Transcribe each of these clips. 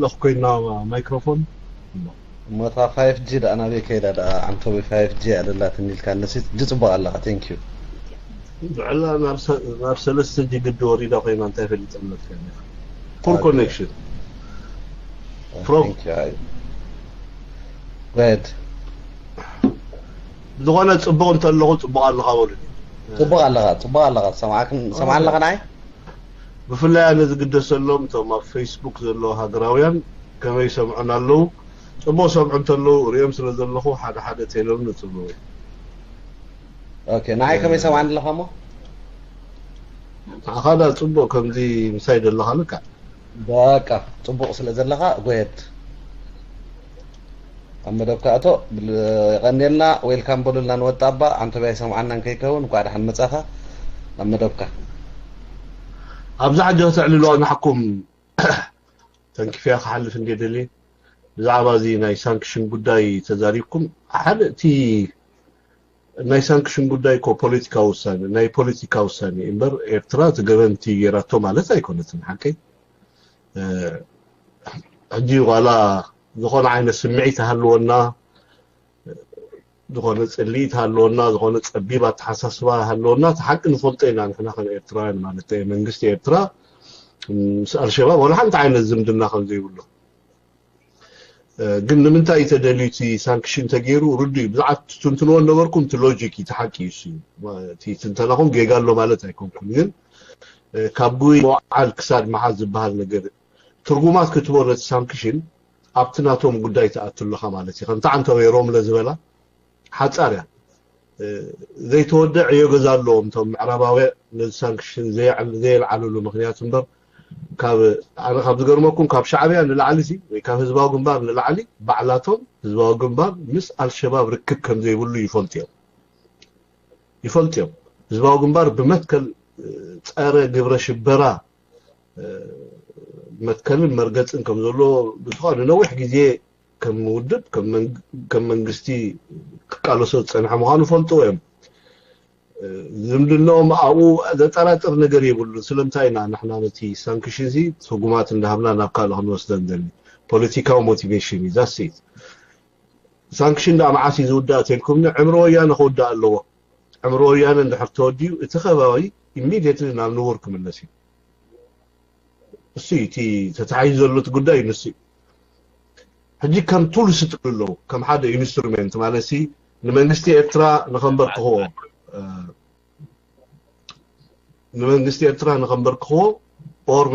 ኣለኹ ኮይና ማይክሮፎን። እሞታ ፋይፍ ጂ ደኣ ናበይ ከይዳ ደኣ? ዓንቶቢ ፋይፍ ጂ እያ ደላትኒ ኢልካ ነሲ ጂ ጽቡቕ ኣለኻ። Thank you። ብዕላ ናብ ሰ- ናብ ሰለስተ ጂ ግዲ ወሪዳ ኮይና እንታይ ፈሊጠለትካ? ፑር ኮኔክሽን። From- Thank you. Go ahead። ዝኾነ ጽቡቕ እንተለኹ ጽቡቕ ኣለኻ በሉኒ። ጽቡቕ ኣለኻ፣ ጽቡቕ ኣለኻ። ሰማዕክን ሰማዕ ኣለኻ ንዓይ? ብፍላይ ኣነ ዝግደሰሎም እቶም ኣብ ፌስቡክ ዘለዉ ሃገራውያን ከመይ ይሰምዑና ኣለዉ? ጽቡቕ ሰምዑ እንተለዉ ሪኦም ስለ ዘለኹ ሓደ ሓደ ቴሎም ንጽብዎ። ኦኬ፣ ንዓይ ከመይ ሰማዕኒ ኣለኻ እሞ? ንዓኻ ዳ ጽቡቕ ከምዚ ምሳይ ዘለኻ ልካ። በቃ ጽቡቕ ስለ ዘለኻ ጎየት ኣብ መደብካ እቶ። የቐንየልና። ዌልካም በሉልና ንወጣባ። ዓንቶብያ ይሰምዓና እንከይከውን እንኳዕ ደሓን መጻኻ ናብ መደብካ። ኣብዛ ሕጂ ከተዕልሎ ንሓኩም ተንኪፍያ ክሓልፍ እንደ ደልየ ብዛዕባ እዚ ናይ ሳንክሽን ጉዳይ ተዛሪብኩም ሓደ እቲ ናይ ሳንክሽን ጉዳይ እኮ ፖለቲካ ውሳኔ ናይ ፖለቲካ ውሳኔ እምበር ኤርትራ እቲ ገበን እቲ ገይራቶ ማለት ኣይኮነትን። ሓቀይ ሕጂ ዋላ ዝኾነ ዓይነት ስምዒት ሃልወና ዝኾነ ጽልኢት ሃለወና ዝኾነ ጸቢብ ኣተሓሳስባ ሃለወና እቲ ሓቂ ንፈልጦ ኢና። ንሕና ከም ኤርትራውያን ማለት እዩ መንግስቲ ኤርትራ ምስ ኣልሸባብ ወላ ሓንቲ ዓይነት ዝምድና ከም ዘይብሉ። ግን ንምንታይ ተደልዩ እቲ ሳንክሽን ተገይሩ ርዱ እዩ። ብዛዕባ ትትንትንዎ ነበርኩም እቲ ሎጂክ እቲ ሓቂ እዩ። እቲ ትንተናኹም ጌጋ ኣሎ ማለት ኣይኮንኩን። ግን ካብ ጉይ መውዓል ክሳድ መሓዝ ዝበሃል ነገር ትርጉማት ክትቦ ነቲ ሳንክሽን ኣብቲ ናቶም ጉዳይ ትኣቱ ኣለኻ ማለት እዩ። ከምቲ ዓንተወይ ሮምለ ዝበላ ሓጻር እያ ዘይተወደእ ዕዮ ገዛ ኣለዎም እቶም ምዕራባውያን ነዚ ሳንክሽን ዘየልዓሉሉ ምክንያት እምበር ካብ ኣነ ካብ ዝገርመኩም ካብ ሻዕብያ ንላዕሊ ሲ ወይ ካብ ህዝባዊ ግንባር ንላዕሊ ባዕላቶም ህዝባዊ ግንባር ምስ ኣልሸባብ ርክብ ከም ዘይብሉ ይፈልጡ እዮም ይፈልጡ እዮም። ህዝባዊ ግንባር ብመትከል ጸረ ግብረ ሽበራ መትከልን መርገጽን ከም ዘሎ ብዝኾነ ንነዊሕ ግዜ ከም ውድብ ከም መንግስቲ ክቃለሶ ዝጸንሐ ምዃኑ ፈልጥዎ እዮም። ዝምድናኦም ኣብኡ ዘጠራጥር ነገር የብሉን። ስለምንታይ ኢና ንሕና ነቲ ሳንክሽን ሲ ትርጉማት እንዳሃብና ናብ ካልእ ክንወስደን ዘኒ ፖለቲካዊ ሞቲቬሽን እዩ ዛሴት ሳንክሽን ዳ መዓስ እዩ ዝውዳእ ተልኩምኒ ዕምሪ ወያነ ክውዳእ ኣለዎ። ዕምሪ ወያነ እንድሕር ተወዲኡ እቲ ከባቢ ኢሚድየትሊ ናብ ንቡር ክምለስ እዩ። እሱ እቲ ተታሒዙ ዘሎ እቲ ጉዳይ ንሱ እዩ። ሕጂ ከም ቱልስ ይጥቀምሉ ኣለዉ ከም ሓደ ኢንስትሩሜንት ማለት ሲ ንመንግስቲ ኤርትራ ንኸንበርክኽዎ ንመንግስቲ ኤርትራ ንኸንበርክኽዎ ኦር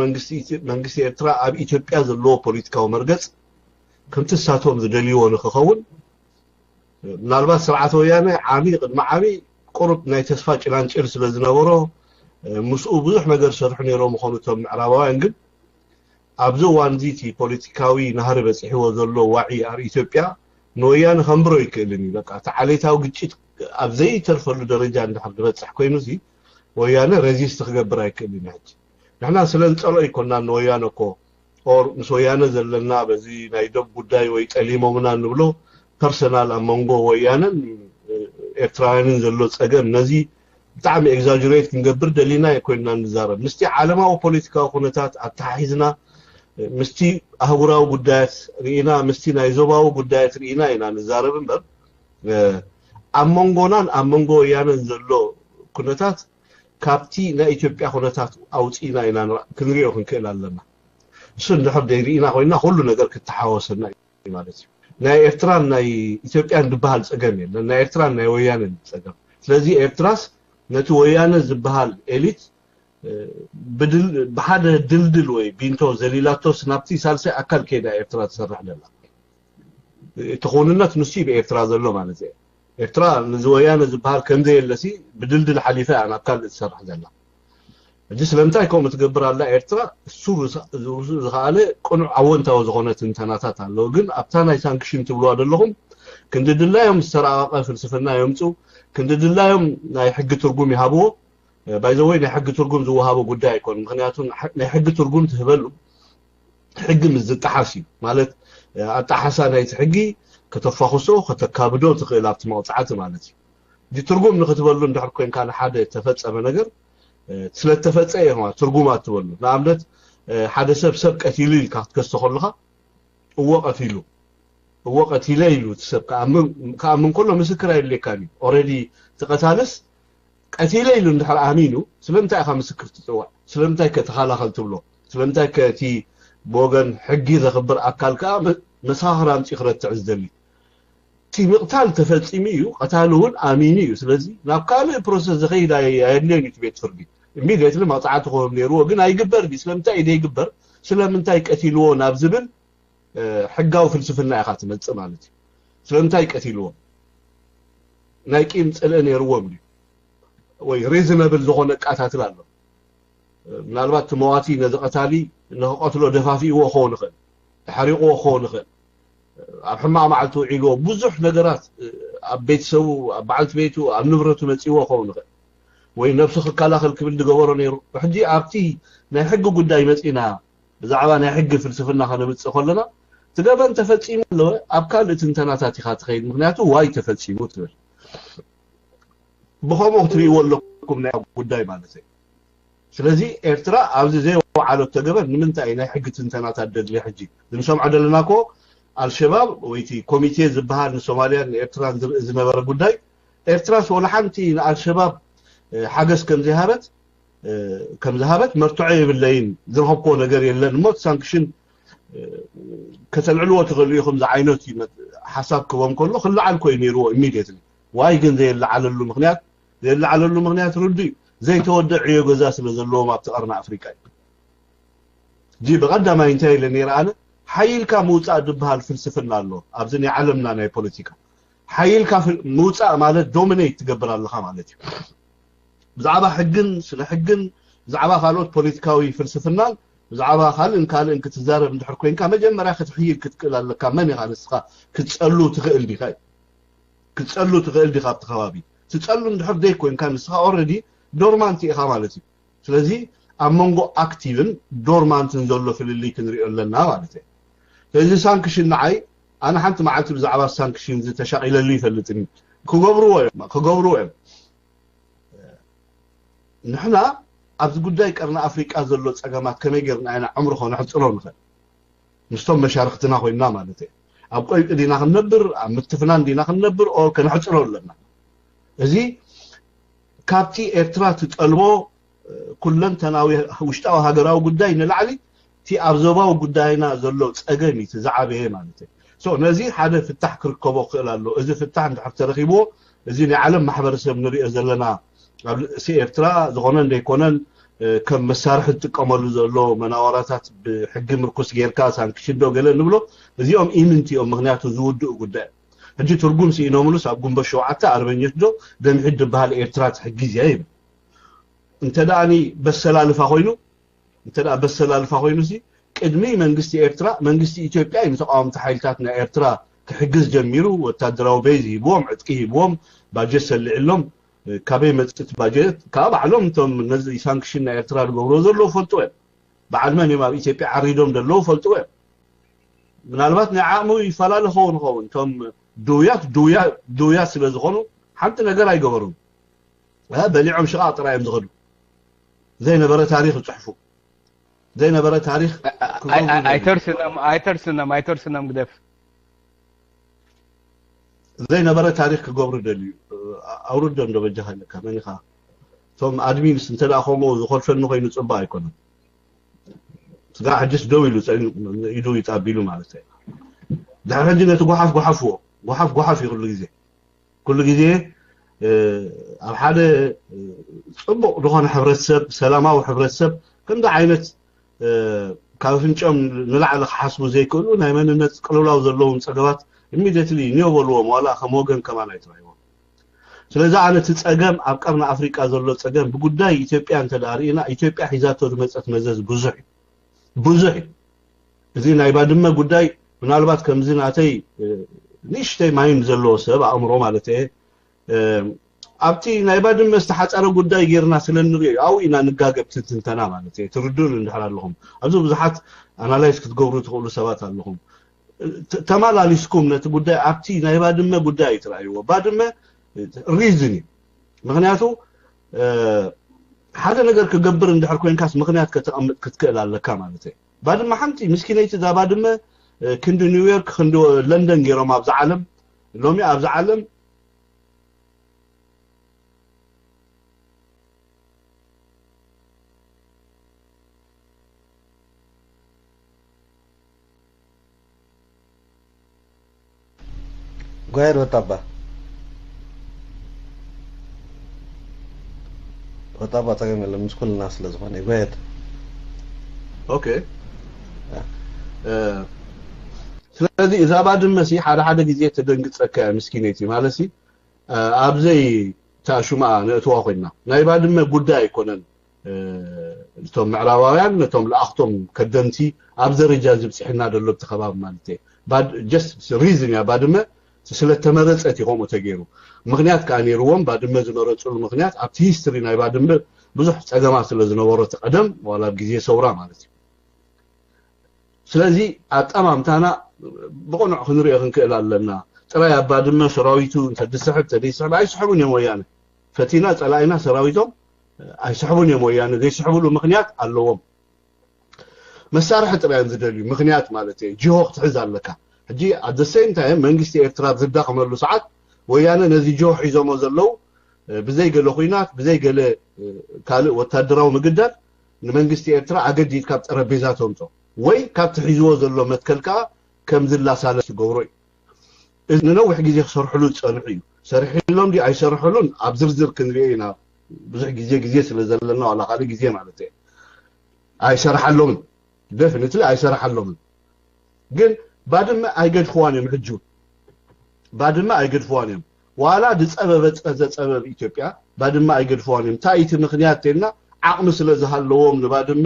መንግስቲ ኤርትራ ኣብ ኢትዮጵያ ዘለዎ ፖለቲካዊ መርገጽ ከምቲ እሳቶም ዝደልይዎ ንክኸውን ምናልባት ስርዓት ወያነ ዓሚ ቅድሚ ዓሚ ቁሩብ ናይ ተስፋ ጭላንጭል ስለ ዝነበሮ ምስኡ ብዙሕ ነገር ዝሰርሑ ነይሮም ምኾኑ እቶም ምዕራባውያን ግን ኣብዚ እዋን እዚ እቲ ፖለቲካዊ ናህሪ በፂሕዎ ዘሎ ዋዒ ኣብ ኢትዮጵያ ንወያነ ከንብሮ ይክእልን እዩ። በቃ እቲ ዓሌታዊ ግጭት ኣብ ዘይተርፈሉ ደረጃ እንድሕር ዝበፅሕ ኮይኑ እዚ ወያነ ሬዚስት ክገብር ኣይክእልን እዩ። ሕጂ ንሕና ስለ ንፀልኦ ይኮናን ንወያነ እኮ ኦር ምስ ወያነ ዘለና በዚ ናይ ዶብ ጉዳይ ወይ ጠሊሞምና ንብሎ ፐርሰናል ኣብ መንጎ ወያነን ኤርትራውያንን ዘሎ ፀገም ነዚ ብጣዕሚ ኤግዛጅሬት ክንገብር ደሊና ኣይኮንና ንዛረብ። ምስቲ ዓለማዊ ፖለቲካዊ ኩነታት ኣተሓሒዝና ምስቲ ኣህጉራዊ ጉዳያት ርኢና ምስቲ ናይ ዞባዊ ጉዳያት ርኢና ኢና ንዛረብ እምበር ኣብ መንጎናን ኣብ መንጎ ወያነን ዘሎ ኩነታት ካብቲ ናይ ኢትዮጵያ ኩነታት ኣውፂእና ኢና ክንሪኦ ክንክእል ኣለና። እሱ እንድሕር ደይርኢና ኮይና ኩሉ ነገር ክተሓወሰና እዩ ማለት እዩ። ናይ ኤርትራን ናይ ኢትዮጵያን ዝበሃል ፀገም የለን። ናይ ኤርትራን ናይ ወያነን እዩ ፀገም። ስለዚ ኤርትራስ ነቲ ወያነ ዝበሃል ኤሊት ብሓደ ድልድል ወይ ቢንቶ ዘሊላቶስ ናብቲ ሳልሳይ ኣካል ከይዳ ኤርትራ ትሰርሕ ዘላ። እቲ ክውንነት ንሱ እዩ ብኤርትራ ዘሎ ማለት እዩ። ኤርትራ ንዚ ወያነ ዝበሃል ከምዘየለሲ ብድልድል ሓሊፋ እያ ናብ ካልእ ትሰርሕ ዘላ። ሕጂ ስለምንታይ ከምኡ ትገብር ኣላ ኤርትራ? እሱ ዝኸኣለ ቅኑዕ ኣወንታዊ ዝኾነ ትንተናታት ኣለዉ። ግን ኣብታ ናይ ሳንክሽን ትብልዋ ዘለኹም ክንዲ ድላዮም ዝተረቐቐ ፍልስፍና የምፁ፣ ክንዲ ድላዮም ናይ ሕጊ ትርጉም ይሃብዎ። ባይዘወይ ናይ ሕጊ ትርጉም ዝወሃቦ ጉዳይ ኣይኮን። ምክንያቱ ናይ ሕጊ ትርጉም ትህበሉ ሕጊ ምስ ዝጠሓስ እዩ ማለት ኣጣሓሳ ናይቲ ሕጊ ከተፋኽሶ ከተካብዶ ትኽእል ኣብቲ መቕፃዕቲ ማለት እዩ። እዚ ትርጉም ንክትበሉ እንድሕር ኮይንካ ንሓደ ተፈፀመ ነገር ስለተፈፀ እየ ትርጉም ኣትበሉ። ንኣብነት ሓደ ሰብ ሰብ ቀቲሉ ኢልካ ክትከሶ ከለካ እወ ቀቲሉ እወ ቀቲለ ኢሉ እቲ ሰብ ክኣምን ከሎ ምስክር ኣየድልየካን እዩ። ኦረዲ እቲ ቀታልስ ቀቲለ ኢሉ እንድሕር ኣሚኑ ስለምንታይ ኢኻ ምስክር ትፅውዕ? ስለምንታይ ከ ተኸላኸል ትብሎ? ስለምንታይ ከ እቲ ብወገን ሕጊ ዘኽብር ኣካል ከዓ መሰኻኽር ኣምፂኡ ክረትዕ ዝደሊ? እቲ ምቕታል ተፈፂሙ እዩ፣ ቀታሊ እውን ኣሚኑ እዩ። ስለዚ ናብ ካልእ ፕሮሰስ ዝኸይድ ኣየድልዮን እዩ እቲ ቤት ፍርዲ። ኢሚድየትሊ መቕፃዕቲ ክህብ ነይርዎ ግን ኣይግበር ድዩ? ስለምንታይ እዩ ዘይግበር? ስለምንታይ ቀቲልዎ ናብ ዝብል ሕጋዊ ፍልስፍና ኢኻ ትመፅእ ማለት እዩ። ስለምንታይ ቀቲልዎም? ናይ ቂም ፅልኢ ነይርዎም ድዩ? ወይ ሪዝነብል ዝኾነ ኣቃታትል ኣሎ። ምናልባት እቲ መዋቲ ነዚ ቀታሊ ንክቐትሎ ደፋፊእዎ ክኸውን ይኽእል፣ ተሓሪቕዎ ክኸውን ይኽእል፣ ኣብ ሕማቕ መዓልቲ ውዒልዎ ብዙሕ ነገራት ኣብ ቤተሰቡ ኣብ በዓልቲ ቤቱ ኣብ ንብረቱ መፂእዎ ክኸውን ይኽእል ወይ ነብሱ ክከላኸል ክብል ዝገበሮ ነይሩ። ሕጂ ኣብቲ ናይ ሕጊ ጉዳይ መፂና ብዛዕባ ናይ ሕጊ ፍልስፍና ከነምፅእ ከለና እቲ ገበን ተፈፂሙ ኣለወ ኣብ ካልእ ትንተናታት ኢኻ ትኸይድ። ምክንያቱ ዋይ ተፈፂሙ ትብል ብኸምኡ ክትርእይዎ ኣለኩም ናይ ጉዳይ ማለት እዩ። ስለዚ ኤርትራ ኣብዚ ዘይወዓለቶ ገበን ንምንታይ ናይ ሕጊ ትንተናታት ደድልየ? ሕጂ ዝንሰምዖ ዘለና ኮ ኣልሸባብ ወይቲ ኮሚቴ ዝበሃል ንሶማልያን ንኤርትራን ዝርኢ ዝነበረ ጉዳይ ኤርትራስ ወላ ሓንቲ ንኣልሸባብ ሓገዝ ከም ዘይሃበት ከም ዝሃበት መርትዖ የብለይን፣ ዝረኸብክዎ ነገር የለን እሞ ሳንክሽን ከተልዕልዎ ትኽእሉ ኢኹም ዝዓይነቱ ሓሳብ ክቦም ከሎ ክለዓል ኮዩ ነይርዎ ኢሚድየትሊ። ዋይ ግን ዘየለዓለሉ ምክንያት ዘየለዓለሉ ምክንያት ርዱ እዩ። ዘይተወደ ዕዮ ገዛ ስለ ዘለዎም ኣብቲ ቀርኒ ኣፍሪቃ እዩ። ጂ ብቐዳማይ እንታይ ኢለ ነይረ ኣነ ሓይልካ ምውፃእ ዝበሃል ፍልስፍና ኣሎ ኣብዚ ናይ ዓለምና ናይ ፖለቲካ ሓይልካ ምውፃእ ማለት ዶሚኔት ትገብር ኣለኻ ማለት እዩ። ብዛዕባ ሕግን ስነ ሕግን ብዛዕባ ካልኦት ፖለቲካዊ ፍልስፍናን ብዛዕባ ካልእን ካልእን ክትዛረብ እንድሕር ኮይንካ መጀመርያ ክትሕይል ክትክእል ኣለካ። መን ኢኻ ንስኻ ክትፀሉ ትኽእል ዲኻ ክትፀሉ ትኽእል ዲኻ ኣብቲ ከባቢ ትፀሉ እንድሕር ዘይኮይንካ ንስኻ ኦረዲ ዶርማንት ኢኻ ማለት እዩ። ስለዚ ኣብ መንጎ ኣክቲቭን ዶርማንትን ዘሎ ፍልልይ ክንሪኦ ኣለና ማለት እዩ። ስለዚ ሳንክሽን ንዓይ ኣነ ሓንቲ መዓልቲ ብዛዕባ ሳንክሽን ዝተሻቒለሉ ይፈልጥን ክገብርዎ እዮም ክገብርዎ እዮም። ንሕና ኣብዚ ጉዳይ ቀርኒ ኣፍሪቃ ዘሎ ፀገማት ከመይ ገርና ኢና ዕምሪ ከነሕፅሮ ንኽእል? ምስቶም መሻርክትና ኮይንና ማለት እየ። ኣብ ቆይቂ ዲና ክንነብር ኣብ ምትፍናን ዲና ክንነብር ኦር ከነሕፅሮ ኣለና። እዚ ካብቲ ኤርትራ ትጠልቦ ኩለንተናዊ ውሽጣዊ ሃገራዊ ጉዳይ ንላዕሊ እቲ ኣብ ዞባዊ ጉዳይና ዘሎ ፀገም እዩ ዝዓበየ ማለት እዩ። ነዚ ሓደ ፍታሕ ክርከቦ ክእል ኣሎ። እዚ ፍታሕ እንድሕር ተረኪብዎ እዚ ናይ ዓለም ማሕበረሰብ ንሪኦ ዘለና ኣብ ርእሲ ኤርትራ ዝኾነን ዘይኮነን ከም መሳርሒ ዝጥቀመሉ ዘሎ መናወራታት ብሕጊ ምርኩስ ጌርካ ሳንክሽን ዶ ገለ ንብሎ እዚኦም ኢምንት እዮም። ምክንያቱ ዝውድኡ ጉዳይ ሕጂ ትርጉም ስኢኖምሉስ ኣብ ጉንበት ሸውዓተ ኣርበኞች ዶ ደምሒት ዝበሃል ኤርትራ ትሕጊዝ እያ ይብል። እንተ ደኣ በሰላልፋ ኮይኑ እንተ በሰላልፋ ኮይኑ ሲ ቅድሚ መንግስቲ ኤርትራ መንግስቲ ኢትዮጵያ እዩ ንተቃወምቲ ሓይልታት ናይ ኤርትራ ክሕግዝ ጀሚሩ። ወታደራዊ ቤዝ ሂብዎም፣ ዕጥቂ ሂብዎም፣ ባጀት ሰሊዕሎም። ካበይ መፅእ እቲ ባጀት? ካብ ባዕሎም እቶም ነዚ ሳንክሽን ናይ ኤርትራ ዝገብርዎ ዘለዉ ፈልጥዎ እዮም። በዓል መን እዮም ኣብ ኢትዮጵያ ዓሪዶም ዘለዉ ፈልጥዎ እዮም። ምናልባት ናይ ዓቕሚ ይፈላለ ኸውን ይኸውን። እቶም ድውያት ድውያት ስለ ዝኾኑ ሓንቲ ነገር ኣይገበሩን። በሊዖም ሽቓቕ ጥራይ እዮም ዝኸዱ። ዘይነበረ ታሪኽ ይፅሕፉ። ዘይነበረ ታሪኽ ክገብሩ ደልዩ። ኣይተርስኖም ኣይተርስኖም ኣይተርስኖም ግደፍ። ዘይነበረ ታሪኽ ክገብሩ ደልዩ። ኣውርዶም ዶ በጃኻ ኣለካ መን ኢኻ? እቶም ኣድሚንስ እንተ ደኣ ከምኡ ዝኾልፈኒ ኮይኑ ፅቡቅ ኣይኮነን። ስጋ ሕጅስ ደው ኢሉ ጸኒሑ ኢዱ ይጻቢሉ ማለት እዩ። ድሕሪ ሕጂ ነቲ ጓሓፍ ጓሓፍዎ ጓሓፍ ጓሓፍ እዩ ኩሉ ግዜ ኩሉ ግዜ ኣብ ሓደ ጽቡቕ ዝኾነ ሕብረተሰብ ሰላማዊ ሕብረተሰብ ከምዚ ዓይነት ካብ ኣፍንጭኦም ንላዕሊ ክሓስቡ ዘይክእሉ ናይ መንነት ቅልውላው ዘለዎም ጸገባት ኢሚድየትሊ ኒዮ በልዎም ዋላ ከም ወገን ከማን ኣይትርኣይዎም። ስለዚ ኣነ እቲ ጸገም ኣብ ቀርኒ ኣፍሪቃ ዘሎ ጸገም ብጉዳይ ኢትዮጵያ እንተ ደኣ ርኢና ኢትዮጵያ ሒዛቶ ዝመጸት መዘዝ ብዙሕ እዩ ብዙሕ እዩ። እዚ ናይ ባድመ ጉዳይ ምናልባት ከምዚ ናተይ ንእሽተይ ማይንድ ዘለዎ ሰብ ኣእምሮ ማለት እየ ኣብቲ ናይ ባድመ ዝተሓፀረ ጉዳይ ጌርና ስለ ንሪኦ ኣብኡ ኢና ንጋገ ኣብቲ ትንተና ማለት እየ ትርድኡን እንድሕር ኣለኹም ኣብዚ ብዙሓት ኣናላይዝ ክትገብሩ ትኽእሉ ሰባት ኣለኹም ተማላሊስኩም ነቲ ጉዳይ ኣብቲ ናይ ባድመ ጉዳይ ኣይትረኣይዎ ባድመ ሪዝን እዩ ምክንያቱ ሓደ ነገር ክገብር እንድሕር ኮይንካስ ምክንያት ከተቐምጥ ክትክእል ኣለካ ማለት እዩ ባድመ ሓንቲ ምስኪነይቲ እዛ ባድመ ክንዲ ኒውዮርክ ክንዲ ለንደን ገይሮም ኣብዛ ዓለም። ሎሚ ኣብዛ ዓለም ጓየድ ወጣባ ወጣባ ጸገም የለን ምስ ኩልና ስለ ዝኾነ ጓየድ። ኦኬ። ስለዚ እዛ ባድመ ሲ ሓደ ሓደ ግዜ ተደንግጸካ እያ ምስኪነይቲ። ማለት ሲ ኣብዘይ ታሹማ ነእትዋ ኮይና ናይ ባድመ ጉዳይ ኣይኮነን። እቶም ምዕራባውያን ነቶም ለኣኽቶም ከደምቲ ኣብ ደረጃ ዝብፅሕና ደሎ እቲ ከባቢ ማለት እየ። ጀስት ሪዝን እያ። ባድመ ስለተመረፀት እዩ ከምኡ ተገይሩ። ምክንያት ከዓ ነይርዎም። ባድመ ዝመረፅሉ ምክንያት ኣብቲ ሂስትሪ ናይ ባድመ ብዙሕ ፀገማት ስለ ዝነበሮ እቲ ቀደም ዋላ ኣብ ግዜ ሰውራ ማለት እዩ። ስለዚ ኣጠማምታና ብቕኑዕ ክንሪኦ ክንክእል ኣለና። ጥራይ ኣብ ባድመ ሰራዊቱ እንተድስሕብ ተደይስሕብ ኣይስሕቡን እዮም ወያነ። ፈቲና ፀላኢና ሰራዊቶም ኣይስሕቡን እዮም ወያነ። ዘይስሕብሉ ምክንያት ኣለዎም። መሳርሒ ጥራይ እዮም ዝደልዩ። ምክንያት ማለት እዩ ጅሆ ክትሕዝ ኣለካ። ሕጂ ኣደ ሴም ታይም መንግስቲ ኤርትራ ኣብ ዝዳኸመሉ ሰዓት ወያነ ነዚ ጅሆ ሒዞሞ ዘለዉ ብዘይ ገለ ኩናት ብዘይ ገለ ካልእ ወታደራዊ ምግዳል ንመንግስቲ ኤርትራ ኣገዲድካ ኣብ ጠረጴዛ ተምጾ ወይ ካብቲ ሒዝዎ ዘሎ መትከል ከዓ ከም ዝላሳለስ ትገብሮ እዩ። እዚ ንነዊሕ ግዜ ክሰርሕሉ ዝጸንሑ እዩ። ሰሪሕሎም ድዩ ኣይሰርሕሉን ኣብ ዝርዝር ክንሪኦ ኢና። ብዙሕ ግዜ ግዜ ስለ ዘለና ዋላ ካልእ ግዜ ማለት እየ ኣይሰርሓሎምን። ደፊኒትሊ ኣይሰርሓሎምን። ግን ባድመ ኣይገድፍዋን እዮም። ሕጂ ባድመ ኣይገድፍዋን እዮም። ዋላ ዝፀበበ ዝፀበብ ኢትዮጵያ ባድመ ኣይገድፍዋን እዮም። እንታይ እቲ ምክንያት ተልና ዓቕሚ ስለ ዝሃለዎም ንባድመ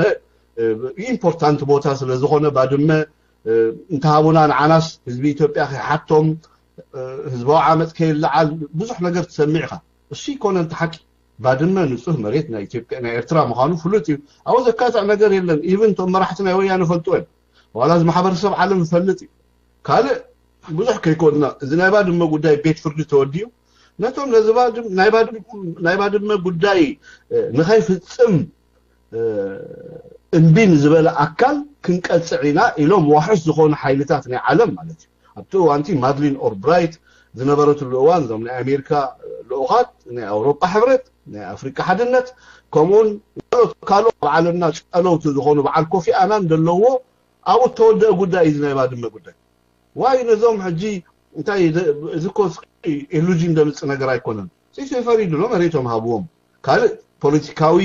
ኢምፖርታንት ቦታ ስለ ዝኾነ ባድመ እንተሃቡና ንዓናስ ህዝቢ ኢትዮጵያ ከይሓቶም ህዝባዊ ዓመፅ ከይለዓል ብዙሕ ነገር ትሰሚዕ ኢኻ። እሱ ይኮነ እንተ ሓቂ ባድመ ንፁህ መሬት ናይ ኢትዮጵያ ናይ ኤርትራ ምዃኑ ፍሉጥ እዩ። ኣብኡ ዘካትዕ ነገር የለን። ኢቭን እቶም መራሕቲ ናይ ወያነ ፈልጡ እዮም። ዋላ እዚ ማሕበረሰብ ዓለም ይፈልጥ እዩ። ካልእ ብዙሕ ከይኮንና እዚ ናይ ባድመ ጉዳይ ቤት ፍርዲ ተወዲኡ ነቶም ነዚ ናይ ባድመ ጉዳይ ንኸይፍፅም እምቢ ንዝበለ ኣካል ክንቀፅዕ ኢና ኢሎም ዋሕስ ዝኾኑ ሓይልታት ናይ ዓለም ማለት እዩ። ኣብቲ እዋንቲ ማድሊን ኦልብራይት ዝነበረትሉ እዋን እዞም ናይ ኣሜሪካ ልኡኻት ናይ ኣውሮጳ ሕብረት ናይ ኣፍሪቃ ሓድነት ከምኡውን ካልኦት ኣብ ዓለምና ጨለውቲ ዝኾኑ በዓል ኮፊ ኣናን ዘለዎ ኣብኡ ተወደአ ጉዳይ እዩ ናይ ባድመ ጉዳይ። ዋይ ነዞም ሕጂ እንታይ እዚ ኮ ኢሉዥን ደምፅ ነገር ኣይኮነን። ሲሶ ፈሪዱ ነው መሬቶም ሃብዎም ካልእ ፖለቲካዊ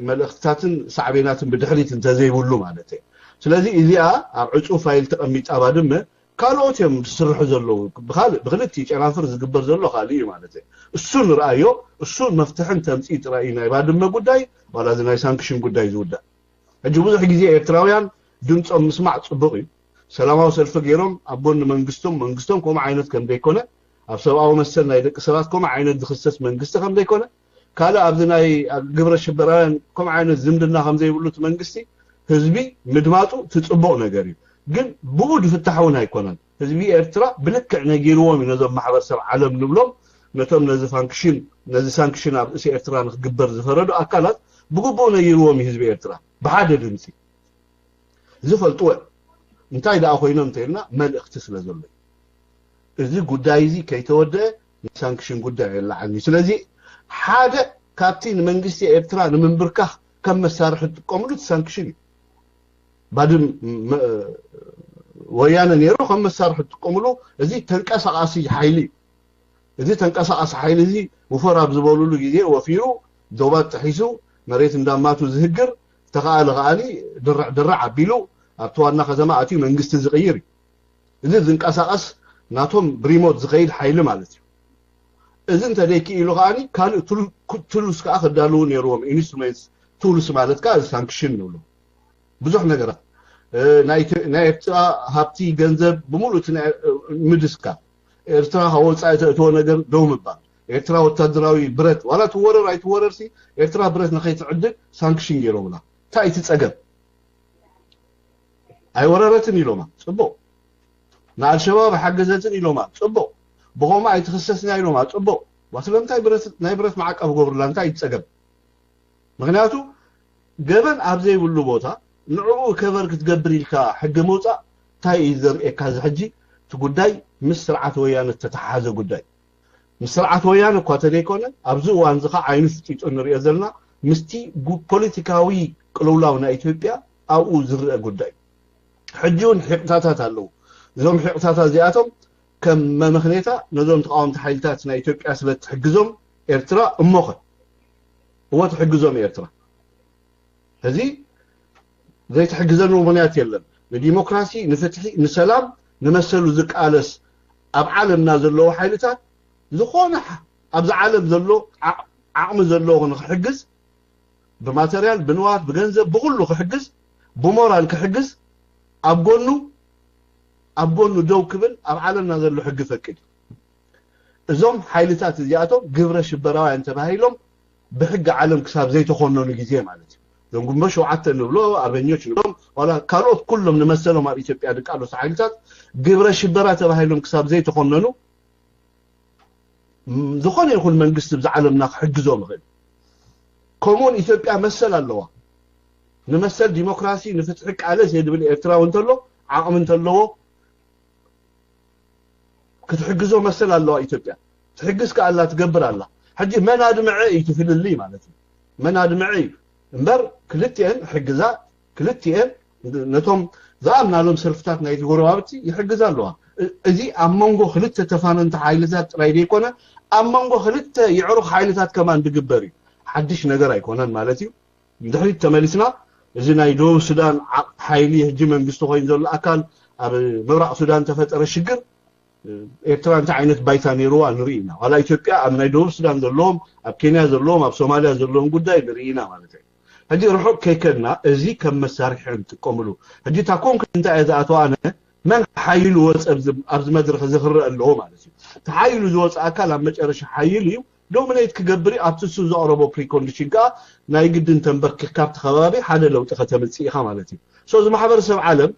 መልእክትታትን ሳዕቤናትን ብድሕሪት እንተዘይብሉ ማለት እየ። ስለዚ እዚኣ ኣብ ዕፁ ፋይል ተቐሚጣ ባድመ ካልኦት እዮም ዝስርሑ ዘለዉ። ብካልእ ብክልቲ ጨናፍር ዝግበር ዘሎ ካልእ እዩ ማለት እየ። እሱ ንርኣዮ፣ እሱ መፍትሒ እንተምፅእ ጥራይ እዩ ናይ ባድመ ጉዳይ ዋላ እዚ ናይ ሳንክሽን ጉዳይ ዝውዳእ። ሕጂ ብዙሕ ግዜ ኤርትራውያን ድምፆም ምስማዕ ፅቡቕ እዩ። ሰላማዊ ሰልፊ ገይሮም ኣብ ጎኒ መንግስቶም መንግስቶም ከምኡ ዓይነት ከም ዘይኮነ ኣብ ሰብኣዊ መሰል ናይ ደቂ ሰባት ከምኡ ዓይነት ዝኽሰስ መንግስቲ ከም ዘይኮነ ካልእ ኣብዚ ናይ ግብረ ሽበራውያን ከምኡ ዓይነት ዝምድና ከም ዘይብሉ እቲ መንግስቲ ህዝቢ ምድማፁ እቲ ፅቡቕ ነገር እዩ። ግን ብኡ ዝፍታሕ እውን ኣይኮነን። ህዝቢ ኤርትራ ብልክዕ ነጊርዎም እዩ ነዞም ማሕበረሰብ ዓለም ንብሎም ነቶም ነዚ ፋንክሽን ነዚ ሳንክሽን ኣብ ርእሲ ኤርትራ ንክግበር ዝፈረዱ ኣካላት ብግቡእ ነጊርዎም እዩ ህዝቢ ኤርትራ ብሓደ ድምፂ ዝፈልጥዎ እዮም። እንታይ ደኣ ኮይኖም እንተኢልና መልእኽቲ ስለ ዘሎ እዩ። እዚ ጉዳይ እዚ ከይተወደአ ናይ ሳንክሽን ጉዳይ የለዓልኒ። ስለዚ ሓደ ካብቲ ንመንግስቲ ኤርትራ ንምንብርካኽ ከም መሳርሒ ዝጥቀምሉ እቲ ሳንክሽን እዩ። ባድም ወያነ ነይሩ ከም መሳርሒ ዝጥቀምሉ እዚ ተንቀሳቃሲ ሓይሊ እዩ። እዚ ተንቀሳቃሲ ሓይሊ እዚ ውፈር ኣብ ዝበሉሉ ግዜ ወፊሩ ዶባት ጥሒሱ መሬት እንዳማቱ ዝህግር ተኸኣለ ከኣኒ ድርዕ ድርዕ ኣቢሉ ኣብቲ ዋና ከተማ ኣትዩ መንግስቲ ዝቕይር እዩ። እዚ ዝንቀሳቀስ ናቶም ብሪሞት ዝኸይድ ሓይሊ ማለት እዩ። እዚ እንተደይክኢሉ ከኣኒ ካልእ ቱልስ ከዓ ክዳልዉ ነይርዎም። ኢንስትሩሜንትስ ቱልስ ማለት ከዓ እዚ ሳንክሽን ንብሎ ብዙሕ ነገራት ናይ ኤርትራ ሃብቲ ገንዘብ ብምሉእ እቲ ምድስካ ኤርትራ ካብ ወፃኢ ተእትዎ ነገር ደው ምባል ኤርትራ ወታደራዊ ብረት ዋላ ትወረር ኣይትወረርሲ ኤርትራ ብረት ንኸይትዕድግ ሳንክሽን ገይሮምላ። እንታይ እቲ ፀገም? ኣይወረረትን ኢሎማ ፅቡቕ። ንኣልሸባብ ኣይሓገዘትን ኢሎማ ፅቡቕ። ብኸምኡ ኣይትኽሰስና ኢሎማ ፅቡቕ። ዋ ስለምንታይ ናይ ብረት ማዕቀብ ገብርላ እንታይ እዩ ፀገም? ምክንያቱ ገበን ኣብ ዘይብሉ ቦታ ንዕኡ ከቨር ክትገብር ኢልካ ሕጊ ምውፃእ እንታይ እዩ ዘርእየካ? እዚ ሕጂ እቲ ጉዳይ ምስ ስርዓት ወያነ ዝተተሓሓዘ ጉዳይ፣ ምስ ስርዓት ወያነ እኳ ተዘይኮነ ኣብዚ እዋን እዚ ከዓ ዓይኑ ፍጢጡ ንሪኦ ዘለና ምስቲ ፖለቲካዊ ቅልውላው ናይ ኢትዮጵያ ኣብኡ ዝረአ ጉዳይ። ሕጂ እውን ሒቕታታት ኣለዉ። እዞም ሒቕታታት እዚኣቶም ከም መመኽኔታ ነዞም ተቃወምቲ ሓይልታት ናይ ኢትዮጵያ ስለ ትሕግዞም ኤርትራ እሞኸ እወ ትሕግዞም ኤርትራ። እዚ ዘይትሕግዘሉ ምኽንያት የለን። ንዲሞክራሲ፣ ንፍትሒ፣ ንሰላም፣ ንመሰሉ ዝቃለስ ኣብ ዓለምና ዘለዉ ሓይልታት ዝኾነ ኣብዚ ዓለም ዘሎ ዓቕሚ ዘለዎ ንክሕግዝ ብማተርያል፣ ብንዋት፣ ብገንዘብ፣ ብኩሉ ክሕግዝ፣ ብሞራል ክሕግዝ ኣብ ጎኑ ኣብ ጎኑ ደው ክብል ኣብ ዓለምና ዘሎ ሕጊ ፈቅድ። እዞም ሓይልታት እዚኣቶም ግብረ ሽበራውያን ተባሂሎም ብሕጊ ዓለም ክሳብ ዘይተኾነኑ ግዜ ማለት እዩ። እዞም ግንቦት ሸውዓተ ንብሎ ኣርበኞች ንብሎም ዋላ ካልኦት ኩሎም ንመሰሎም ኣብ ኢትዮጵያ ድቃሎስ ሓይልታት ግብረ ሽበራ ተባሂሎም ክሳብ ዘይተኾነኑ ዝኾነ ይኹን መንግስቲ ብዛ ዓለምና ክሕግዞም ይኽእል። ከምኡውን ኢትዮጵያ መሰል ኣለዋ። ንመሰል ዲሞክራሲ ንፍትሒ ቃለስ እየ ዝብል ኤርትራዊ እንተሎ ዓቕሚ እንተለዎ ክትሕግዞ መሰል ኣለዋ ኢትዮጵያ። ትሕግዝ ከኣላ ትገብር ኣላ። ሕጂ መን ኣድምዐ እዩ ትፍልልይ ማለት እዩ። መን ኣድምዐ እዩ እምበር ክልቲኤን ሕግዛ ክልቲኤን ነቶም ዝኣምናሎም ሰልፍታት ናይቲ ጎረባብቲ ይሕግዛ ኣለዋ። እዚ ኣብ መንጎ ክልተ ተፋነንቲ ሓይልታት ጥራይ ዘይኮነ ኣብ መንጎ ክልተ የዕሩኽ ሓይልታት ከማን ዝግበር እዩ። ሓድሽ ነገር ኣይኮነን ማለት እዩ። ንድሕሪት ተመሊስና እዚ ናይ ደቡብ ሱዳን ሓይሊ ሕጂ መንግስቲ ኮይኑ ዘሎ ኣካል ኣብ ምብራቕ ሱዳን ተፈጠረ ሽግር ኤርትራ እንታይ ዓይነት ባይታ ነይርዋ ንርኢ ኢና። ዋላ ኢትዮጵያ ኣብ ናይ ደቡብ ሱዳን ዘለዎም ኣብ ኬንያ ዘለዎም ኣብ ሶማልያ ዘለዎም ጉዳይ ንርኢ ኢና ማለት እዩ። ሕጂ ርሑቕ ከይከድና እዚ ከም መሳርሒ ንጥቀምሉ። ሕጂ እታ ኮንክ እንታይ እየ ዝኣተዋ ኣነ መን ሓይሉ ወፀ ኣብዚ መድረክ እዚ ክረአ ኣለዎ ማለት እዩ። እቲ ሓይሉ ዝወፀ ኣካል ኣብ መጨረሻ ሓይል እዩ ዶሚኔት ክገብር እዩ። ኣብቲ እሱ ዘቕረቦ ፕሪኮንዲሽን ከዓ ናይ ግድን ተንበርኪኽ ካብቲ ከባቢ ሓደ ለውጢ ከተምፅእ ኢኻ ማለት እዩ። ሶ እዚ ማሕበረሰብ ዓለም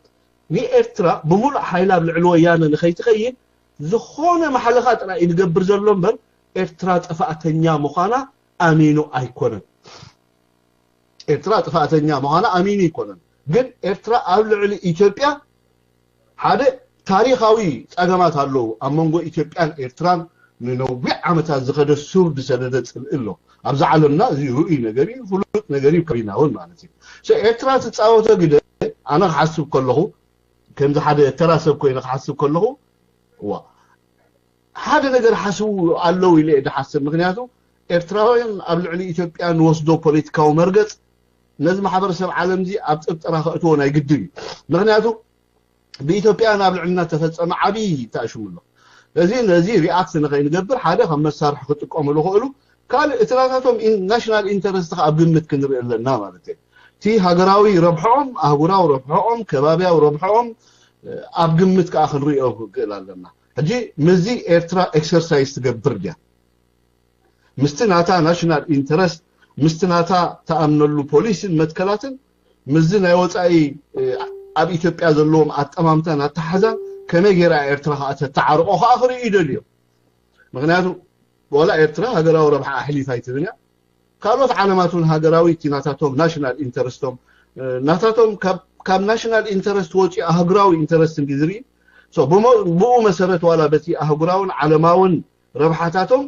ንኤርትራ ብምሉእ ሓይላ ኣብ ልዕሊ ወያነ ንኸይትኸይድ ዝኾነ ማሕለኻ ጥራይ እዩ ዝገብር ዘሎ እምበር ኤርትራ ጥፋእተኛ ምዃና ኣሚኑ ኣይኮነን። ኤርትራ ጥፋእተኛ ምዃና ኣሚኑ ኣይኮነን። ግን ኤርትራ ኣብ ልዕሊ ኢትዮጵያ ሓደ ታሪኻዊ ጸገማት ኣለዉ ኣብ መንጎ ኢትዮጵያን ኤርትራን። ንነዊሕ ዓመታት ዝኸደ ሱር ዝሰደደ ጽልኢ ኣሎ ኣብዛ ዓለምና። እዚ ርኡይ ነገር እዩ፣ ፍሉጥ ነገር እዩ፣ ከሪና እውን ማለት እዩ። ኤርትራ ትፃወቶ ግደ ኣነ ክሓስብ ከለኹ ከምዚ ሓደ ተራ ሰብ ኮይነ ክሓስብ ከለኹ እዋ ሓደ ነገር ሓስቡ ኣለዉ ኢለ እየ ዝሓስብ። ምክንያቱ ኤርትራውያን ኣብ ልዕሊ ኢትዮጵያ ንወስዶ ፖለቲካዊ መርገፅ ነዚ ማሕበረሰብ ዓለም እዚ ኣብ ጥርጠራ ከእትዎ ናይ ግድን እዩ። ምክንያቱ ብኢትዮጵያ ናብ ልዕልና ተፈፀመ ዓብዪ ተኣሽሙ ኣሎ። እዚ ነዚ ሪኣክት ንኸይንገብር ሓደ ከም መሳርሒ ክጥቀምሉ ክእሉ ካልእ እቲ ናታቶም ናሽናል ኢንተረስት ኣብ ግምት ክንርኢ ኣለና ማለት እዩ። እቲ ሃገራዊ ረብሐኦም ኣህጉራዊ ረብሐኦም ከባቢያዊ ረብሐኦም ኣብ ግምት ከዓ ክንሪኦ ክክእል ኣለና። ሕጂ ምስዚ ኤርትራ ኤክሰርሳይዝ ትገብር ድያ ምስቲ ናታ ናሽናል ኢንተረስት ምስቲ ናታ ተኣምነሉ ፖሊሲን መትከላትን ምስዚ ናይ ወፃኢ ኣብ ኢትዮጵያ ዘለዎም ኣጠማምታን ኣተሓሕዛን ከመይ ገይራ ኤርትራ ከዓ ተተዓርቆ ከዓ ክርእዩ ይደልዮም። ምክንያቱ ዋላ ኤርትራ ሃገራዊ ረብሓ ኣሕሊፋ ኣይትብን እያ። ካልኦት ዓለማት እውን ሃገራዊ እቲ ናታቶም ናሽናል ኢንተረስቶም ናታቶም ካብ ናሽናል ኢንተረስት ወፂ ኣህጉራዊ ኢንተረስት እንዲ ዝርኢ ብኡ መሰረት ዋላ በቲ ኣህጉራውን ዓለማውን ረብሓታቶም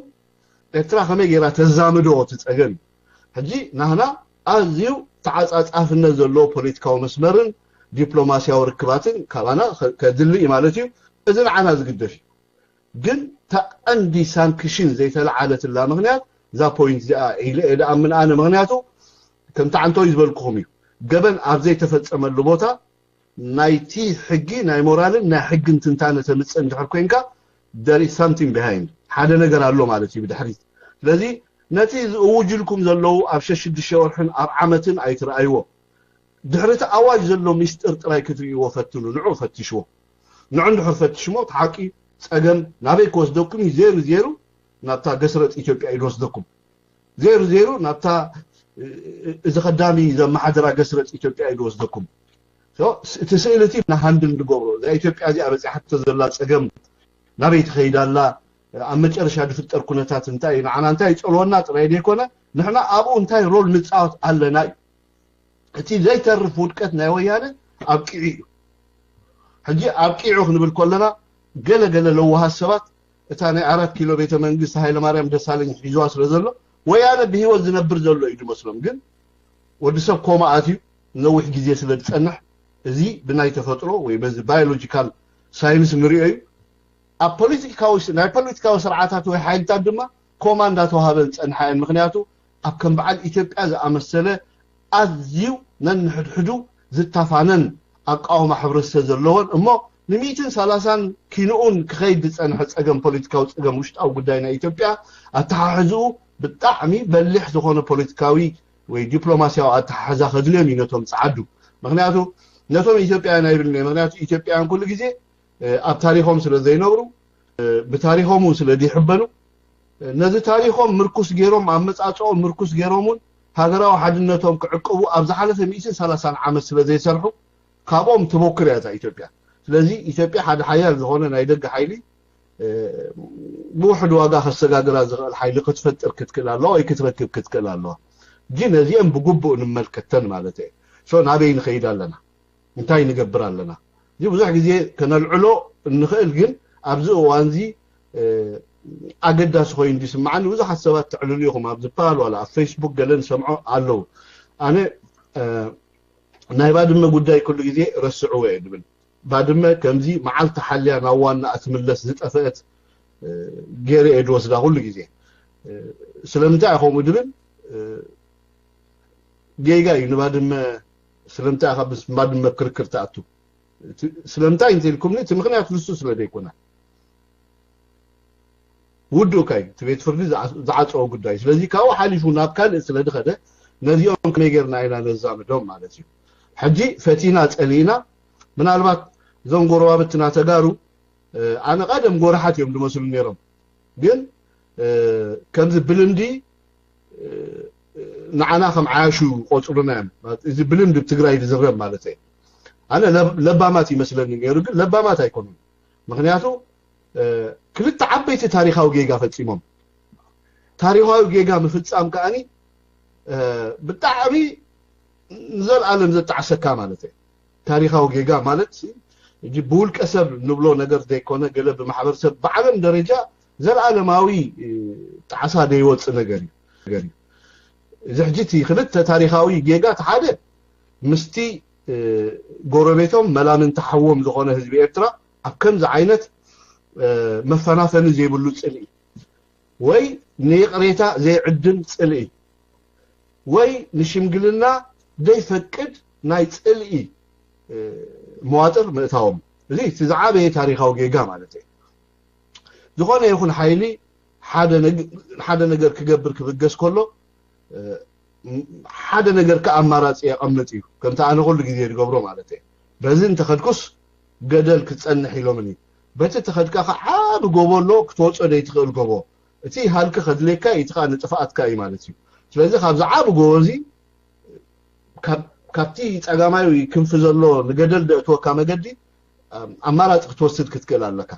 ኤርትራ ከመይ ገይራ ተዛምዶ እቲ ፀገም እዩ። ሕጂ ናህና ኣዝዩ ተዓፃፃፍነት ዘለዎ ፖለቲካዊ መስመርን ዲፕሎማሲያዊ ርክባትን ካባና ከድሊ እዩ ማለት እዩ። እዚ ንዓና ዝግደፍ እዩ። ግን ተቐንዲ ሳንክሽን ዘይተለዓለትላ ምክንያት እዛ ፖይንት እዚኣ ኢለ እየ ደኣምን ኣነ። ምክንያቱ ከምቲ ዓንቶይ ዝበልኩኹም እዩ። ገበን ኣብ ዘይተፈፀመሉ ቦታ ናይቲ ሕጊ ናይ ሞራልን ናይ ሕግን ትንታነ ተምፅእ እንድሕር ኮይንካ there is something behind ሓደ ነገር ኣሎ ማለት እዩ ብድሕሪት። ስለዚ ነቲ ዝእውጅልኩም ዘለዉ ኣብ ሸሽዱሽተ ወርሕን ኣብ ዓመትን ኣይትረኣይዎ። ድሕሪ እቲ ኣዋጅ ዘሎ ሚስጥር ጥራይ ክትርእይዎ ፈትኑ። ንዑ ፈትሽዎ። ንዑ እንድሕር ፈትሽሞ እቲ ሓቂ ፀገም ናበይ ክወስደኩም እዩ? ዜሩ ዜሩ ናብታ ገስረጥ ኢትዮጵያ እዩ ዝወስደኩም። ዜሩ ዜሩ ናብታ እዚ ከዳሚ ዘመሓደራ ገስረጥ ኢትዮጵያ እዩ ዝወስደኩም። እቲ ስእሊ እቲ ናሃንድል ንገብሮ እዛ ኢትዮጵያ እዚኣ በፂሓቶ ዘላ ፀገም ናበይ ትኸይድ ኣላ፣ ኣብ መጨረሻ ዝፍጠር ኩነታት እንታይ እዩ፣ ንዓና እንታይ ይፀልወና ጥራይ ዘይኮነ ንሕና ኣብኡ እንታይ ሮል ንፃወት ኣለና እዩ። እቲ ዘይተርፍ ውድቀት ናይ ወያነ ኣብቂዑ እዩ። ሕጂ ኣብቂዑ ክንብል ከለና ገለ ገለ ለዋሃት ሰባት እታ ናይ ኣራት ኪሎ ቤተ መንግስቲ ሃይለማርያም ደሳለኝ ሒዝዋ ስለ ዘሎ ወያነ ብህይወት ዝነብር ዘሎ እዩ ዝመስሎም። ግን ወዲ ሰብ ኮማ ኣትዩ ነዊሕ ግዜ ስለ ዝጸንሕ እዚ ብናይ ተፈጥሮ ወይ በዚ ባዮሎጂካል ሳይንስ ንሪኦ እዩ። ኣብ ፖለቲካዊ ናይ ፖለቲካዊ ስርዓታት ወይ ሓይልታት ድማ ኮማ እንዳተዋሃበ ዝጸንሓ እየን። ምክንያቱ ኣብ ከም በዓል ኢትዮጵያ ዝኣመሰለ ኣዝዩ ነንሕድሕዱ ዝታፋነን ኣቃውማ ሕብረተሰብ ዘለዎን እሞ ንሚእትን ሰላሳን ኪንኡን ክኸይድ ዝጸንሐ ጸገም ፖለቲካዊ ጸገም ውሽጣዊ ጉዳይ ናይ ኢትዮጵያ ኣተሓሕዝኡ ብጣዕሚ በሊሕ ዝኾነ ፖለቲካዊ ወይ ዲፕሎማሲያዊ ኣተሓሕዛ ከድልዮም እዩ ነቶም ጸዓዱ። ምክንያቱ ነቶም ኢትዮጵያውያን ኣይብልን እየ። ምክንያቱ ኢትዮጵያውያን ኩሉ ግዜ ኣብ ታሪኾም ስለ ዘይነብሩ ብታሪኾም እውን ስለ ዘይሕበኑ ነዚ ታሪኾም ምርኩስ ገይሮም ኣመፃፅኦም ምርኩስ ገይሮም እውን ሃገራዊ ሓድነቶም ክዕቅቡ ኣብ ዝሓለፈ ሚእትን ሰላሳን ዓመት ስለ ዘይሰርሑ ካብኦም ትቦክር እያ እዛ ኢትዮጵያ። ስለዚ ኢትዮጵያ ሓደ ሓያል ዝኾነ ናይ ደገ ሓይሊ ብውሕድ ዋጋ ከሰጋግራ ዝኽእል ሓይሊ ክትፈጥር ክትክእል ኣለዋ ወይ ክትረክብ ክትክእል ኣለዋ። ግን ነዚኦም ብግቡእ ንመልከተን ማለት እየ። ሶ ናበይ ንኸይድ ኣለና? እንታይ ንገብር ኣለና? እዚ ብዙሕ ግዜ ከነልዕሎ እንኽእል፣ ግን ኣብዚ እዋን እዚ ኣገዳሲ ኮይኑ ዝስምዓኒ ብዙሓት ሰባት ተዕልሉ ኢኹም ኣብ ዝበሃል ዋላ ኣብ ፌስቡክ ገለ ንሰምዖ ኣለዉ። ኣነ ናይ ባድመ ጉዳይ ኩሉ ግዜ ረስዕዎ እየ ዝብል። ባድመ ከምዚ መዓልቲ ሓልያ ናብ ዋና እትምለስ ዝጠፈአት ገይረ እየ ዝወስዳ ኩሉ ግዜ። ስለምንታይ ከምኡ ዝብል ጌጋ እዩ። ንባድመ ስለምንታይ ኢኻ ምስ ባድመ ክርክር ትኣቱ? ስለምንታይ እንተልኩምኒ እቲ ምክንያት ንሱ ስለ ዘይኮነ ውዱእ ካይ እቲ ቤት ፍርዲ ዝዓፀዎ ጉዳይ። ስለዚ ካብኡ ሓሊፉ ናብ ካልእ ስለ ዝኸደ ነዚኦም ከመይ ጌርና ኢና ነዛምዶም ማለት እዩ። ሕጂ ፈቲና ጸሊእና ምናልባት እዞም ጎረባብትና ተጋሩ ኣነ ቀደም ጎረሓት እዮም ዝመስሉ ነይሮም፣ ግን ከምዚ ብልምዲ ንዓና ከም ዓያሹ ቆፅሩና እዮም። እዚ ብልምዲ ብትግራይ ዝዝረብ ማለት እየ። ኣነ ለባማት ይመስለኒ ነይሩ፣ ግን ለባማት ኣይኮኑን። ምክንያቱ ክልተ ዓበይቲ ታሪካዊ ጌጋ ፈፂሞም። ታሪካዊ ጌጋ ምፍፃም ከኣኒ ብጣዕሚ ንዘለኣለም ዘጣዕሰካ ማለት እዩ። ታሪካዊ ጌጋ ማለት እ ብውልቀ ሰብ ንብሎ ነገር ዘይኮነ ገለ ብማሕበረሰብ ብዓለም ደረጃ ዘለኣለማዊ ጣዕሳ ዘይወፅእ ነገር እዩ። እዚ ሕጂ እቲ ክልተ ታሪካዊ ጌጋ እቲ ሓደ ምስቲ ጎረቤቶም መላምንቲ ሓዎም ዝኾነ ህዝቢ ኤርትራ ኣብ ከምዚ ዓይነት መፈናፈኒ ዘይብሉ ፅልኢ ወይ ንይቕሬታ ዘይዕድም ፅልኢ ወይ ንሽምግልና ዘይፈቅድ ናይ ፅልኢ መዋጥር ምእታዎም። እዚ እቲ ዝዓበየ ታሪካዊ ጌጋ ማለት እዩ። ዝኾነ ይኹን ሓይሊ ሓደ ነገር ክገብር ክብገስ ከሎ ሓደ ነገር ከ ኣማራፂ የቐምጥ እዩ። ከምቲ ኣነ ኩሉ ግዜ ዝገብሮ ማለት እየ። በዚ እንተኸድኩስ ገደል ክፀንሕ ኢሎምኒ። በቲ ተኸድካ ከ ዓቢ ጎቦ ኣሎ ክትወፅኦ ዘይትኽእል ጎቦ። እቲ ሃልኪ ከድልየካ እዩ፣ እቲ ከዓ ንጥፍኣትካ እዩ ማለት እዩ። ስለዚ ካብዚ ዓቢ ጎቦ እዚ ካብቲ ፀጋማይ ክንፊ ዘሎ ንገደል ዘእትወካ መገዲ ኣማራፂ ክትወስድ ክትክእል ኣለካ።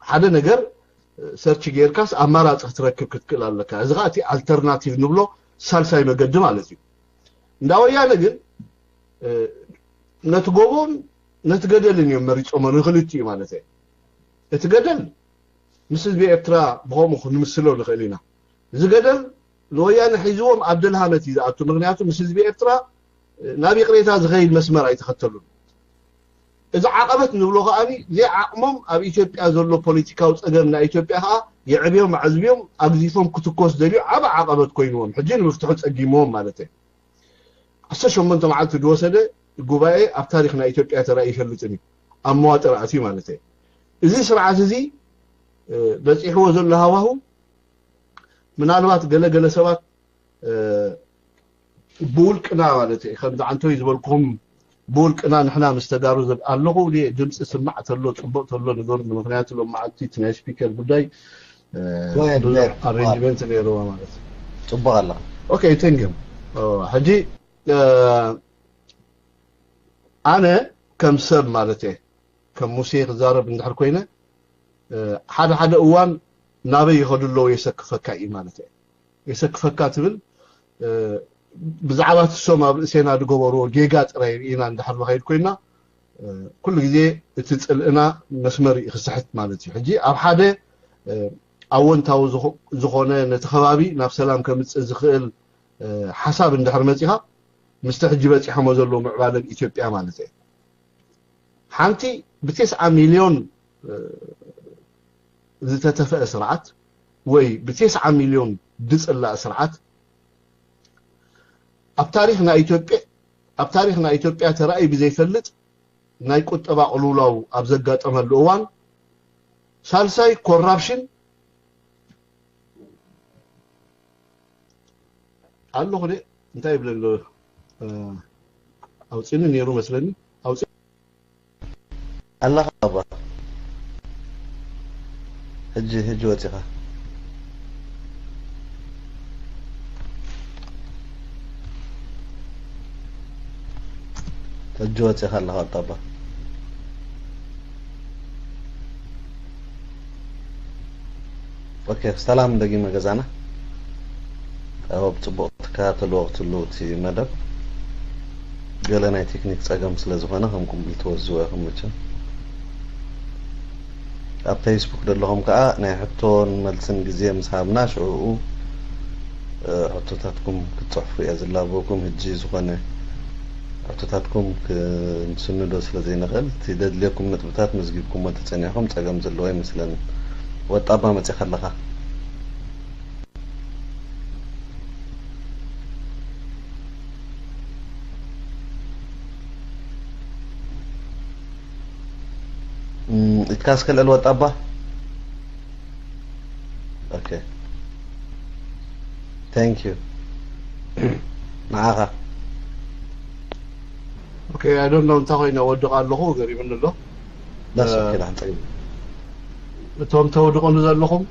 ሓደ ነገር ሰርች ጌርካስ ኣማራፂ ክትረክብ ክትክእል ኣለካ። እዚ ከዓ እቲ ኣልተርናቲቭ ንብሎ ሳልሳይ መገዲ ማለት እዩ። እንዳ ወያነ ግን ነቲ ጎቦን ነቲ ገደልን እዮም መሪፆሞ፣ ንክልቲኡ ማለት እየ። እቲ ገደል ምስ ህዝቢ ኤርትራ ብኸምኡ ክንምስሎ ንኽእል ኢና። እዚ ገደል ንወያነ ሒዝዎም ኣብ ደልሃመት እዩ ዝኣቱ። ምክንያቱ ምስ ህዝቢ ኤርትራ ናብ ይቕሬታ ዝኸይድ መስመር ኣይተኸተሉን። እዚ ዓቐበት ንብሎ ከኣ ዘይዓቕሞም ኣብ ኢትዮጵያ ዘሎ ፖለቲካዊ ጸገም ናይ ኢትዮጵያ ከኣ የዕብዮም ኣዕዝብዮም ኣግዚፎም ክትኮስ ደልዩ ዓቢ ዓቐበት ኮይንዎም ሕጂ ንምፍትሑ ጸጊምዎም ማለት እዩ። ዓሰርተ ሸሞንተ መዓልቲ ዝወሰደ ጉባኤ ኣብ ታሪኽ ናይ ኢትዮጵያ ተራእዩ ይፈልጥን እዩ። ኣብ መዋጥር ኣትዩ ማለት እዩ። እዚ ስርዓት እዚ በፂሕዎ ዘሎ ሃዋሁ ምናልባት ገለ ገለ ሰባት ብውልቅና ማለት እዩ ከምዚ ዓንቶይ ዝበልኩም ብውልቅና ንሕና ምስ ተጋሩ ኣለኹ ድምፂ ስማዕ ተሎ ፅቡቅ ተሎ ንገሩ። ምክንያቱ ሎም መዓልቲ እቲ ናይ ስፒከር ጉዳይ ብዙሕ ኣሬንጅመንት ነይርዎ ማለት እዩ። ፅቡቅ ኣላ። ኦኬ ቴንክ ዩ። ሕጂ ኣነ ከም ሰብ ማለት እየ ከም ሙሴ ክዛረብ እንድሕር ኮይነ ሓደ ሓደ እዋን ናበይ ይኸዱ ኣለዉ የሰክፈካ እዩ ማለት እየ። የሰክፈካ ትብል ብዛዕባ ትሶም ኣብ ርእሴና ዝገበርዎ ጌጋ ጥራይ ርኢና እንድሕር ንኸይድ ኮይና ኩሉ ግዜ እቲ ፅልእና መስመር እዩ ክስሕት ማለት እዩ። ሕጂ ኣብ ሓደ ኣወንታዊ ዝኾነ ነቲ ከባቢ ናብ ሰላም ከምፅእ ዝኽእል ሓሳብ እንድሕር መፂኻ ምስቲ ሕጂ በፂሖሞ ዘለዉ ምዕባለ ኢትዮጵያ ማለት እየ። ሓንቲ ብቴስዓ ሚልዮን ዝተተፈአ ስርዓት ወይ ብቴስዓ ሚልዮን ድፅላእ ስርዓት ኣብ ታሪኽ ናይ ኢትዮጵያ ኣብ ታሪኽ ናይ ኢትዮጵያ ተራእዩ ብዘይፈልጥ ናይ ቁጠባ ቅልውላው ኣብ ዘጋጠመሉ እዋን ሳልሳይ ኮራፕሽን ኣለኹ ደ እንታይ ይብለ ኣሎ ኣውፂኒ ነይሩ መስለኒ ኣውፂ ኣለኻ ኣባ ሕጂ ሕጂ ወፂኻ ሕጂ ወፂኻ ኣለኻ ወጣባ ኦኬ ሰላም ደጊመ ገዛና ኣብ ጽቡቕ ትከታተልዎ ክትህልዉ እቲ መደብ ገለ ናይ ቴክኒክ ጸገም ስለ ዝኾነ ከም ቅቡል ትወዝዎ ኢኹም መቸም ኣብ ፌስቡክ ዘለኹም ከዓ ናይ ሕቶን መልስን ግዜ ምስ ሃብና ሽዑኡ ሕቶታትኩም ክትፅሕፉ እየ ዝላበወኩም ህጂ ዝኾነ ሕቶታትኩም ክንስንዶ ስለ ዘይንኽእል እቲ ደድልየኩም ነጥብታት መዝጊብኩሞ ተፀኒዕኹም ፀገም ዘለዎ ኣይመስለንን ወጣባ መፂኻ ኣለኻ ኢትካስ ከልዕል ወጣባ okay thank you ንዓኻ okay I don't know እንታይ ኮይነ ወድቕ ኣለኹ ገሪሙኒ ኣሎ that's okay ዳን ጸይብ እቶም ተውድቑኒ ዘለኹም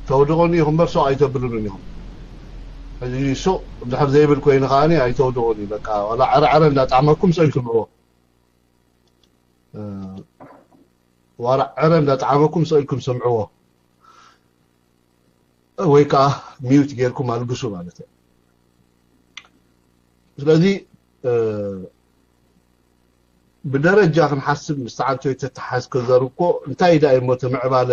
ተውድቑኒ ኢኹም በር ሱቕ ኣይተብሉንን ኢኹም ሕጂ ሱቕ ድሕር ዘይብል ኮይኑ ከዓኒ ኣይተውድቑኒ በቃ ዋላ ዕረዕረ እንዳጣዕመኩም ስእልኩም እዎ ዋላ ዕረ እንዳጣዕመኩም ስእልኩም ስምዕዎ ወይ ከዓ ሚዩት ጌርኩም ኣልግሱ ማለት እዩ ስለዚ ብደረጃ ክንሓስብ ምስ ሰዓንቶይ ተተሓዝ ከዘርብ እኮ እንታይ ዳ እሞ እቲ ምዕባለ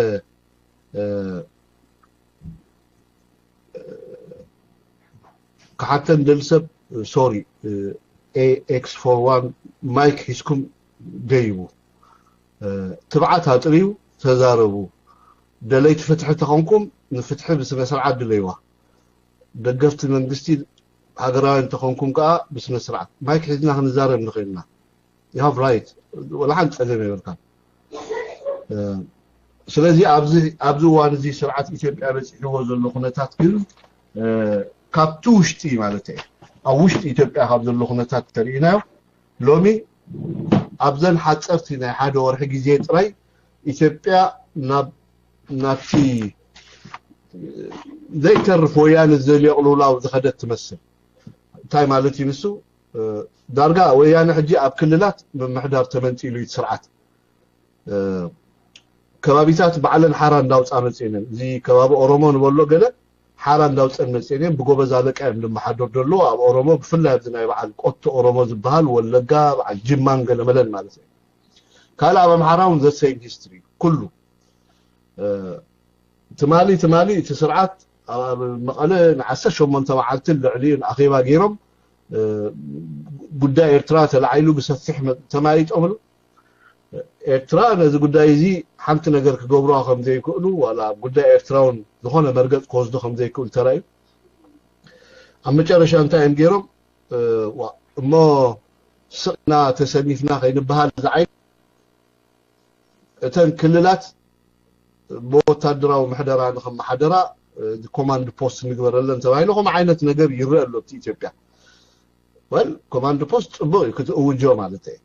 ክሓተን ደሊ ሰብ ሶሪ ኤክስ ፎር ዋን ማይክ ሒዝኩም ደይቡ ትብዓት ኣጥርዩ ተዛረቡ ደለይቲ ፍትሒ ተኾንኩም ንፍትሒ ብስነ ስርዓት ድለይዋ ደገፍቲ መንግስቲ ሃገራውያን እንተኾንኩም ከዓ ብስነ ስርዓት ማይክ ሒዝና ክንዛረብ ንኽእልና you have right ወላ ሓንቲ ፀገም የብልካን ስለዚ ኣብዚ እዋን እዚ ስርዓት ኢትዮጵያ በፂሕዎ ዘሎ ኩነታት ግን ካብቲ ውሽጢ ማለት እየ ኣብ ውሽጢ ኢትዮጵያ ካብ ዘሎ ኩነታት ተሪኢናዮ ሎሚ ኣብዘን ሓፀርቲ ናይ ሓደ ወርሒ ግዜ ጥራይ ኢትዮጵያ ናብ ናብቲ ዘይተርፍ ወያነ ዝደልዮ ቅልውላው ዝኸደት ትመስል እንታይ ማለት እዩ ንሱ ዳርጋ ወያነ ሕጂ ኣብ ክልላት ምምሕዳር ተመንጢሉ እዩ ስርዓት ከባቢታት ባዕለን ሓራ እንዳውፃ መፅኤነን እዚ ከባቢ ኦሮሞ ንበሎ ገለ ሓራ እንዳውፀን መፅኤነን ብጎበዝ ኣለቃ እዮም ዝመሓደር ዘሎ ኣብ ኦሮሞ ብፍላይ ኣብዚ ናይ በዓል ቆቶ ኦሮሞ ዝበሃል ወለጋ በዓል ጅማን ገለመለን ማለት እዩ ካልእ ኣብ ኣምሓራ እውን ዘሰይም ሂስትሪ ኩሉ ትማሊ ትማሊ እቲ ስርዓት ኣብ መቐለ ንዓሰርተ ሸሞንተ መዓልትን ልዕሊኡን ኣኼባ ገይሮም ጉዳይ ኤርትራ ተላዒሉ ብሰፊሕ ተማይጦምሉ ኤርትራ ነዚ ጉዳይ እዚ ሓንቲ ነገር ክገብሩዋ ከም ዘይክእሉ ዋላ ኣብ ጉዳይ ኤርትራ እውን ዝኾነ መርገፅ ክወስዱ ከም ዘይክእሉ ተራእዩ ኣብ መጨረሻ እንታይ እዮም ገይሮም እሞ ስቕና ተሰኒፍና ከይንበሃል ዝዓይ እተን ክልላት ብወታደራዊ ምሕደራ ንኸመሓደራ ኮማንድ ፖስት ንግበረለን ተባሂሉ ከም ዓይነት ነገር ይረአ ኣሎ እቲ ኢትዮጵያ ወል ኮማንድ ፖስት ፅቡቅ እዩ ክትእውጆ ማለት እየ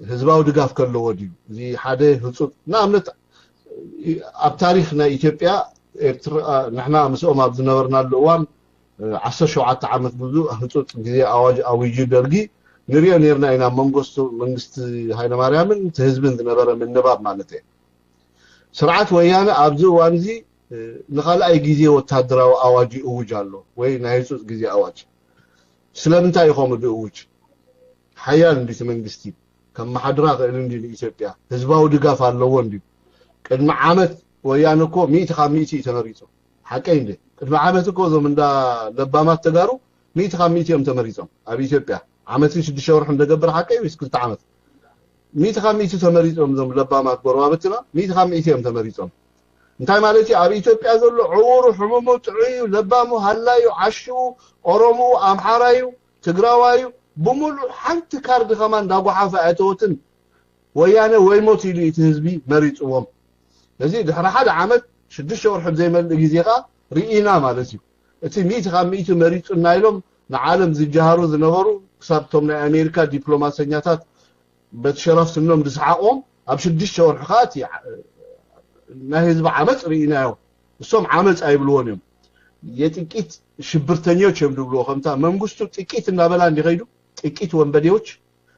ህዝባዊ ድጋፍ ከለዎ ድዩ እዚ ሓደ ህፁፅ ንኣብነት ኣብ ታሪክ ናይ ኢትዮጵያ ኤርትራ ንሕና ምስኦም ኣብ ዝነበርናሉ እዋን ዓሰርተ ሸውዓተ ዓመት ብዙ ህፁፅ ግዜ ኣዋጅ ኣዊጁ ደርጊ ንሪኦ ነርና ኢና መንጎስቱ መንግስቲ ሃይለማርያምን እቲ ህዝብን ዝነበረ ምንባብ ማለት እየ ስርዓት ወያነ ኣብዚ እዋን እዚ ንካልኣይ ግዜ ወታደራዊ ኣዋጅ ይእውጅ ኣሎ ወይ ናይ ህፁፅ ግዜ ኣዋጅ ስለምንታይ እዩ ከምኡ ዝእውጅ ሓያል እንዲ እቲ መንግስቲ ከመሓድራ ክእል እንዲ ንኢትዮጵያ ህዝባዊ ድጋፍ ኣለዎ እንዲ ቅድሚ ዓመት ወያነ እኮ ሚእቲ ካብ ሚእቲ እዩ ተመሪፁ። ሓቀይ እንደ ቅድሚ ዓመት እኮ እዞም እንዳ ለባማት ተጋሩ ሚእቲ ካብ ሚእቲ እዮም ተመሪፆም ኣብ ኢትዮጵያ። ዓመትን ሽዱሽተ ወርሒ እንደገብር ሓቀይ ወይስ ክልተ ዓመት? ሚእቲ ካብ ሚእቲ ተመሪፆም እዞም ለባማት ጎረባብትና ሚእቲ ካብ ሚእቲ እዮም ተመሪፆም። እንታይ ማለት እዩ? ኣብ ኢትዮጵያ ዘሎ ዕውሩ፣ ሕሙሙ፣ ጥዑዩ፣ ለባሙ፣ ሃላዩ፣ ዓሽኡ፣ ኦሮምኡ፣ ኣምሓራዩ፣ ትግራዋዩ ብምሉእ ሓንቲ ካርድ ከማን እንዳጓሓፈ ኣየተወትን። ወያነ ወይ ሞት ኢሉ እቲ ህዝቢ መሪፅዎም። እዚ ድሕሪ ሓደ ዓመት ሽዱሽተ ወርሒ ዘይመልእ ግዜ ከዓ ርኢና ማለት እዩ። እቲ ሚእቲ ካብ ሚእቲ መሪፁና ኢሎም ንዓለም ዝጀሃሩ ዝነበሩ ክሳብ እቶም ናይ ኣሜሪካ ዲፕሎማሰኛታት በቲ ሸራፍ ስኖም ዝሰሓቕዎም ኣብ ሽዱሽተ ወርሒ ከዓ እቲ ናይ ህዝቢ ዓመፅ ርኢናዮ። እሶም ዓመፅ ኣይብልዎን እዮም። የጥቂት ሽብርተኞች እዮም ዝብልዎ። ከምታ መንግስቱ ጥቂት እናበላ እንዲኸይዱ ጥቂት ወንበዴዎች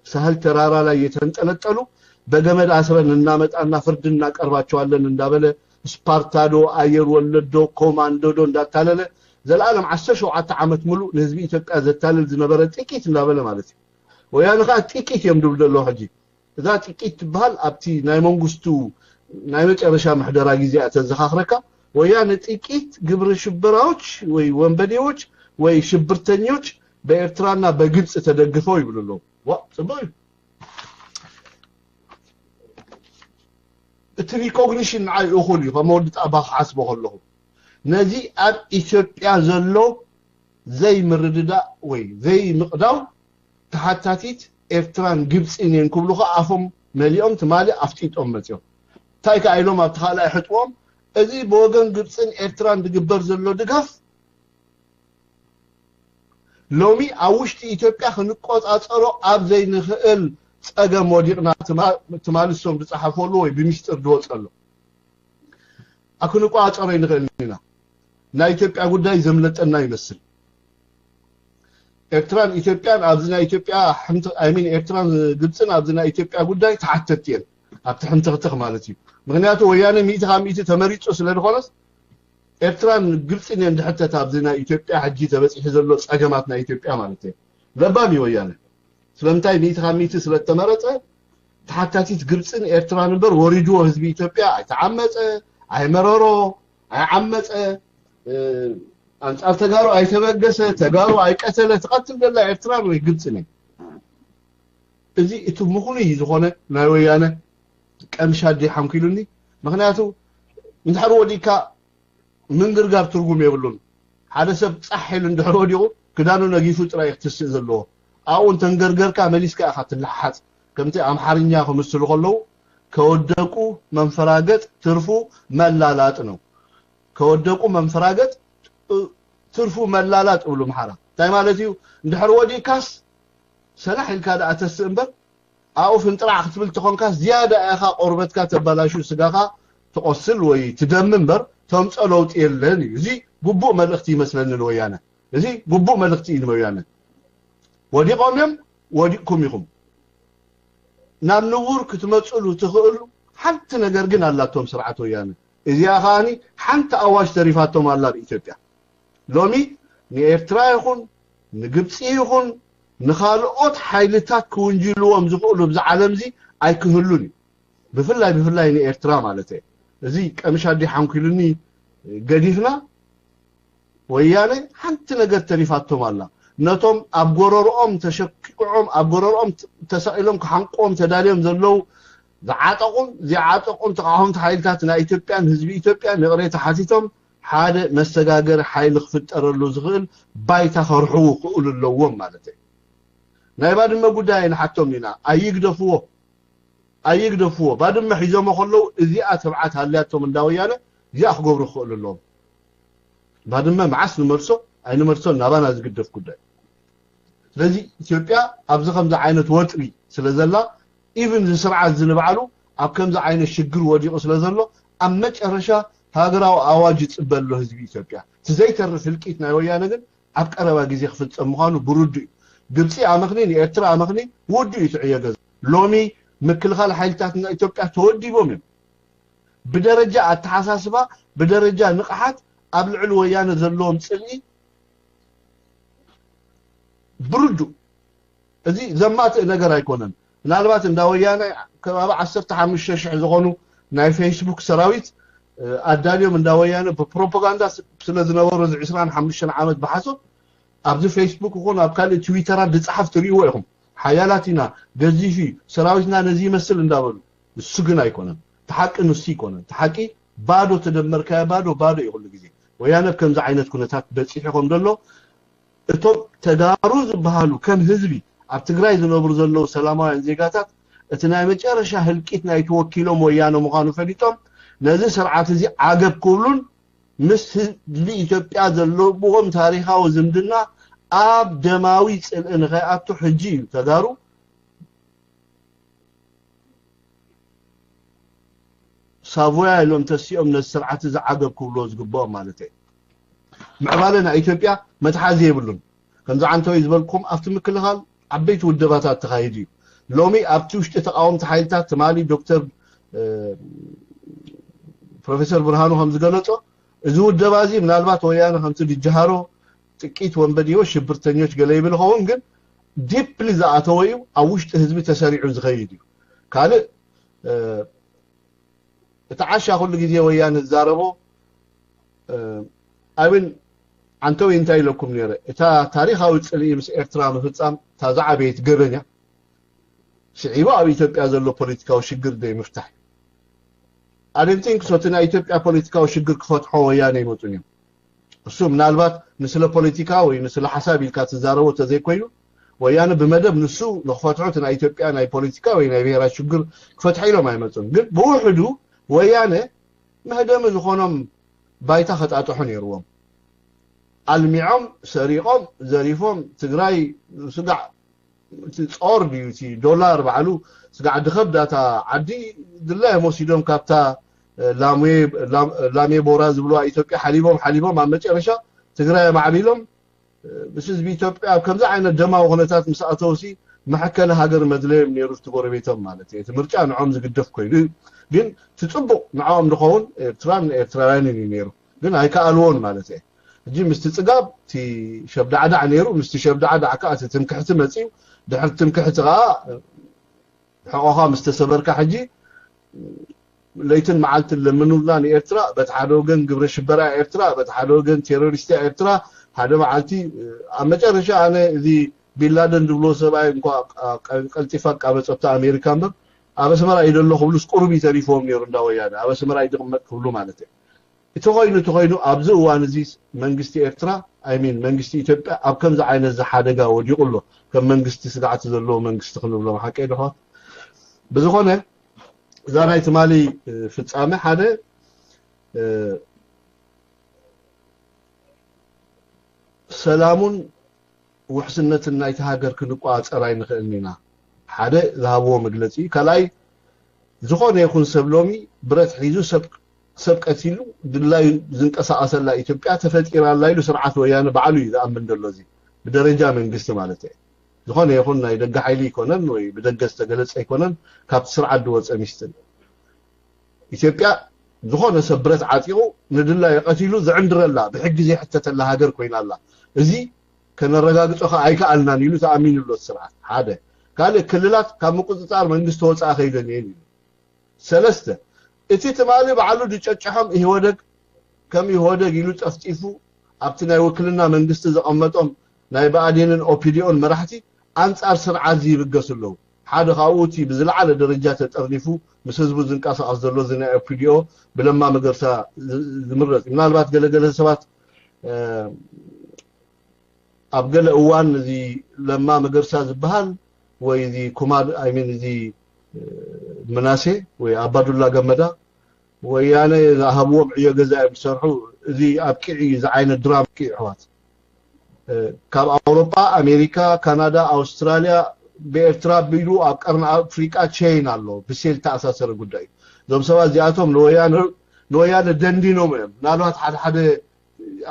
ሳህል ተራራ ላይ የተንጠለጠሉ በገመድ አስረን እናመጣና ፍርድ እናቀርባቸዋለን እንዳበለ ስፓርታዶ አየር ወለዶ ኮማንዶዶ እንዳታለለ ዘላለም ዓሰርተ ሸውዓተ ዓመት ሙሉእ ንህዝቢ ኢትዮጵያ ዘታልል ዝነበረ ጥቂት እንዳበለ ማለት እዩ። ወያነ ከዓ ጥቂት እዮም ድብል ዘለዉ ሕጂ። እዛ ጥቂት ትበሃል ኣብቲ ናይ መንግስቱ ናይ መጨረሻ ምሕደራ ግዜ እያ ተዘኻኽረካ። ወያነ ጥቂት ግብረ ሽበራዎች ወይ ወንበዴዎች ወይ ሽብርተኞች በኤርትራና በግብፅ ተደግፈው ይብሉ ኣለዉ። ዋ ፅቡቅ እዩ። እቲ ሪኮግኒሽን ንዓይ እኹል እዩ። ከም ወዲ ጣባ ክሓስቦ ከለኹ ነዚ ኣብ ኢትዮጵያ ዘሎ ዘይምርድዳእ ወይ ዘይምቕዳው ተሓታቲት ኤርትራን ግብፅን እየን ክብሉ ከዓ ኣፎም መሊኦም ትማሊ ኣፍጢጦም መፅኦም። እንታይ ከዓ ኢሎም ኣብቲ ካልኣይ ሕጥቦም እዚ ብወገን ግብፅን ኤርትራን ዝግበር ዘሎ ድጋፍ ሎሚ ኣብ ውሽጢ ኢትዮጵያ ክንቆፃፀሮ ኣብ ዘይንኽእል ፀገም ወዲቕና ትማሊ እሶም ዝፀሓፈሉ ወይ ብሚስጥር ዝወፀሉ ኣብ ክንቆፃፀሮ ይንኽእል ኢና። ናይ ኢትዮጵያ ጉዳይ ዘምለጠና ይመስል። ኤርትራን ኢትዮጵያን ኣብዚ ናይ ኢትዮጵያ ሕምት I mean ኤርትራን ግብፅን ኣብዚ ናይ ኢትዮጵያ ጉዳይ ተሓተቲ እየን ኣብቲ ሕምትኽትኽ ማለት እዩ። ምክንያቱ ወያነ ሚእቲ ካብ ሚእቲ ተመሪፁ ስለ ዝኾነስ ኤርትራን ግብፅን እየን ድሕተት ኣብዚ ናይ ኢትዮጵያ ሕጂ ተበፂሑ ዘሎ ፀገማት ናይ ኢትዮጵያ ማለት እዩ። ለባም እዩ ወያነ። ስለምንታይ ሚእቲ ካብ ሚእቲ ስለተመረፀ ተሓታቲት ግብፅን ኤርትራን እምበር ወሪድዎ ህዝቢ ኢትዮጵያ ኣይተዓመፀ፣ ኣይመረሮ፣ ኣይዓመፀ፣ ኣንፃር ተጋሩ ኣይተበገሰ፣ ተጋሩ ኣይቀተለ። ትቐትል ዘላ ኤርትራን ወይ ግብፅን እዩ። እዚ እቲ ምኹኑይ ዝኾነ ናይ ወያነ ቀምሻ ኣደይ ሓንኪሉኒ። ምክንያቱ እንድሕር ወዲእካ ምንግርጋር ትርጉም የብሉን። ሓደ ሰብ ፃሕ ኢሉ እንድሕር ወዲቑ ክዳኑ ነጊፉ ጥራይ ክትስእ ዘለዎ። ኣብኡ እንተንገርገርካ መሊስካ ኢኻ ትለሓሓፅ። ከምቲ ኣምሓርኛ ክምስሉ ከለዉ ከወደቁ መንፈራገጥ ትርፉ መላላጥ ነው። ከወደቁ መንፈራገጥ ትርፉ መላላጥ ይብሉ ኣምሓራ። እንታይ ማለት እዩ? እንድሕር ወዲእካስ ሰላሕ ኢልካ ደኣ ተስእ እምበር ኣብኡ ፍንጥራዕ ክትብል ተኾንካ ዝያዳ ኢኻ ቆርበትካ ተባላሹ፣ ስጋኻ ትቆስል ወይ ትደም እምበር ተምፀ ለውጢ የለን እዩ። እዚ ግቡእ መልእኽቲ ይመስለኒ ንወያነ። እዚ ግቡእ መልእኽቲ እዩ ንወያነ። ወዲቖም እዮም፣ ወዲቕኩም ኢኹም። ናብ ንቡር ክትመፅሉ ትኽእሉ ሓንቲ ነገር ግን ኣላቶም ስርዓት ወያነ። እዚኣ ከዓኒ ሓንቲ ኣዋጅ ተሪፋቶም ኣላ ኣብ ኢትዮጵያ። ሎሚ ንኤርትራ ይኹን ንግብፂ ይኹን ንኻልኦት ሓይልታት ክውንጅልዎም ዝኽእሉ ኣብዚ ዓለም እዚ ኣይክህሉን እዩ። ብፍላይ ብፍላይ ንኤርትራ ማለት እየ። እዚ ቀምሽ ኣዲ ሓንኪሉኒ ገዲፍና ወያነ ሓንቲ ነገር ተሪፋቶም ኣላ። ነቶም ኣብ ጎረርኦም ተሸኪዖም ኣብ ጎረርኦም ተሰቒሎም ክሓንቅዎም ተዳልዮም ዘለዉ ዝዓጠቑን ዘይዓጠቑን ተቓወምቲ ሓይልታት ናይ ኢትዮጵያን ህዝቢ ኢትዮጵያን ይቕሬታ ሓቲቶም ሓደ መሰጋገሪ ሓይሊ ክፍጠረሉ ዝኽእል ባይታ ከርሕዉ ክእሉ ኣለዎም ማለት እዩ። ናይ ባድመ ጉዳይ ኣይንሓቶም ኢና። ኣይግደፍዎ፣ ኣይግደፍዎ። ባድመ ሒዞሞ ከለዉ እዚኣ ትብዓት ሃልያቶም እንዳ ወያነ እዚኣ ክገብሩ ክኽእሉ ኣለዎም። ባድመ መዓስ ንመልሶ ኣይንመልሶን ናባና ዝግደፍ ጉዳይ። ስለዚ ኢትዮጵያ ኣብዚ ከምዚ ዓይነት ወጥሪ ስለ ዘላ ኢቭን እዚ ስርዓት እዚ ንባዕሉ ኣብ ከምዚ ዓይነት ሽግር ወዲቑ ስለ ዘሎ ኣብ መጨረሻ ሃገራዊ ኣዋጅ ይፅበ ኣሎ ህዝቢ ኢትዮጵያ። እቲ ዘይተርፍ ህልቂት ናይ ወያነ ግን ኣብ ቀረባ ግዜ ክፍፀም ምዃኑ ብርዱእ እዩ። ግብፂ ኣመኽኒ ንኤርትራ ኣመኽኒ ውዱእ እዩ ትዕዮ ገዛ። ሎሚ ምክልኻል ሓይልታት ናይ ኢትዮጵያ ተወዲቦም እዮም። ብደረጃ ኣተሓሳስባ ብደረጃ ንቕሓት ኣብ ልዕሊ ወያነ ዘለዎም ፅልኢ ብርዱእ እዚ ዘማትእ ነገር ኣይኮነን። ምናልባት እንዳ ወያነ ከባቢ ዓሰርተ ሓሙሽተ ሽሕ ዝኾኑ ናይ ፌስቡክ ሰራዊት ኣዳልዮም እንዳ ወያነ ብፕሮፓጋንዳ ስለ ዝነበሩ እዚ ዕስራን ሓሙሽተን ዓመት ብሓሶት ኣብዚ ፌስቡክ ይኹን ኣብ ካልእ ትዊተራት ዝፅሓፍ ትርእይዎ ኢኹም። ሓያላት ኢና፣ ገዚፍ እዩ፣ ሰራዊትና ነዚ ይመስል እንዳበሉ። እሱ ግን ኣይኮነን። እቲ ሓቂ ንሱ ይኮነን። እቲ ሓቂ ባዶ ተደመርካዮ ባዶ ባዶ እዩ ኩሉ ግዜ። ወያነ ኣብ ከምዚ ዓይነት ኩነታት በፂሑ ከም ዘሎ እቶም ተጋሩ ዝበሃሉ ከም ህዝቢ ኣብ ትግራይ ዝነብሩ ዘለዉ ሰላማውያን ዜጋታት እቲ ናይ መጨረሻ ህልቂት ናይ ተወኪሎም ወያነ ምዃኑ ፈሊጦም ነዚ ስርዓት እዚ ዓገብ ክብሉን ምስ ህዝቢ ኢትዮጵያ ዘለዎም ታሪኻዊ ዝምድና ኣብ ደማዊ ፅልኢ ንኸይኣቱ ሕጂ እዩ ተጋሩ ሳቮያ ኢሎም ተሲኦም ነዚ ስርዓት እዚ ዓገብ ክብልዎ ዝግብኦም ማለት እዩ። ምዕባለ ናይ ኢትዮጵያ መትሓዚ የብሉን። ከምዚ ዓንተወይ ዝበልኩም ኣብቲ ምክልኻል ዓበይቲ ውደባታት ተኻይዱ እዩ። ሎሚ ኣብቲ ውሽጢ ተቃወምቲ ሓይልታት ትማሊ ዶክተር ፕሮፌሰር ብርሃኑ ከም ዝገለጾ እዚ ውደባ እዚ ምናልባት ወያነ ከምቲ ድጅሃሮ ጥቂት ወንበዴዎች ሽብርተኞች ገለ ይብል ይኸውን ግን ዲፕሊ ዝኣተወ እዩ ኣብ ውሽጢ ህዝቢ ተሰሪዑ ዝኸይድ እዩ ካልእ እቲ ዓሻ ኩሉ ግዜ ወያነ ዝዛረቦ ኣብን ዓንተዊ እንታይ ኢለኩም ነረ እታ ታሪኻዊ ፅልኢ ምስ ኤርትራ ምፍፃም እታ ዝዓበየት ገበን እያ ስዒቡ ኣብ ኢትዮጵያ ዘሎ ፖለቲካዊ ሽግር ደይ ምፍታሕ ኣደንቲንክሶ እቲ ናይ ኢትዮጵያ ፖለቲካዊ ሽግር ክፈትሖ ወያነ ይመፁን እዮም እሱ ምናልባት ንስለ ፖለቲካ ወይ ንስለ ሓሳብ ኢልካ ትዛረቦ ተዘይኮይኑ ወያነ ብመደብ ንሱ ንክፈትሖ እቲ ናይ ኢትዮጵያ ናይ ፖለቲካ ወይ ናይ ብሄራት ሽግር ክፈትሐ ኢሎም ኣይመፁን ግን ብውሕዱ ወያነ መህደሚ ዝኾኖም ባይታ ከጣጥሑ ነይርዎም ኣልሚዖም ሰሪቖም ዘሪፎም ትግራይ ስጋዕ እቲ ጾር ድዩ እቲ ዶላር ባዕሉ ስጋዕ ድኸብዳታ ዓዲ ድላዮም ወሲዶም ካብታ ላሜ ቦራ ዝብልዋ ኢትዮጵያ ሓሊቦም ሓሊቦም ኣብ መጨረሻ ትግራይ ኣማዕቢሎም ምስ ህዝቢ ኢትዮጵያ ኣብ ከምዚ ዓይነት ደማዊ ኩነታት ምስ ኣተውሲ መሐከሊ ሃገር መድለዮም ነይሩ እቲ ጎረቤቶም ማለት እዩ እቲ ምርጫ ንዖም ዝግደፍ ኮይኑ እዩ ግን እቲ ፅቡቅ ንዓኦም ዝኸውን ኤርትራን ኤርትራውያንን እዩ ነይሩ ግን ኣይከኣልዎን ማለት እየ ሕጂ ምስቲ ፅጋብ እቲ ሸብዳዕዳዕ ነይሩ ምስቲ ሸብዳዕዳዕ ከዓ እቲ ትምክሕቲ መፅዩ ድሕሪ ትምክሕቲ ከዓ ሕቆኻ ምስ ተሰበርካ ሕጂ ለይትን መዓልትን ለምኑልና ንኤርትራ በቲ ሓደ ወገን ግብረ ሽበራ ኤርትራ በቲ ሓደ ወገን ቴሮሪስት ኤርትራ ሓደ መዓልቲ ኣብ መጨረሻ ኣነ እዚ ቢንላደን ዝብሎ ሰብኣይ እንኳ ቀልጢፋ ኣቃበፀቶ ኣሜሪካ እምበር ኣብ ኣስመራ እዩ ዘሎ ክብሉስ ቁሩብ እዩ ተሪፎም ነይሩ እንዳ ወያነ ኣብ ኣስመራ እዩ ዝቕመጥ ክብሉ ማለት እዩ እቲ ኮይኑ እቲ ኮይኑ ኣብዚ እዋን እዚ መንግስቲ ኤርትራ ኣይሚን መንግስቲ ኢትዮጵያ ኣብ ከምዚ ዓይነት እዚ ሓደጋ ወዲቑ ኣሎ ከም መንግስቲ ስጋዕቲ ዘለዎ መንግስቲ ክንብሎም ሓቀይ ድኾን ብዝኾነ እዛ ናይ ትማሊ ፍጻመ ሓደ ሰላሙን ውሕስነትን ናይቲ ሃገር ክንቆፃፀር ኣይንኽእልን ኢና ሓደ ዝሃብዎ መግለፂ እዩ ካልኣይ ዝኾነ ይኹን ሰብ ሎሚ ብረት ሒዙ ሰብ ሰብ ቀቲሉ ድላዩ ዝንቀሳቐሰላ ኢትዮጵያ ተፈጢራ ኣላ ኢሉ ስርዓት ወያነ ባዕሉ እዩ ዝኣምን ዘሎ እዚ ብደረጃ መንግስቲ ማለት እየ ዝኾነ ይኹን ናይ ደገ ሓይሊ ኣይኮነን ወይ ብደገ ዝተገለፀ ኣይኮነን ካብቲ ስርዓት ዝወፀ ሚስጥር ኢትዮጵያ ዝኾነ ሰብ ብረት ዓጢቑ ንድላዩ ቀቲሉ ዝዕንድረላ ብሕጊ ዘይሕተተላ ሃገር ኮይና ኣላ እዚ ከነረጋግፆ ከዓ ኣይከኣልናን ኢሉ ተኣሚኑ ኣሎ ስርዓት ሓደ ካልእ ክልላት ካብ ምቁፅፃር መንግስቲ ወፃኢ ከይደን እየን ኢሉ ሰለስተ እቲ ትማሊ ባዕሉ ዝጨጨሖም ኢህወደግ ከም ኢህወደግ ኢሉ ጠፍጢፉ ኣብቲ ናይ ውክልና መንግስቲ ዘቐመጦም ናይ ብኣዴንን ኦፒዲኦን መራሕቲ ኣንፃር ስርዓት ዝይብገሱ ኣለዉ ሓደ ካብኡ እቲ ብዝለዓለ ደረጃ ተጠርኒፉ ምስ ህዝቡ ዝንቀሳቐስ ዘሎ እዚ ናይ ኦፒዲኦ ብለማ መገርሳ ዝምረፅ ምናልባት ገለገለ ሰባት ኣብ ገለ እዋን እዚ ለማ መገርሳ ዝበሃል ወይ እዚ ኩማ ኣይሚን እዚ ምናሴ ወይ ኣባዱላ ገመዳ ወያነ ዝሃብዎም ዕዮ ገዛ እዮም ዝሰርሑ እዚ ኣብቂዕ እዩ እዚ ዓይነት ድራማ ኣብቂዕ ኣሕዋት ካብ ኣውሮጳ ኣሜሪካ ካናዳ ኣውስትራልያ ብኤርትራ ኣቢሉ ኣብ ቀርኒ ኣፍሪቃ ቸይን ኣሎ ብሴል ተኣሳሰረ ጉዳይ እዩ እዞም ሰባት እዚኣቶም ንወያነ ደንዲኖም እዮም ምናልባት ሓደ ሓደ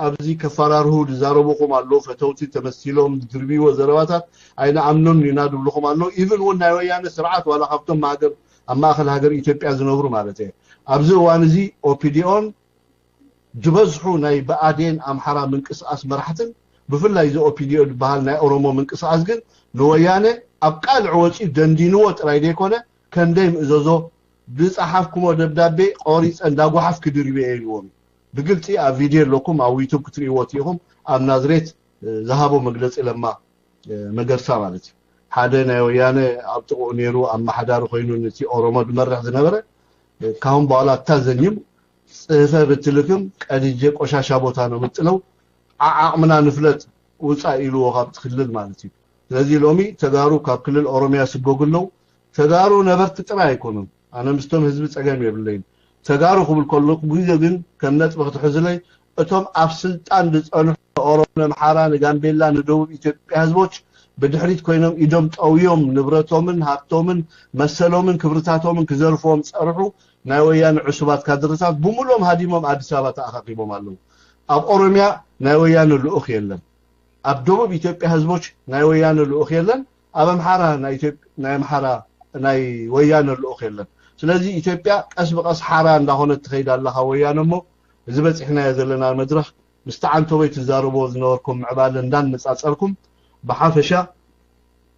ኣብዚ ከፈራርሁ ዝዛረቡኹም ኣለዉ ፈተውቲ ተመሲሎም ዝድርብይዎ ዘረባታት ኣይንኣምኖን ኢና ዝብልኹም ኣለዉ even እውን ናይ ወያነ ስርዓት ዋላ ካብቶም ሃገር ኣብ ማእኸል ሃገር ኢትዮጵያ ዝነብሩ ማለት እየ ኣብዚ እዋን እዚ ኦፒዲኦን ዝበዝሑ ናይ ብኣዴን ኣምሓራ ምንቅስቃስ መራሕትን ብፍላይ እዚ ኦፒዲዮ ዝበሃል ናይ ኦሮሞ ምንቅስቃስ ግን ንወያነ ኣብ ቃልዕ ወፂኡ ደንዲንዎ ጥራይ ዘይኮነ፣ ከንደይ ምእዘዞ፣ ዝፀሓፍኩሞ ደብዳቤ ቆሪፀ እንዳጓሓፍ ክድርብየ ኢልዎም እዩ። ብግልፂ ኣብ ቪድዮ ኣለኩም፣ ኣብ ዩቱብ ክትርእይዎ ኢኹም። ኣብ ናዝሬት ዝሃቦ መግለፂ ለማ መገርሳ ማለት እዩ። ሓደ ናይ ወያነ ኣብ ጥቕኡ ነይሩ፣ ኣመሓዳሪ ኮይኑ ነቲ ኦሮሞ ዝመርሕ ዝነበረ፣ ካሁን በኋላ እታዘኝም ጽህፈ ብትልክም ቀድጄ ቆሻሻ ቦታ ነው የምጥለው፣ ዓዓቕምና ንፍለጥ፣ ውጻእ ኢልዎ ካብቲ ክልል ማለት እዩ። ስለዚ ሎሚ ተጋሩ ካብ ክልል ኦሮሚያ ስጎጉ ኣለዉ። ተጋሩ ነበርቲ ጥራይ ኣይኮኑን። ኣነ ምስቶም ህዝቢ ጸገም የብለይን። ተጋሩ ክብል ከለኹ ግዜ ግን ከም ነጥቢ ክትሕዝለይ፣ እቶም ኣብ ስልጣን ዝጸንሑ ንኦሮሞ፣ ንኣምሓራ፣ ንጋምቤላ፣ ንደቡብ ኢትዮጵያ ህዝቦች ብድሕሪት ኮይኖም ኢዶም ጠውዮም ንብረቶምን ሃብቶምን መሰሎምን ክብርታቶምን ክዘርፍዎም ዝጸርሑ ናይ ወያነ ዕሱባት ካድርታት ብምሎም ሃዲሞም ኣዲስ ኣበባ ተኣኻኺቦም ኣለዉ። ኣብ ኦሮሚያ ናይ ወያነ ልኡኽ የለን። ኣብ ደቡብ ኢትዮጵያ ህዝቦች ናይ ወያነ ልኡኽ የለን። ኣብ ኣምሓራ ናይ ኢትዮጵ-፣ ናይ ኣምሓራ ናይ ወያነ ልኡኽ የለን። ስለዚ ኢትዮጵያ ቀስ ብቐስ ሓራ እንዳኾነት ትኸይድ ኣላ ካብ ወያነ እሞ፣ እዚ በፂሕናዮ ዘለና መድረኽ ምስቲ ዓንቶበይ ትዛረብዎ ዝነበርኩም ምዕባለ እንዳነፃፀርኩም ብሓፈሻ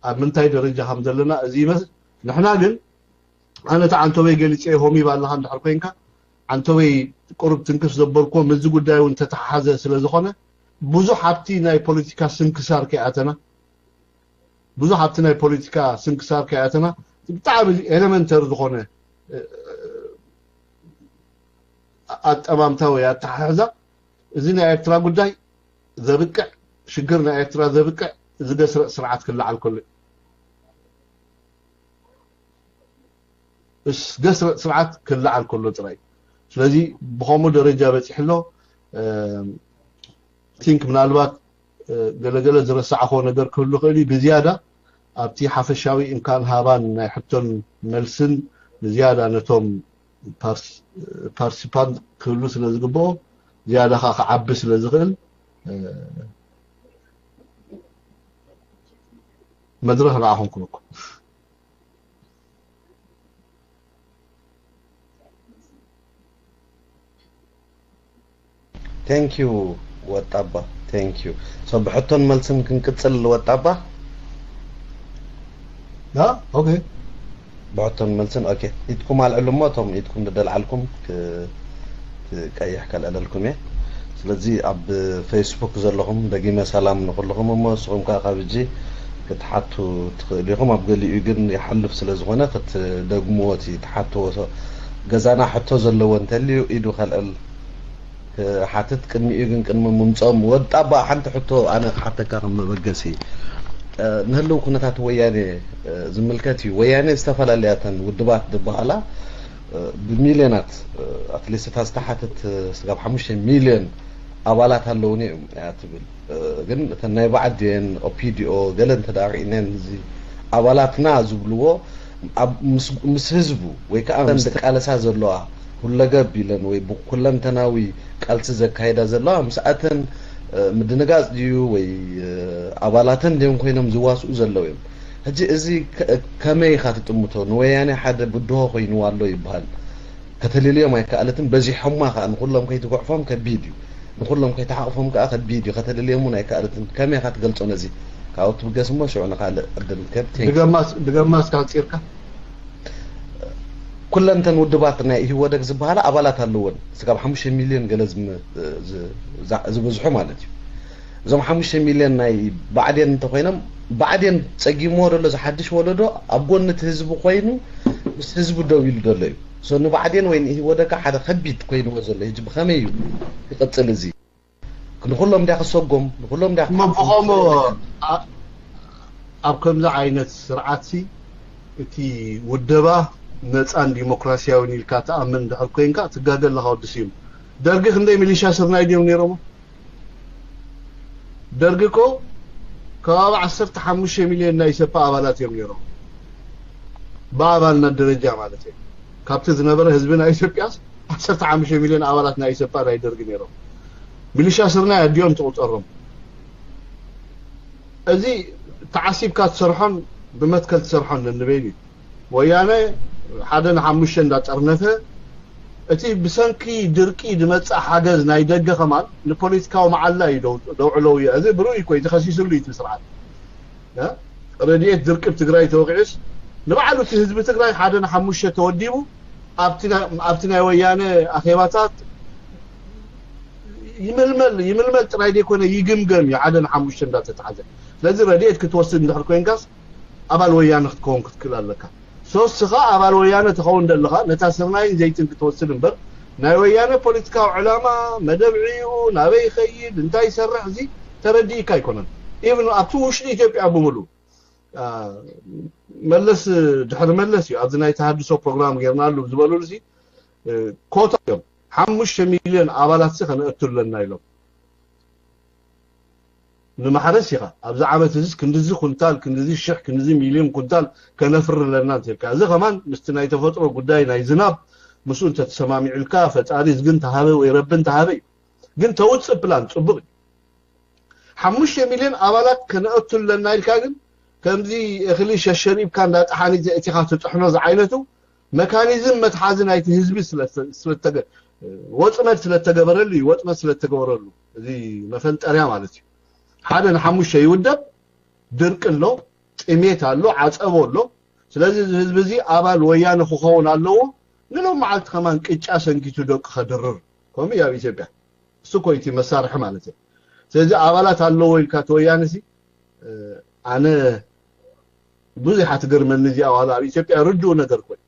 ኣብ ምንታይ ደረጃ ከም ዘለና እዚ ይመስል። ንሕና ግን ኣነ እቲ ዓንቶበይ ገሊፀ ሆም ይባ ኣለኻ እንድሕር ኮይንካ፣ ዓንቶበይ ቁሩብ ትንክፍ ዘበልኩዎ ምስዚ ጉዳይ እውን ተተሓሓዘ ስለ ዝኾነ ብዙሕ ኣብቲ ናይ ፖለቲካ ስንክሳር ከይኣተና፣ ብዙሕ ኣብቲ ናይ ፖለቲካ ስንክሳር ከይኣተና፣ ብጣዕሚ ኤሌመንተሪ ዝኾነ ኣጠማምታ ወይ ኣተሓሕዛ፣ እዚ ናይ ኤርትራ ጉዳይ ዘብቅዕ፣ ሽግር ናይ ኤርትራ ዘብቅዕ፣ እዚ ገስረጥ ስርዓት ክለዓል ከሎ እዩ። እስ ገስረጥ ስርዓት ክለዓል ከሎ ጥራይ። ስለዚ ብኸምኡ ደረጃ በፂሑ ኣሎ። ቲንክ ምናልባት ገለገለ ዝረሳዕኮ ነገር ክህሉ ይኽእል እዩ። ብዝያዳ ኣብቲ ሓፈሻዊ እንካን ሃባን ናይ ሕቶን መልስን ብዝያዳ ነቶም ፓርስ-፣ ፓርቲሲፓንት ክህሉ ስለ ዝግብኦ፣ ዝያዳ ኸዓ ክዓቢ ስለ ዝኽእል፣ መድረኽ ንዓኹም ክህበኩም። Thank you ወጣባ፣ thank you። So ብሕቶን መልስን ክንቅጽል ወጣባ። ያ ኦኬ። ብሕቶን መልስን፣ ኦኬ። ኢድኩም ኣልዕሉ እሞ እቶም ኢድኩም ዝደልዓልኩም ክ-፣ ክቀይሕ ከልዕለልኩም እየ። ስለዚ ኣብ ፌስቡክ ዘለኹም ደጊመ ሰላም ንኹልኹም እሞ ንስኹም ከኣ ካብ ሕጂ ክትሓቱ ትኽእሉ ኢኹም። ኣብ ገሊኡ ግን ይሓልፍ ስለ ዝኾነ ክትደግምዎ እቲ ትሓትዎ። ገዛና ሕቶ ዘለዎ እንተልዩ ኢዱ ከልዕል። ክሓትት ቅድሚኡ ግን ቅድሚ ምምፅኦም ወጣባ ሓንቲ ሕቶ ኣነ ክሓተካ ከም መበገሲ ንህልው ኩነታት ወያኔ ዝምልከት እዩ። ወያኔ ዝተፈላለያተን ውድባት ዝበሃላ ብሚልዮናት ኣትሊስት እታ ዝተሓተት ስጋብ ሓሙሽተ ሚልዮን ኣባላት ኣለውኒ እዮም እያ ትብል። ግን እተን ናይ ብዓዴን ኦፒዲኦ ገለ እንተ ደኣ ርኢነን እዚ ኣባላትና ዝብልዎ ኣብ ምስ፣ ምስ ህዝቡ ወይ ከዓ ምስ ተቃለሳ ዘለዋ ሁለገብ ኢለን ወይ ብኩለንተናዊ ቃልሲ ዘካየዳ ዘለዋ ምስኣተን ምድንጋጽ ድዩ ወይ ኣባላተን ድዮም ኮይኖም ዝዋስኡ ዘለዉ እዮም። ሕጂ እዚ ከመይ ኢኻ ትጥምቶ? ንወያኔ ሓደ ብድሆ ኮይንዋ ኣሎ ይበሃል። ከተለልዮም ኣይከኣለትን። በዚሖማ ከኣ ንኹሎም ከይትጉዕፎም ከቢድ እዩ። ንኹሎም ከይትሓቕፎም ከኣ ከቢድ እዩ። ከተለልዮም እውን ኣይከኣለትን። ከመይ ኢኻ ትገልጾ ነዚ? ካብኡ ትብገስ እሞ ሽዑ ንኻልእ ዕድል ንከብ። Thank you። ድገማ፣ ድገማ እስካ ኣሕጺርካ። ኩለን እተን ውድባት ናይ ኢህወደግ ዝበሃላ ኣባላት ኣለወን። ስጋብ ሓሙሽተ ሚልዮን ገለ ዝም-፣ ዝ-፣ ዛ-፣ ዝበዝሑ ማለት እዩ። እዞም ሓሙሽተ ሚልዮን ናይ ብዓዴን እንተኾይኖም፣ ብዓዴን ጸጊምዎ ዘሎ ዝሓድሽ ወለዶ ኣብ ጎኒ እቲ ህዝቢ ኮይኑ ምስ ህዝቢ ደው ኢሉ ዘሎ እዩ። So ንብዓዴን ወይ ንኢህወደግ ሓደ ከቢድ ኮይንዎ ዘሎ ሕጂ ብኸመይ እዩ ክቕጽል እዚ? ንኹሎም ድያ ክሰጎም? ንኹሎም ድያ እሞ ብኸምኡ ኣ-፣ ኣብ ከምዚ ዓይነት ስርዓትሲ እቲ ውደባ ነጻን ዲሞክራሲያዊን ኢልካ ትኣምን እንድሕር ኮይንካ ትጋገ ኣለኻ ወዲ ስዩም። ደርጊ ክንደይ ሚሊሻ ስርናይ ድዮም ነይሮሞ? ደርጊ እኮ ከባቢ ዓሰርተ ሓሙሽተ ሚልዮን ናይ ኢሰፓ ኣባላት እዮም ነይሮም። ብኣባልነት ደረጃ ማለት እዩ። ካብቲ ዝነበረ ህዝቢ ናይ ኢትዮጵያስ ዓሰርተ ሓሙሽተ ሚልዮን ኣባላት ናይ ኢሰፓ ናይ ደርጊ ነይሮም። ሚሊሻ ስርናይ ኣዲኦም ትቑጸሮም። እዚ ተዓሲብካ ትሰርሖን ብመትከል ትሰርሖን ነንበይን እዩ። ወያነ ሓደ ንሓሙሽተ እንዳጠርነፈ እቲ ብሰንኪ ድርቂ ዝመፅእ ሓገዝ ናይ ደገ ከማን ንፖለቲካዊ መዓላ እዩ ደው- ደውዕለው እዩ። እዚ ብርኡ እኮ እዩ ተኸሲስሉ እዩ እቲ ስርዓት። እ? ረድኤት ድርቂ ኣብ ትግራይ ተወቂዑስ ንባዕሉ እቲ ህዝቢ ትግራይ ሓደ ንሓሙሽተ ተወዲቡ ኣብቲ ናይ- ኣብቲ ናይ ወያነ ኣኼባታት ይምልመል ይምልመል ጥራይ ዘይኮነ ይግምገም እዩ ሓደ ንሓሙሽተ እንዳተታሓዘ። ስለዚ ረድኤት ክትወስድ እንድሕር ኮንካስ ኣባል ወያነ ክትከውን ክትክእል ኣለካ። ሶስኻ ኣባል ወያነ ትኸውን ደለኻ ነታ ስርናይን ዘይትን ክትወስድ እምበር ናይ ወያነ ፖለቲካዊ ዕላማ፣ መደብ ዕይኡ፣ ናበይ ይኸይድ፣ እንታይ ይሰርሕ እዚ ተረዲእካ ኣይኮነን። ኢቭን ኣብቲ ውሽጢ ኢትዮጵያ ብምሉ መለስ ድሕሪ መለስ እዩ ኣብዚ ናይ ተሃድሶ ፕሮግራም ጌርናሉ ዝበሉሉ ሲ ኮታ እዮም ሓሙሽተ ሚልዮን ኣባላት ሲ ከነእቱ ኣለና ኢሎም ንማሕረስ ኢኻ ኣብዚ ዓመት እዚስ ክንድዚ ኩንታል ክንድዚ ሽሕ ክንድዚ ሚልዮን ኩንታል ከነፍሪ ኣለና እንተልካ እዚ ከማን ምስቲ ናይ ተፈጥሮ ጉዳይ ናይ ዝናብ ምስኡ እንተተሰማሚዑልካ ፈጣሪ ዝግን ተሃበ ወይ ረቢ እንተሃበ እዩ ግን ተውፅእ ፕላን ፅቡቅ እዩ ሓሙሽተ ሚልዮን ኣባላት ከነእቱ ኣለና ኢልካ ግን ከምዚ እኽሊ ሸሸሪብካ እንዳጠሓኒ ዘእቲኻ ትጥሕኖ ዝዓይነቱ መካኒዝም መትሓዚ ናይቲ ህዝቢ ወጥመድ ስለተገበረሉ እዩ ወጥመድ ስለተገበረሉ እዚ መፈንጠርያ ማለት እዩ ሓደ ንሓሙሽተ ይውደብ ድርቂ ኣሎ ጥሜት ኣሎ ዓፀቦ ኣሎ ስለዚ እዚ ህዝቢ እዚ ኣባል ወያነ ክኸውን ኣለዎ ንሎም መዓልቲ ከማን ቅጫ ሰንኪቱ ደቂ ከድርር ከምኡ እዩ ኣብ ኢትዮጵያ እሱ እኮ እቲ መሳርሒ ማለት እዩ ስለዚ ኣባላት ኣለዎ ኢልካ ተወያነ ሲ ኣነ ብዙሕ እያ ትገርመኒ እዚኣ ዋላ ኣብ ኢትዮጵያ ርድኡ ነገር ኮይ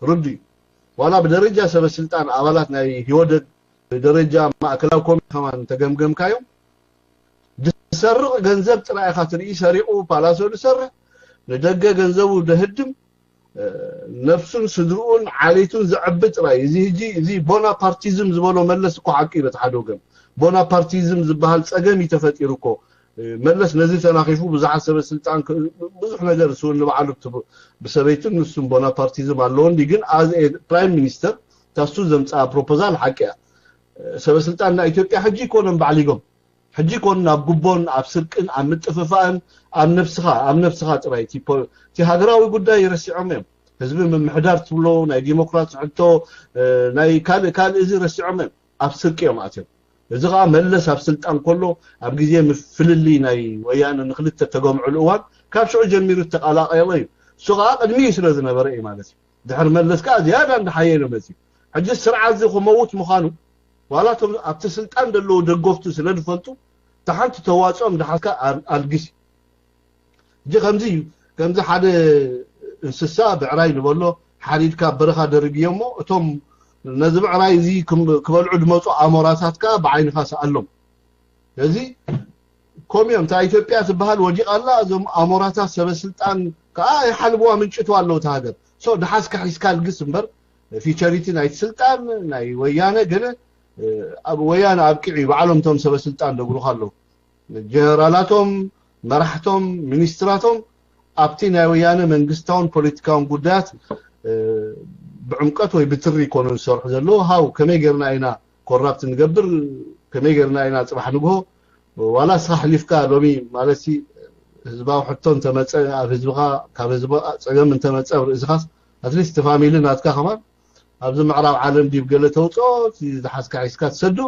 ርዱ እዩ ዋላ ብደረጃ ሰበ ስልጣን ኣባላት ናይ ህወደግ ብደረጃ ማእከላዊ ኮሚቴ ከማን እንተገምገምካዮም ዝሰርቕ ገንዘብ ጥራይ ኢኻ ትርኢ ሰሪቑ ፓላሶ ዝሰርሕ ንደገ ገንዘቡ ደህድም ነብሱን ስድርኡን ዓሌቱን ዘዕቢ ጥራይ እዚ ህጂ እዚ ቦናፓርቲዝም ዝበሎ መለስ እኮ ሓቂ እዩ በቲ ሓደ ወገን ቦናፓርቲዝም ዝበሃል ጸገም እዩ ተፈጢሩ እኮ መለስ ነዚ ተናኺፉ ብዙሓት ሰበ ስልጣን ብዙሕ ነገር እሱ ንባዕሉ ብሰበይቱን ንሱን ቦናፓርቲዝም ኣለዎ እንዲ ግን as a prime minister ታሱ ዘምፅኣ ፕሮፖዛል ሓቂ እያ ሰበ ስልጣን ናይ ኢትዮጵያ ሕጂ ይኮነን ባዕሊጎም ሕጂ ኮን ናብ ጉቦን ኣብ ስርቅን ኣብ ምጥፍፋእን ኣብ ነብስኻ ኣብ ነብስኻ ጥራይ እቲ ሃገራዊ ጉዳይ ረሲዖም እዮም ህዝቢ ምምሕዳር ትብሎ ናይ ዲሞክራሲ ሕቶ ናይ ካልእ ካልእ እዚ ረሲዖም እዮም ኣብ ስርቂ እዮም ኣትዮም እዚ ከዓ መለስ ኣብ ስልጣን ከሎ ኣብ ግዜ ምፍልልይ ናይ ወያነ ንክልተ ተገምዕሉ እዋን ካብ ሽዑ ጀሚሩ ተቀላቀለ እዩ እሱ ከዓ ቅድሚ እዩ ስለ ዝነበረ እዩ ማለት እዩ ድሕር መለስ ከዓ ዝያዳ እንዳሓየለ መፅዩ ሕጂ ስርዓት እዚ ክመውት ምዃኑ ዋላ እቶም ኣብቲ ስልጣን ዘለዉ ደገፍቱ ስለ ዝፈልጡ እታ ሓንቲ ተዋፅኦም ድሓስካ ኣልግስ እዩ ሕጂ ከምዚ እዩ ከምዚ ሓደ እንስሳ ብዕራይ ንበሎ ሓሪድካ በረኻ ደርብዮ እሞ እቶም ነዚ ብዕራይ እዚ ክበልዑ ዝመፁ ኣሞራታት ከዓ ብዓይንኻ ሰኣሎም ስለዚ ኮም እዮም እታ ኢትዮጵያ ትበሃል ወዲቓ ኣላ እዞም ኣሞራታት ሰበ ስልጣን ከዓ ይሓልብዋ ምንጭትዋ ኣለዉ እታ ሃገር ሶ ድሓስካ ሒዝካ ልግስ እምበር ፊቸሪቲ ናይቲ ስልጣን ናይ ወያነ ገለ ኣብ ወያነ ኣብቂዑ እዩ ባዕሎም እቶም ሰበ ስልጣን ደግሩኻ ኣለዉ ጀነራላቶም መራሕቶም ሚኒስትራቶም ኣብቲ ናይ ወያነ መንግስታውን ፖለቲካውን ጉዳያት ብዕምቀት ወይ ብትሪ ይኮኑ ዝሰርሑ ዘለዉ ሃው ከመይ ጌርና ኢና ኮራፕት ንገብር ከመይ ጌርና ኢና ፅባሕ ንግሆ ዋላ እስኻ ሕሊፍካ ሎሚ ማለት ህዝባዊ ሕቶ እንተመፀ ኣብ ህዝብኻ ካብ ህዝቢ ፀገም እንተመፀ ኣብ ርእስኻስ ኣትሊስት ፋሚሊ ናትካ ከማን ኣብዚ ምዕራብ ዓለም ዲብ ገለ ተውፅኦ ዝሓዝካ ሒዝካ ትሰዶ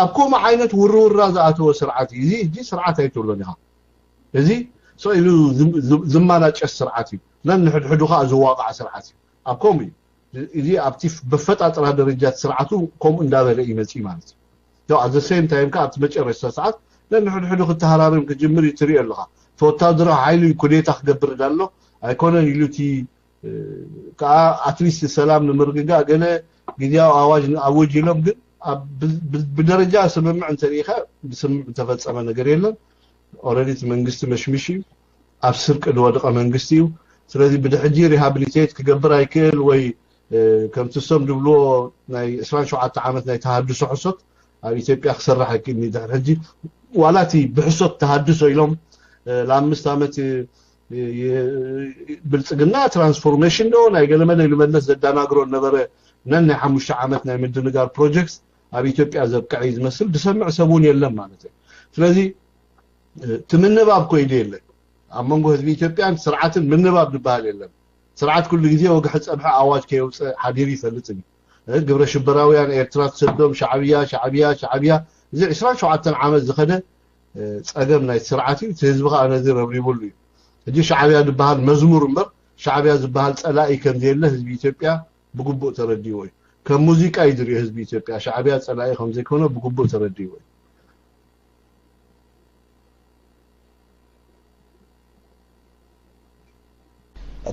ኣብ ከምኡ ዓይነት ውርውራ ዝኣተወ ስርዓት እዩ እዚ እጂ ስርዓት ኣይትብሎን ኢኻ እዚ ሰው ኢሉ ዝማናጨስ ስርዓት እዩ ነንሕድሕዱ ከዓ ዝዋቃዕ ስርዓት እዩ ኣብ ከምኡ እዩ እዚ ኣብቲ በፈጣጥራ ደረጃ ስርዓቱ ከምኡ እንዳበለ እዩ መፅኡ ማለት እዩ ኣብ the same time ከዓ ኣብቲ መጨረሽታ ሰዓት ነንሕድሕዱ ክተሃራርም ክጅምር እዩ ትሪኦ ኣለኻ እቲ ወታደራዊ ሓይሊ ኩዴታ ክገብር ዳሎ ኣይኮነን ኢሉ እቲ ከዓ ኣትሊስት ሰላም ንምርግጋእ ገለ ግዜያዊ ኣዋጅ ንኣውጅ ኢሎም ግን ብደረጃ ስምምዕ እንተሪኢኻ ብስምምዕ ዝተፈፀመ ነገር የለን ኦረዲ እቲ መንግስቲ መሽሚሽ እዩ ኣብ ስርቂ ዝወደቐ መንግስቲ እዩ ስለዚ ብድሕጂ ሪሃብሊቴት ክገብር ኣይክእል ወይ ከምቲ እሶም ዝብልዎ ናይ ዕስራን ሸውዓተ ዓመት ናይ ተሃድሶ ሕሶት ኣብ ኢትዮጵያ ክሰርሕ ኣይክእልኒ ድሕር ሕጂ ዋላ እቲ ብሕሶት ተሃድሶ ኢሎም ለኣምስት ዓመት ብልፅግና ትራንስፎርሜሽን ዶ ናይ ገለመለ ኢሉ መለስ ዘዳናግሮ ነበረ ነን ናይ ሓሙሽተ ዓመት ናይ ምድንጋር ፕሮጀክት ኣብ ኢትዮጵያ ዘብቅዐ እዩ ዝመስል ዝሰምዕ ሰብ እውን የለን ማለት እዩ ስለዚ እቲ ምንባብ ኮይዱ የለን ኣብ መንጎ ህዝቢ ኢትዮጵያን ስርዓትን ምንባብ ዝበሃል የለን ስርዓት ኩሉ ግዜ ወግሐ ጸብሐ ኣዋጅ ከየውፅእ ሓዲሩ ይፈልጥን እዩ። ግብረ ሽበራውያን ኤርትራ ትሰዶም ሻዕብያ ሻዕብያ ሻዕብያ። እዚ ዕስራን ሸውዓተን ዓመት ዝኸደ ፀገም ናይቲ ስርዓት እዩ። እቲ ህዝቢ ከዓ ነዚ ረብሪቡሉ እዩ። ሕጂ ሻዕብያ ዝበሃል መዝሙር እምበር ሻዕብያ ዝበሃል ፀላኢ ከምዘየለ ህዝቢ ኢትዮጵያ ብግቡእ ተረዲዎ እዩ። ከም ሙዚቃ እዩ ዝሪኦ ህዝቢ ኢትዮጵያ ሻዕብያ ፀላኢ ከምዘይኮነ ብግቡእ ተረዲዎ እዩ።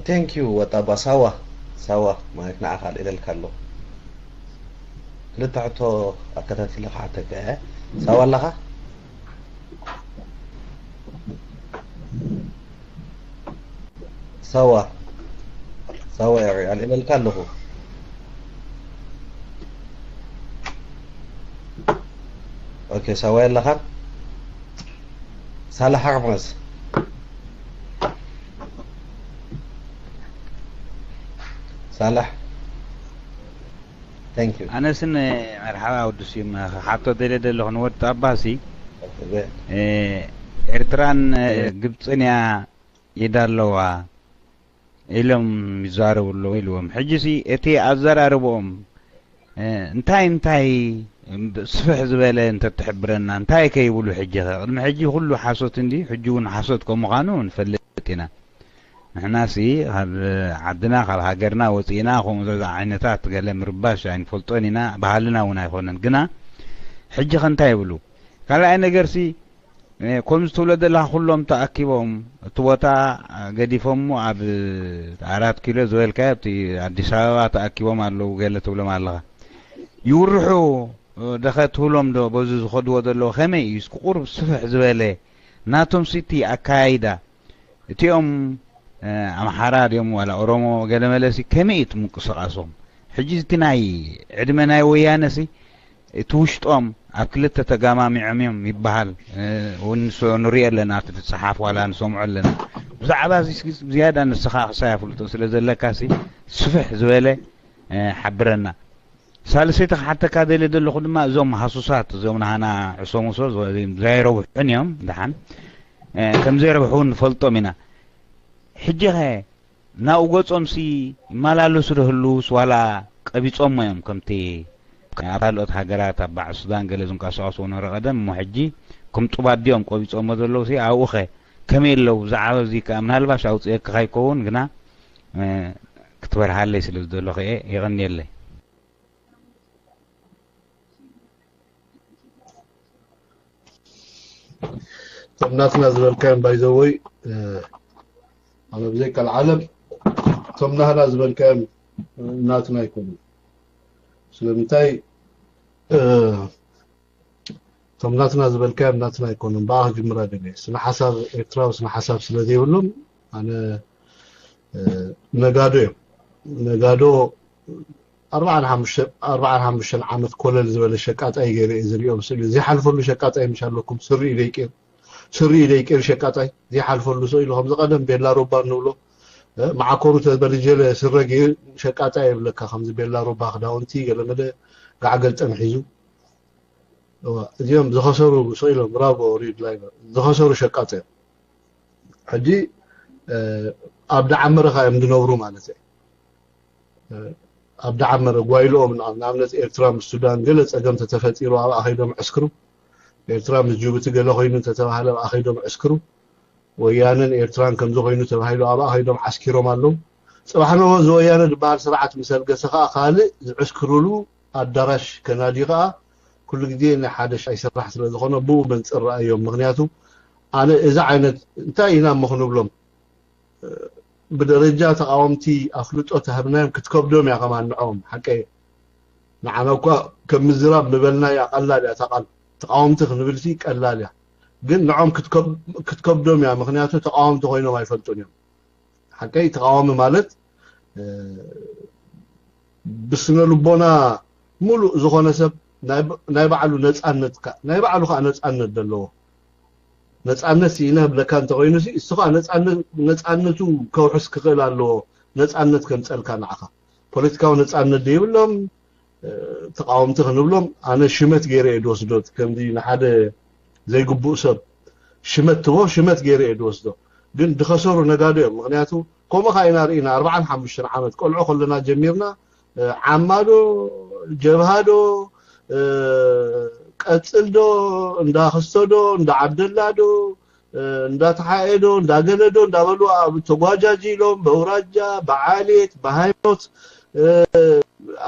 Thank you ወጣባ። ሳዋ ሳዋ፣ ማይክ ንዓኻ ኣልዒለልካ ኣለኹ። ክልተ ሕቶ ኣከታቲለ ክሓተካ እየ። ሳዋ ኣለኻ? ሳዋ ሳዋ፣ ኣልዒለልካ ኣለኹ። ኦኬ፣ ሳዋ የለኻን? ሳላሕ ሓርማዝ። ሳላሕ፣ thank you። ኣነስን መርሓባ ወዲ ስዩም ክሓቶ ደልየ ዘለኹ ንወዲ ኣባሲ፣ ኤርትራን ግብፅን እያ ኢዳ ኣለዋ ኢሎም ይዛረቡ ኣለዉ ኢልዎም። ሕጂ ሲ እቲ ኣዘራርብኦም እንታይ እንታይ ስፍሕ ዝበለ እንተትሕብረና እንታይ ከይብሉ ሕጂ ኸ ቅድሚ ሕጂ ኩሉ ሓሶት እንዲ ሕጂ እውን ሓሶት ከም ምዃኑ ንፈልጥ ኢና። ንሕናሲ ካብ ዓድና ካብ ሃገርና ወፂእና ከምኡ ዘዛ ዓይነታት ገለ ምርባሽ ኣይንፈልጦን ኢና፣ ባህልና እውን ኣይኮነን። ግና ሕጂ ከ እንታይ ይብሉ? ካልኣይ ነገርሲ ከምዚ ትብሎ ዘለኻ ኩሎም ተኣኪቦም እቲ ቦታ ገዲፎሞ ኣብ ኣራት ኪሎ ዝበልካዮ ኣብቲ ኣዲስ ኣበባ ተኣኪቦም ኣለዉ ገለ ትብሎም ኣለኻ። ይውርሑ ደኸ ትብሎም ዶ በዚ ዝኸድዎ ዘለዉ ከመይ እዩ እስኪ ቁሩብ ስፍሕ ዝበለ ናቶም ሲቲ ኣካያይዳ እቲኦም ኣምሓራ ድዮም ዋላ ኦሮሞ ገለ መለሲ ከመይ እዩ እቲ ምንቅስቃሶም? ሕጂ እቲ ናይ ዕድመ ናይ ወያነ ሲ እቲ ውሽጦም ኣብ ክልተ ተጋማሚዖም እዮም ይበሃል እውን ንሶ ንሪኦ ኣለና እቲ ትፀሓፍ ዋላ ንሰምዖ ኣለና። ብዛዕባ እዚ እስኪ ዝያዳ ንስኻ ክሳይ ኣፍልጦ ስለ ዘለካ ሲ ስፍሕ ዝበለ ሓብረና። ሳልሰይቲ ክሓተካ ደልየ ዘለኹ ድማ እዞም ሃሱሳት እዞም ናሃና ዕሶም ውሶ ዘይረብሑን እዮም ደሓን ከም ዘይረብሑ እውን ንፈልጦም ኢና። ሕጂ ኸ ናብኡ ገጾምሲ ይመላለሱ ዶ ህልውስ ዋላ ቀቢጾሞ እዮም ከምቲ ኣብ ካልኦት ሃገራት ኣብ በዓል ሱዳን ገለ ዝንቀሳቐሱ ነበሩ ቀደም እሞ ሕጂ ክምጡባት ድዮም ቆቢጾሞ ዘለውሲ ኣብኡ ኸ ከመይ ኣለዉ ብዛዕባ እዚ ከኣ ምናልባሽ ኣውፅኤካ ከይከውን ግና ክትበርሃለይ ስለ ዝደለኹ እየ የቐንየለይ። እቶም ናትና ዝበልካዮም ባይዘወይ ኣነ ብዘይ ቀልዓለም እቶም ናህና ዝበልካዮም ናትና ኣይኮኑን። ስለምንታይ እቶም ናትና ዝበልካዮም ናትና ኣይኮኑን። ብኣ ክጅምራ ደልየ ስነ ሓሳብ ኤርትራዊ ስነ ሓሳብ ስለ ዘይብሎም ኣነ ነጋዶ እዮም። ነጋዶ ኣርባዓን ሓሙሽተን ዓመት ኮለል ዝበለ ሸቃጣይ ገይረ እየ ዝሪኦም ስእሊ። ዘይሓልፈሉ ሸቃጣይ ምሽ ኣለኩም። ስሪ ኢደይ ቄር ስሪ ኢደይ ቄር ሸቃጣይ ዘይሓልፈሉ ሰው ኢሉ ከምዚ ቀደም ቤላ ሮባ እንብሎ መዓኮሩ ተበርጀለ ስረ ገይሩ ሸቃጣይ የብለካ። ከምዚ ቤላ ሮባ ክዳውንቲ ገለመለ ጋዕገልጠም ሒዙ እዚኦም ዝኸሰሩ ሰው ኢሎም ብራቮ ሪድ ላይቨር ዝኸሰሩ ሸቃጣይ እዮም። ሕጂ ኣብ ዳዓመረ ካ እዮም ዝነብሩ ማለት እዩ። ኣብ ዳዓመረ ጓይልኦም ንኣብነት ኤርትራ ምስ ሱዳን ገለ ፀገም ተተፈጢሩ ኣብኣ ከይዶም ዕስክሩ። ኤርትራ ምስ ጅቡቲ ገለ ኮይኑ እንተተባህለ ኣብኣ ከይዶም ዕስክሩ። ወያነን ኤርትራን ከምዚ ኮይኑ ተባሂሉ ኣብኣ ከይዶም ዓስኪሮም ኣለዉ። ፅባሕ ንግሆ እዚ ወያነ ዝበሃል ስርዓት ምስ ኣልገሰ ከዓ ካልእ ዝዕስክሩሉ ኣዳራሽ ከናድዩ ከዓ ኩሉ ግዜ ናይ ሓደ ሻይ ስራሕ ስለ ዝኾነ ብኡ መንፅር ረኣዮም። ምክንያቱ ኣነ እዚ ዓይነት እንታይ ኢና እሞ ክንብሎም ብደረጃ ተቃወምቲ ኣፍልጦ ተሃብናዮም ክትከብዶም እያ ከማን ንዕኦም ሓቀየ ንዓና እኳ ከም ምዝራብ ምበልናያ ቀላል እያ እታ ቃል ተቃወምቲ ክንብል ሲ ቀላል እያ ግን ንዕኦም ክትከብዶም እያ ምክንያቱ ተቃወምቲ ኮይኖም ኣይፈልጡን እዮም ሓቀይ ተቃዋሚ ማለት ብስነ ልቦና ሙሉእ ዝኾነ ሰብ ናይ ባዕሉ ነፃነት ናይ ባዕሉ ከዓ ነፃነት ዘለዎ ነፃነት ይነብለካ እንተኮይኑ እሱ ከዓ ነፃነቱ ከውሕስ ክኽእል ኣለዎ ነፃነት ከምፀልካ ንዓኻ ፖለቲካዊ ነፃነት ዘይብሎም ተቃወምቲ ክንብሎም ኣነ ሽመት ገይረ እየ ዝወስዶ ከምዚ ንሓደ ዘይግቡእ ሰብ ሽመት ትቦ ሽመት ገይረ እየ ዝወስዶ ግን ድኸሰሩ ነጋዶ እዮም ምክንያቱ ከምኡ ኸዓ ኢና ርኢና ኣርባዓን ሓሙሽተን ዓመት ቆልዑ ከለና ጀሚርና ዓማ ዶ ጀብሃ ዶ ቀጽል ዶ እንዳ ክስቶ ዶ እንዳ ዓብደላ ዶ እንዳ ተሓኤ ዶ እንዳ ገለ ዶ እንዳበሉ ተጓጃጂ ኢሎም በውራጃ ብዓሌት ብሃይማኖት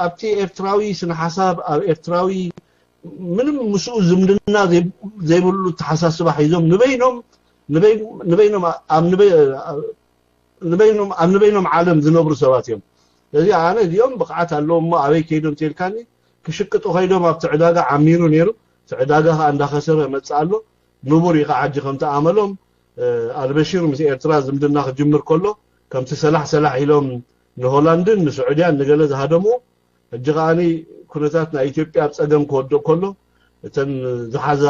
ኣብቲ ኤርትራዊ ስነ ሓሳብ ኣብ ኤርትራዊ ምንም ምስኡ ዝምድና ዘይብሉ ተሓሳስባ ሒዞም ንበይኖም ንበይኖም ኣብ ንበይኖም ኣብ ንበይኖም ዓለም ዝነብሩ ሰባት እዮም። ስለዚ ኣነ እዚኦም ብቕዓት ኣለዎም እሞ ኣበይ ከይዶም ተልካኒ ክሽቅጡ ከይዶም ኣብቲ ዕዳጋ ዓሚሩ ነይሩ። እቲ ዕዳጋ ከዓ እንዳኸሰረ መፅእ ኣሎ። ንቡር እዩ ከዓ ሕጂ ከምቲ ኣመሎም ኣልበሽር ምስ ኤርትራ ዝምድና ክጅምር ከሎ ከምቲ ሰላሕ ሰላሕ ኢሎም ንሆላንድን ንስዑድያን ንገለ ዝሃደምዎ ሕጂ ከዓኒ ኩነታት ናይ ኢትዮጵያ ኣብ ጸገም ክወድቕ ከሎ እተን ዝሓዙ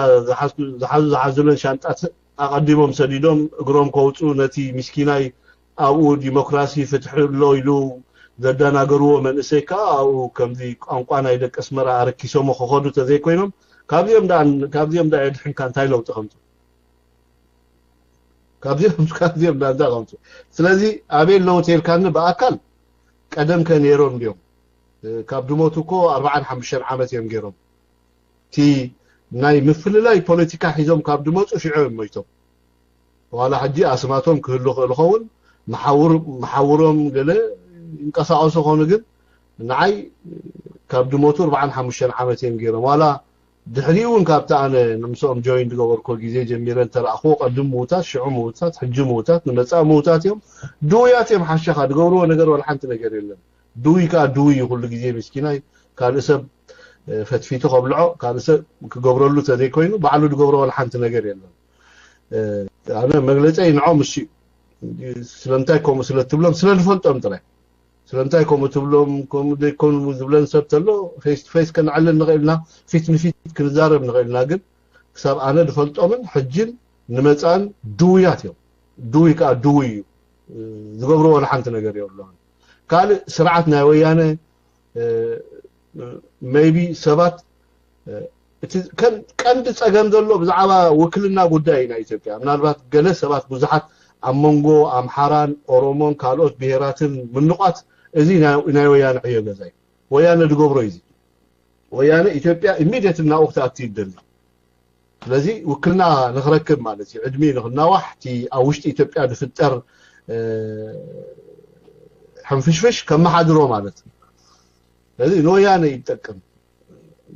ዝሓዝለን ሻንጣት ኣቐዲሞም ሰዲዶም እግሮም ከውፅኡ ነቲ ሚስኪናይ ኣብኡ ዲሞክራሲ ፍትሒ ኣሎ ኢሉ ዘዳናገርዎ መንእሰይ ከዓ ኣብኡ ከምዚ ቋንቋ ናይ ደቂ ኣስመራ ኣረኪሶሞ ክኸዱ ተዘይኮይኖም ካብዚኦም ዳ የድሕንካ እንታይ ለውጢ ከምፅእ ካብዚኦም ካብዚኦም ዳንዛ ከምፁ ስለዚ ኣበይ ኣለዉ ተልካኒ ብኣካል ቀደም ከ ነይሮም ድዮም ካብ ድሞቱ እኮ ኣርባዓን ሓሙሽተን ዓመት እዮም ገይሮም እቲ ናይ ምፍልላይ ፖለቲካ ሒዞም ካብ ድመፁ ሽዑ እዮም ሞይቶም ዋላ ሕጂ ኣስማቶም ክህሉ ክእል ኸውን መሓውሮም ገለ ይንቀሳቀሱ ኾኑ ግን ንዓይ ካብ ድሞቱ ኣርባዓን ሓሙሽተን ዓመት እዮም ገይሮም ዋላ ድሕሪኡ እውን ካብቲ ኣነ ንምስኦም ጆይን ዝገበርኮ ግዜ ጀሚረ እንተረኣኽዎ ቀድም ምውታት ሽዑ ምውታት ሕጂ ምውታት ንመፃእ ምውታት እዮም ድውያት እዮም ሓሻኻ ዝገብርዎ ነገር ዋላ ሓንቲ ነገር የለን ድውይ ከዓ ድውይ እዩ ኩሉ ግዜ ምስኪናይ ካልእ ሰብ ፈትፊቱ ከብልዖ ካልእ ሰብ ክገብረሉ ተዘይኮይኑ ባዕሉ ዝገብሮ ዋላ ሓንቲ ነገር የለን ኣነ መግለፀይ ንዖም እሱ እዩ ስለምንታይ ከምኡ ስለትብሎም ስለዝፈልጦም ጥራይ ስለምንታይ ከምኡ ትብሎም ከምኡ ዘይኮኑ ዝብለን ሰብ ተሎ ፌስ ቱ ፌስ ከነዕልል ንኽእል ኢና ፊት ንፊት ክንዛረብ ንኽእል ኢና ግን ክሳብ ኣነ ዝፈልጦምን ሕጅን ንመፃን ድውያት እዮም ድውይ ከዓ ድውይ እዩ ዝገብርዎ ንሓንቲ ነገር የብሎምን ካልእ ስርዓት ናይ ወያነ maybe ሰባት እቲ ቀንዲ ጸገም ዘሎ ብዛዕባ ውክልና ጉዳይ ናይ ኢትዮጵያ ምናልባት ገለ ሰባት ብዙሓት ኣብ መንጎ ኣምሓራን ኦሮሞን ካልኦት ብሄራትን ምንቋት እዚ ናይ ወያነ ዕዮ ገዛ እዩ ወያነ ዝገብሮ እዩ ወያነ ኢትዮጵያ ኢሚድየት እናኡ ክትኣቲ ይደሊ ስለዚ ውክልና ንክረክብ ማለት እዩ ዕድሚ ንክናዋሕ እቲ ኣብ ውሽጢ ኢትዮጵያ ዝፍጠር ሕንፍሽፍሽ ከመሓድሮ ማለት እዩ ስለዚ ንወያነ ይጠቅም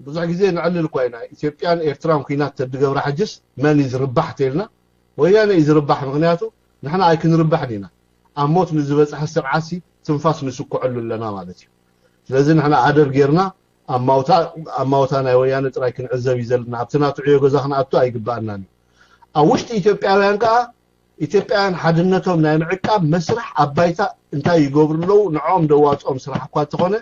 ብዙሕ ግዜ ንዕልል እኳ ኢና ኢትዮጵያን ኤርትራን ኩናት ተድገብራ ሕጅስ መን እዩ ዝርባሕ ተልና ወያነ እዩ ዝርባሕ ምክንያቱ ንሕና ኣይክንርባሕን ኢና ኣብ ሞት ንዝበፅሐ ስርዓት ትንፋስ ንስኩዐሉ ኣለና ማለት እዩ ስለዚ ንሕና ኣደብ ጌርና ኣማውታ ኣማውታ ናይ ወያነ ጥራይ ክንዕዘብ እዩ ዘለና ኣብቲ ናቱ ዕዮ ገዛ ክንኣቱ ኣይግባኣናን እዩ ኣብ ውሽጢ ኢትዮጵያውያን ከዓ ኢትዮጵያውያን ሓድነቶም ናይ ምዕቃብ መስርሕ ኣብ ባይታ እንታይ ይገብሩ ኣለዉ ንዕኦም ደዋፅኦም ስራሕ እኳ እንተኾነ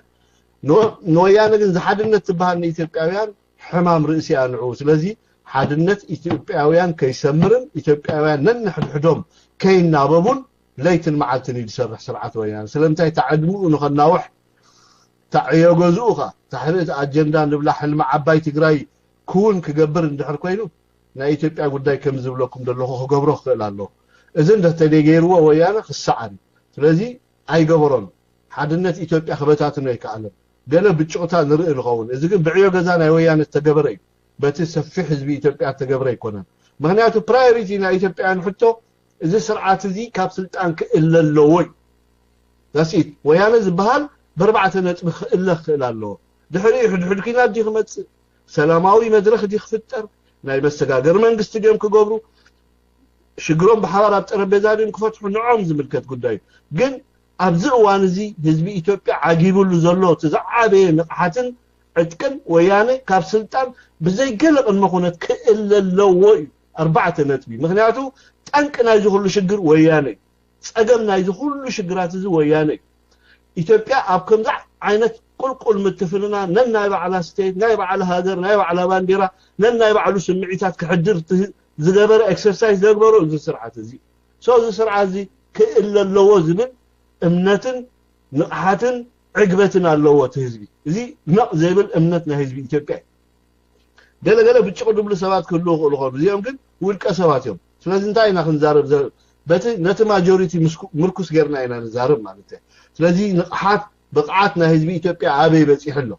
ንወያነ ግን ዝሓድነት ትበሃል ንኢትዮጵያውያን ሕማም ርእሲ እያ ንዑ ስለዚ ሓድነት ኢትዮጵያውያን ከይሰምርን ኢትዮጵያውያን ነንሕድሕዶም ከይናበቡን ለይትን መዓልትን እዩ ዝሰርሕ ስርዓት ወያነ ስለምንታይ ታዕድምኡ ንኸናውሕ ታዕዮ ገዝኡ ኸ ታሕልእቲ ኣጀንዳ ንብላ ሕልሚ ዓባይ ትግራይ ክውን ክገብር እንድሕር ኮይኑ ናይ ኢትዮጵያ ጉዳይ ከም ዝብለኩም ዘለኹ ክገብሮ ክኽእል ኣለዎ እዚ እንተተደገይርዎ ወያነ ክሰዓር እዩ ስለዚ ኣይገበሮን ሓድነት ኢትዮጵያ ክበታትኖ ኣይከኣለን ገለ ብጭቕታ ንርኢ ንኸውን እዚ ግን ብዕዮ ገዛ ናይ ወያነ ዝተገበረ እዩ በቲ ሰፊሕ ህዝቢ ኢትዮጵያ ዝተገበረ ኣይኮነን ምክንያቱ ፕራዮሪቲ ናይ ኢትዮጵያውያን ሕቶ እዚ ስርዓት እዚ ካብ ስልጣን ክእለ ኣለዎ እዩ ዳስኢት ወያነ ዝበሃል ብኣርባዕተ ነጥቢ ክእለ ክእል ኣለዎ ድሕሪኡ ሕድሕድ ኪናት ድዩ ክመፅእ ሰላማዊ መድረክ ድዩ ክፍጠር ናይ መሰጋገር መንግስቲ ድዮም ክገብሩ ሽግሮም ብሓባር ኣብ ጠረጴዛ ድዮም ክፈትሑ ንዖም ዝምልከት ጉዳይ እዩ ግን ኣብዚ እዋን እዚ ህዝቢ ኢትዮጵያ ዓጊብሉ ዘሎ እቲ ዝዓበየ ንቕሓትን ዕጥቅን ወያነ ካብ ስልጣን ብዘይ ገለ ቅድመ ኩነት ክእለ ኣለዎ እዩ ኣርባዕተ ነጥቢ ምክንያቱ ጠንቂ ናይዚ ኩሉ ሽግር ወያነ እዩ ጸገም ናይዚ ኩሉ ሽግራት እዚ ወያነ እዩ። ኢትዮጵያ ኣብ ከምዚ ዓይነት ቁልቁል ምትፍንና ነናይ ባዕላ ስቴት፣ ናይ ባዕላ ሃገር፣ ናይ ባዕላ ባንዲራ፣ ነናይ ባዕሉ ስምዒታት ክሕድር ዝገበረ ኤክሰርሳይዝ ዘግበሮ እዚ ስርዓት እዚ። ሶ እዚ ስርዓት እዚ ክእለ ኣለዎ ዝብል እምነትን ንቕሓትን ዕግበትን ኣለዎ እቲ ህዝቢ። እዚ ነቕ ዘይብል እምነት ናይ ህዝቢ ኢትዮጵያ እዩ። ገለ ገለ ብጭቕ ድብሉ ሰባት ክህልዉ ይኽእሉ ኾኑ። እዚኦም ግን ውልቀ ሰባት እዮም። ስለዚ እንታይ ኢና ክንዛረብ ዘ- ነቲ ነቲ ማጆሪቲ ምርኩስ ጌርና ኢና ንዛረብ ማለት እዩ። ስለዚ ንቕሓት ብቕዓት ናይ ህዝቢ ኢትዮጵያ ኣበይ በፂሑ ኣሎ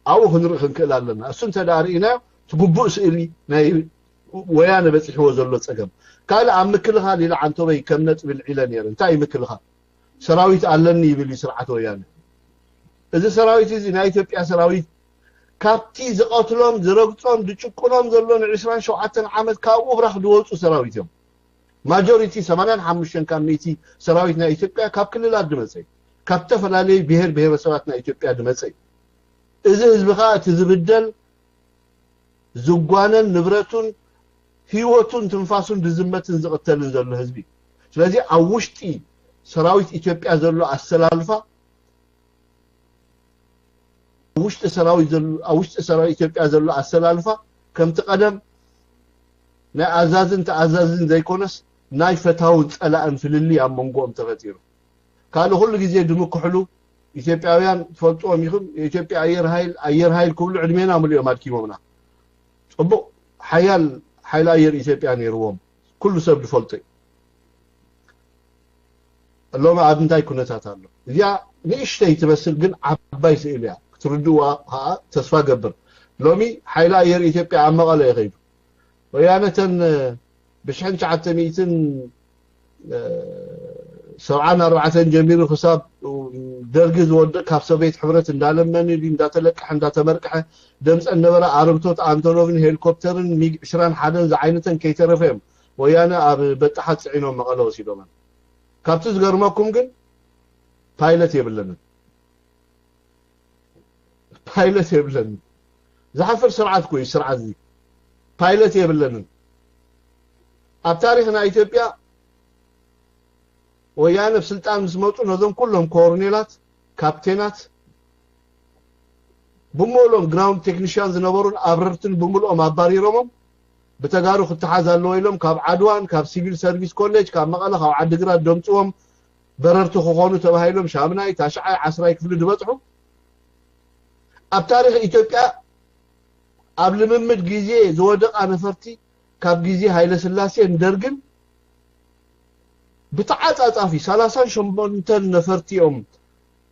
ኣብኡ ክንርኢ ክንክእል ኣለና። እሱ እንተ ደኣ ርኢናዮ እቲ ግቡእ ስእሊ ናይ ወያነ በፂሕዎ ዘሎ ፀገም። ካልእ ኣብ ምክልኻል ኢለ ዓንቶበይ ከም ነጥቢ ልዒለ ነይረ። እንታይ ምክልኻል? ሰራዊት ኣለኒ ይብል እዩ ስርዓት ወያነ። እዚ ሰራዊት እዚ ናይ ኢትዮጵያ ሰራዊት ካብቲ ዝቐትሎም ዝረግጾም ዝጭቁኖም ዘሎ ን27 ዓመት ካብኡ ብራኽ ዝወፁ ሰራዊት እዮም። ማጆሪቲ 85 ካብ ሚእቲ ሰራዊት ናይ ኢትዮጵያ ካብ ክልላት ዝመፀ እዩ። ካብ ዝተፈላለዩ ብሔር ብሔረሰባት ናይ ኢትዮጵያ ዝመፀ እዩ። እዚ ህዝቢ ከዓ እቲ ዝብደል ዝጓነን ንብረቱን ህይወቱን ትንፋሱን ዝዝመትን ዝቕተልን ዘሎ ህዝቢ። ስለዚ ኣብ ውሽጢ ሰራዊት ኢትዮጵያ ዘሎ ኣሰላልፋ ውሽጢ ሰራዊት ዘሎ ኣብ ውሽጢ ሰራዊት ኢትዮጵያ ዘሎ ኣሰላልፋ ከምቲ ቀደም ናይ ኣዛዝን ተኣዛዝን ዘይኮነስ ናይ ፈታውን ጸላእን ፍልልይ ኣብ መንጎኦም ተፈጢሩ። ካልእ ኩሉ ግዜ ድምክሕሉ ኢትዮጵያውያን ትፈልጥዎም ኢኹም። የኢትዮጵያ ኣየር ሃይል ኣየር ሃይል ክብሉ ዕድሜና ምሉኦም ኣድኪሞምና። ጽቡቕ ሓያል ሓይሊ ኣየር ኢትዮጵያ ነይርዎም ኩሉ ሰብ ዝፈልጦ እዩ። ሎሚ ኣብ እንታይ ኩነታት ኣሎ? እዚኣ ንእሽተይ ትመስል ግን ዓባይ ስእሊ እያ። ክትርድእዋ ከዓ ተስፋ ገብር። ሎሚ ሓይሊ ኣየር ኢትዮጵያ ኣብ መቐለ እዩ ከይዱ። ወያነተን ብሽሕን ትሽዓተ ሚእትን ሰብዓን ኣርባዕተን ጀሚሩ ክሳብ ደርጊ ዝወድቕ ካብ ሶቪየት ሕብረት እንዳለመነ ድዩ እንዳተለቀሐ እንዳተመርቀሐ ደምፀን ነበረ ኣረግቶት ኣንቶኖቭን ሄሊኮፕተርን ሚግ ዕስራን ሓደን ዝዓይነተን ከይተረፈ እዮም ወያነ ኣብ በጣሓት ፅዒኖም መቐለ ወሲዶመን። ካብቲ ዝገርመኩም ግን ፓይለት የብለንን። ፓይለት የብለንን። ዝሓፍር ስርዓት እኮ እዩ ስርዓት እዚ። ፓይለት የብለንን። ኣብ ታሪኽ ናይ ኢትዮጵያ ወያነ ኣብ ስልጣን ምስ መፁ ነዞም ኩሎም ኮርኔላት፣ ካፕቴናት፣ ብምልኦም ግራውንድ ቴክኒሽያን ዝነበሩን ኣብረርትን ብምልኦም ኣባሪሮሞም ብተጋሩ ክተሓዝ ኣለዎ ኢሎም ካብ ዓድዋን ካብ ሲቪል ሰርቪስ ኮሌጅ ካብ መቐለ ካብ ዓድግራት ደምፅዎም በረርቲ ክኾኑ ተባሂሎም ሻምናይ ታሽዓይ ዓስራይ ክፍሊ ዝበፅሑ ኣብ ታሪኽ ኢትዮጵያ ኣብ ልምምድ ግዜ ዝወደቓ ነፈርቲ ካብ ግዜ ሃይለ ስላሴን ደርግን ብተዓፃፃፊ ሰላሳን ሸሞንተን ነፈርቲ እዮም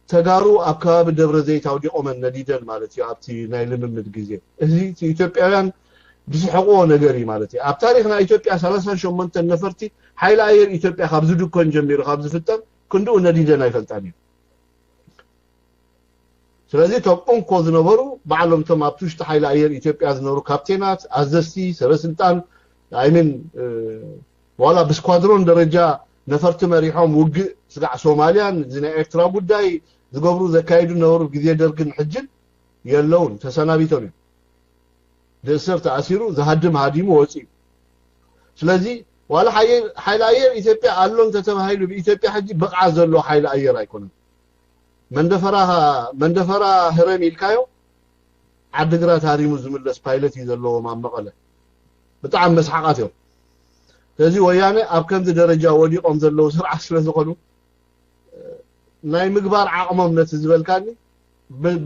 ተጋሩ ኣብ ከባቢ ደብረ ዘይት ኣውዲቖመን ነዲደን ማለት እዩ። ኣብቲ ናይ ልምምድ ግዜ እዚ ኢትዮጵያውያን ዝስሕቕዎ ነገር እዩ ማለት እዩ። ኣብ ታሪኽ ናይ ኢትዮጵያ ሰላሳን ሸሞንተን ነፈርቲ ሓይሊ ኣየር ኢትዮጵያ ካብ ዝድኮን ጀሚሩ ካብ ዝፍጠር ክንድኡ ነዲደን ኣይፈልጣን እዩ። ስለዚ እቶም እንኮ ዝነበሩ ባዕሎም እቶም ኣብቲ ውሽጢ ሓይሊ ኣየር ኢትዮጵያ ዝነበሩ ካፕቴናት፣ ኣዘዝቲ፣ ሰበስልጣን ኣይምን ዋላ ብስኳድሮን ደረጃ ነፈርቲ መሪሖም ውግእ ስጋዕ ሶማልያን እዚ ናይ ኤርትራ ጉዳይ ዝገብሩ ዘካይዱ ነበሩ ግዜ ደርግን ሕጅን የለውን፣ ተሰናቢቶም እዮም። ዝእሰር ተኣሲሩ፣ ዝሃድም ሃዲሙ ወፂኡ። ስለዚ ዋላ ሓይሊ ኣየር ኢትዮጵያ ኣሎ እንተተባሂሉ ብኢትዮጵያ ሕጂ ብቕዓት ዘለዎ ሓይሊ ኣየር ኣይኮነን። መንደፈራ መንደፈራ ህረም ኢልካዮ ዓድግራት ሃሪሙ ዝምለስ ፓይለት እዩ ዘለዎም ኣብ መቐለ። ብጣዕሚ መስሓቓት እዮም። ስለዚ ወያነ ኣብ ከምዚ ደረጃ ወዲቖም ዘለዉ ስርዓት ስለ ዝኾኑ ናይ ምግባር ዓቕሞም ነቲ ዝበልካኒ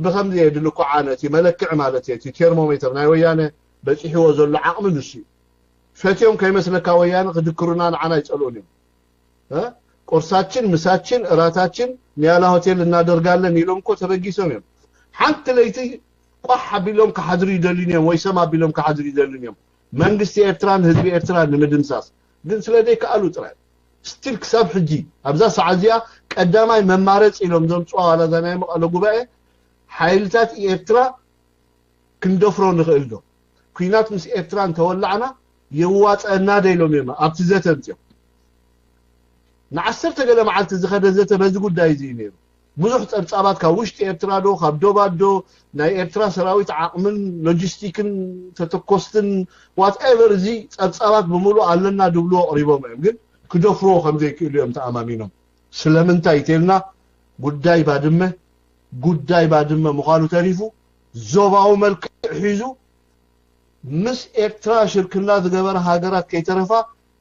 ብከምዚ እየ ድልኩዓ ነቲ መለክዒ ማለት እየ እቲ ቴርሞሜተር ናይ ወያነ በፂሕዎ ዘሎ ዓቕሚ ንሱ እዩ። ፈትዮም ከይመስለካ ወያነ ክድክሩና ንዓና ኣይፀልኡን እዮም። ቁርሳችን ምሳችን እራታችን ኒያላ ሆቴል እናደርጋለን ኢሎም እኮ ተበጊሶም እዮም። ሓንቲ ለይቲ ቋሕ ኣቢሎም ክሓድሩ ይደልዩን እዮም ወይ ሰም ኣቢሎም ክሓድሩ ይደልዩን እዮም መንግስቲ ኤርትራን ህዝቢ ኤርትራን ንምድምሳስ። ግን ስለ ዘይከኣሉ ጥራይ ስቲል ክሳብ ሕጂ ኣብዛ ሰዓት እዚኣ ቀዳማይ መማረፂ ኢሎም ዘምፅዋ ዋላ እዛ ናይ መቐለ ጉባኤ ሓይልታት ኤርትራ ክንደፍሮ ንኽእል ዶ? ኩናት ምስ ኤርትራ እንተወላዕና የዋፀአና ዶ ኢሎም እዮም ኣብቲ ዘተ ምፅኦም። ንዓሰርተ ገለ መዓልቲ ዝኸደ ዘተ በዚ ጉዳይ እዚ እዩ ነይሩ። ብዙሕ ፀብፃባት ካብ ውሽጢ ኤርትራ ዶ ካብ ዶባት ዶ ናይ ኤርትራ ሰራዊት ዓቕምን ሎጂስቲክን ተተኮስትን ዋትኤቨር እዚ ፀብፃባት ብምሉእ ኣለና ድብሉ ኣቕሪቦም እዮም ግን ክደፍርዎ ከም ዘይክእሉ እዮም ተኣማሚኖም። ስለምንታይ ኢተልና ጉዳይ ባድመ ጉዳይ ባድመ ምዃኑ ተሪፉ ዞባዊ መልክዕ ሒዙ ምስ ኤርትራ ሽርክና ዝገበረ ሃገራት ከይተረፋ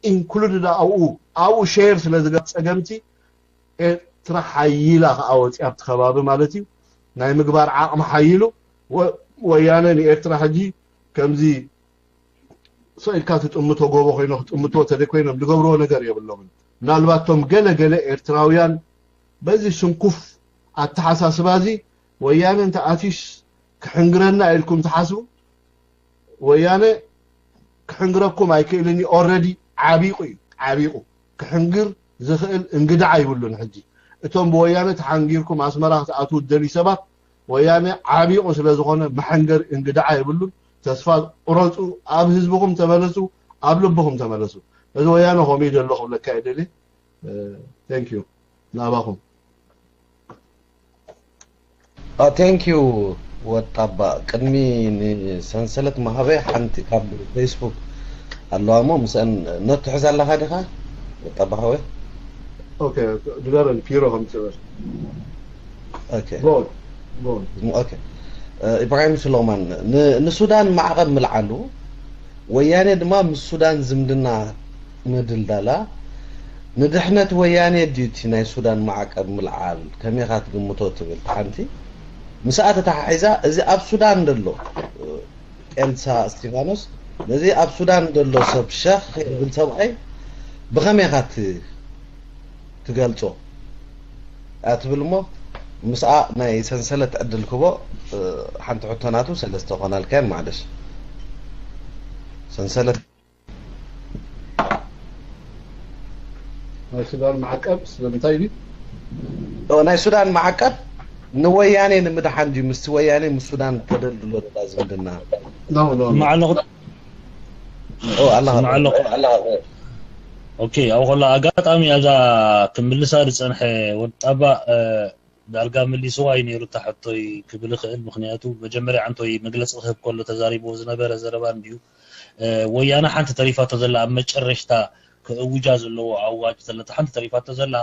ኢንክሉድድ ኣብኡ ኣብኡ ሼር ስለ ዝገብ ፀገምቲ ኤርትራ ሓይላ ከዓ ወፂኣ ኣብቲ ከባቢ ማለት እዩ ናይ ምግባር ዓቕሚ ሓይሉ ወያነ ንኤርትራ ሕጂ ከምዚ ሰው ኢልካ ትጥምቶ ጎቦ ኮይኖ ክትጥምቶ ተደይ ኮይኖም ዝገብርዎ ነገር የብሎምን። ምናልባት ቶም ገለ ገለ ኤርትራውያን በዚ ስንኩፍ ኣተሓሳስባ እዚ ወያነ እንተ ኣትዩስ ክሕንግረና ኢልኩም ትሓስቡ፣ ወያነ ክሕንግረኩም ኣይክእልን እዩ። ኦረዲ ዓቢቑ እዩ፣ ዓቢቑ ክሕንግር ዝኽእል እንግዳዕ ኣይብሉን። ሕጂ እቶም ብወያነ ተሓንጊርኩም ኣስመራ ክትኣትዉ ትደልዩ ሰባት፣ ወያነ ዓቢቑ ስለ ዝኾነ መሐንገር እንግዳዕ ኣይብሉን። ተስፋ ቁረፁ። ኣብ ህዝብኹም ተመለሱ፣ ኣብ ልብኹም ተመለሱ። እዚ ወያነ ከምኡ እዩ ዘሎ ክብለካ እየ ደልየ። Thank you ናባኹም። Thank you ወጣባ። ቅድሚ ንሰንሰለት ማህበ ሓንቲ ካብ ፌስቡክ ኣለዋ እሞ ምስአን ነትሕዝ ኣለኻ ዲኻ ወጣባ ሓወይ? Okay ንገረን ፒሮ ከም ትብል። Okay Go on go on። Okay ኢብራሂም ሱሎማን ን- ንሱዳን ማዕቐብ ምልዓሉ ወያኔ ድማ ምስ ሱዳን ዝምድና ምድልዳላ ንድሕነት ወያኔ ድዩ እቲ ናይ ሱዳን ማዕቀብ ምልዓል ከመይ ኢኻ ትግምቶ ትብል ሓንቲ ምስኣ ተተሓሒዛ እዚ ኣብ ሱዳን ዘሎ ኤልሳ እስቲፋኖስ ነዚ ኣብ ሱዳን ዘሎ ሰብ ሸኽ ይብል ሰብኣይ ብኸመይ ኢኻ ት- ትገልጾ ኣትብል እሞ ምስኣ ናይ ሰንሰለት ዕድል ክቦ ሓንቲ ሕቶ ናቱ ሰለስተ ኮናልካን ማዕለሽ ሰንሰለት ናይ ሱዳን ማዕቀብ ስለምንታይ ድዩ? ናይ ሱዳን ማዕቀብ ንወያኔ ንምድሓን ድዩ ምስቲ ወያኔ ምስ ሱዳን ተደልድሎ ደላ ዝምድና No no no። ማዕለኹ ኦ ኣላ ስማዕ ኣለኹ። ኦኬ ኣብ ኮላ ኣጋጣሚ ኣብዛ ክምልሳ ዝፀንሐ ወጣባ ዳርጋ መሊስዋ እዩ ነይሩ እታ ሕቶይ ክብል እኽእል። ምኽንያቱ መጀመርያ ዓንቶይ መግለፂ ክህብ ከሎ ተዛሪብዎ ዝነበረ ዘረባ እንድዩ። ወያነ ሓንቲ ተሪፋቶ ዘላ ኣብ መጨረሽታ ክእውጃ ዘለዎ ኣዋጅ ዘለታ ሓንቲ ተሪፋቶ ዘላ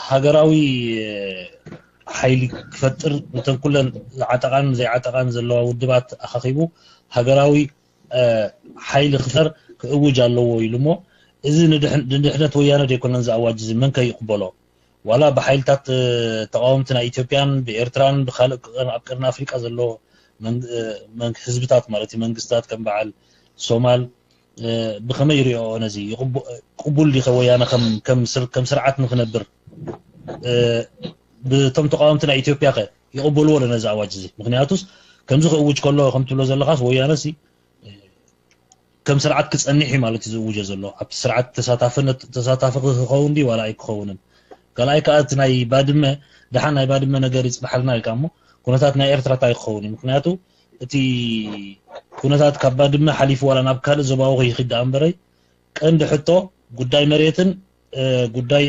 ሃገራዊ ሓይሊ ክፈጥር ነተን ኩለን ዝዓጠቓን ዘይዓጠቓን ዘለዋ ውድባት ኣኻኺቡ ሃገራዊ ሓይሊ ክፈር ክእውጅ ኣለዎ ኢሉ እሞ እዚ ንድሕነት ወያነ ደይኮነን ዝኣዋጅ እዚ መን ከይቕበሎ ዋላ ብሓይልታት ተቃወምቲ ናይ ኢትዮጵያን ብኤርትራን ብካልእ ኣብ ቀርኒ ኣፍሪቃ ዘሎ ህዝብታት ማለት እዩ መንግስታት ከም በዓል ሶማል ብከመይ ይሪኦ ነዚ ቅቡል ዲኸ ወያነ ከም ስርዓት ንክነብር ብቶም ተቃወምቲ ናይ ኢትዮጵያ ከ ይቕበልዎ ዶ ነዚ ኣዋጅ እዚ ምክንያቱስ ከምዚ ክእውጅ ከሎ ከም ትብሎ ዘለኻስ ወያነ ሲ ከም ስርዓት ክጸንሕ እዩ ማለት እዩ ዝእውጀ ዘሎ ኣብቲ ስርዓት ተሳታፊ ክኸውን ድዩ ዋላ ኣይክኸውንን ካልኣይ ከዓ እቲ ናይ ባድመ ደሓን ናይ ባድመ ነገር ይፅናሓልና ኢልካ እሞ ኩነታት ናይ ኤርትራ እንታይ ክኸውን እዩ ምክንያቱ እቲ ኩነታት ካብ ባድመ ሓሊፉ ዋላ ናብ ካልእ ዞባዊ ከይኽድ ደኣ እምበረይ ቀንዲ ሕቶ ጉዳይ መሬትን ጉዳይ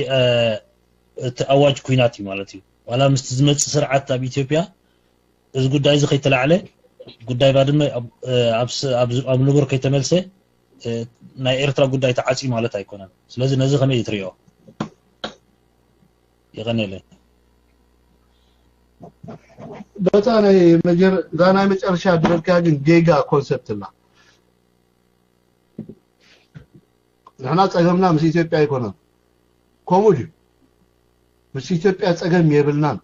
እቲ ኣዋጅ ኩናት እዩ ማለት እዩ ዋላ ምስቲ ዝመፅእ ስርዓት ኣብ ኢትዮጵያ እዚ ጉዳይ እዚ ከይተላዕለ ጉዳይ ባድመ ኣብ ንቡር ከይተመልሰ ናይ ኤርትራ ጉዳይ ተዓፅዩ ማለት ኣይኮነን ስለዚ ነዚ ከመይ ትሪኦ የቀኔለ በታ ናይ መጀር እዛ ናይ መጨረሻ ዝበልካ ግን ጌጋ ኮንሰፕት ላ ንሕና ፀገምና ምስ ኢትዮጵያ ኣይኮነን ከምኡ ድዩ ምስ ኢትዮጵያ ፀገም የብልናን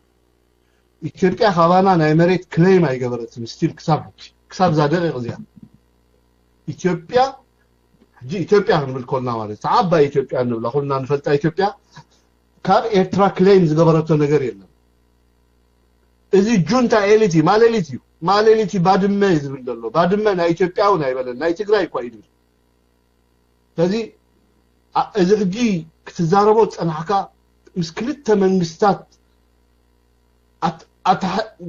ኢትዮጵያ ካባና ናይ መሬት ክሌም ኣይገበረትን ስቲል ክሳብ ሕጂ ክሳብ እዛ ደቂቕ እዚኣ ኢትዮጵያ ሕጂ ኢትዮጵያ ክንብል ኮልና ማለት እታ ዓባይ ኢትዮጵያ እንብላ ኩልና ንፈልጣ ኢትዮጵያ ካብ ኤርትራ ክሌም ዝገበረቶ ነገር የለን እዚ ጁንታ ኤሊት እዩ ማሌሊት እዩ ማሌሊት እዩ ባድመ እዩ ዝብል ዘሎ ባድመ ናይ ኢትዮጵያ እውን ኣይበለን ናይ ትግራይ እኳ እዩ ዝብል ስለዚ እዚ ሕጂ ክትዛረቦ ዝፀናሕካ ምስ ክልተ መንግስታት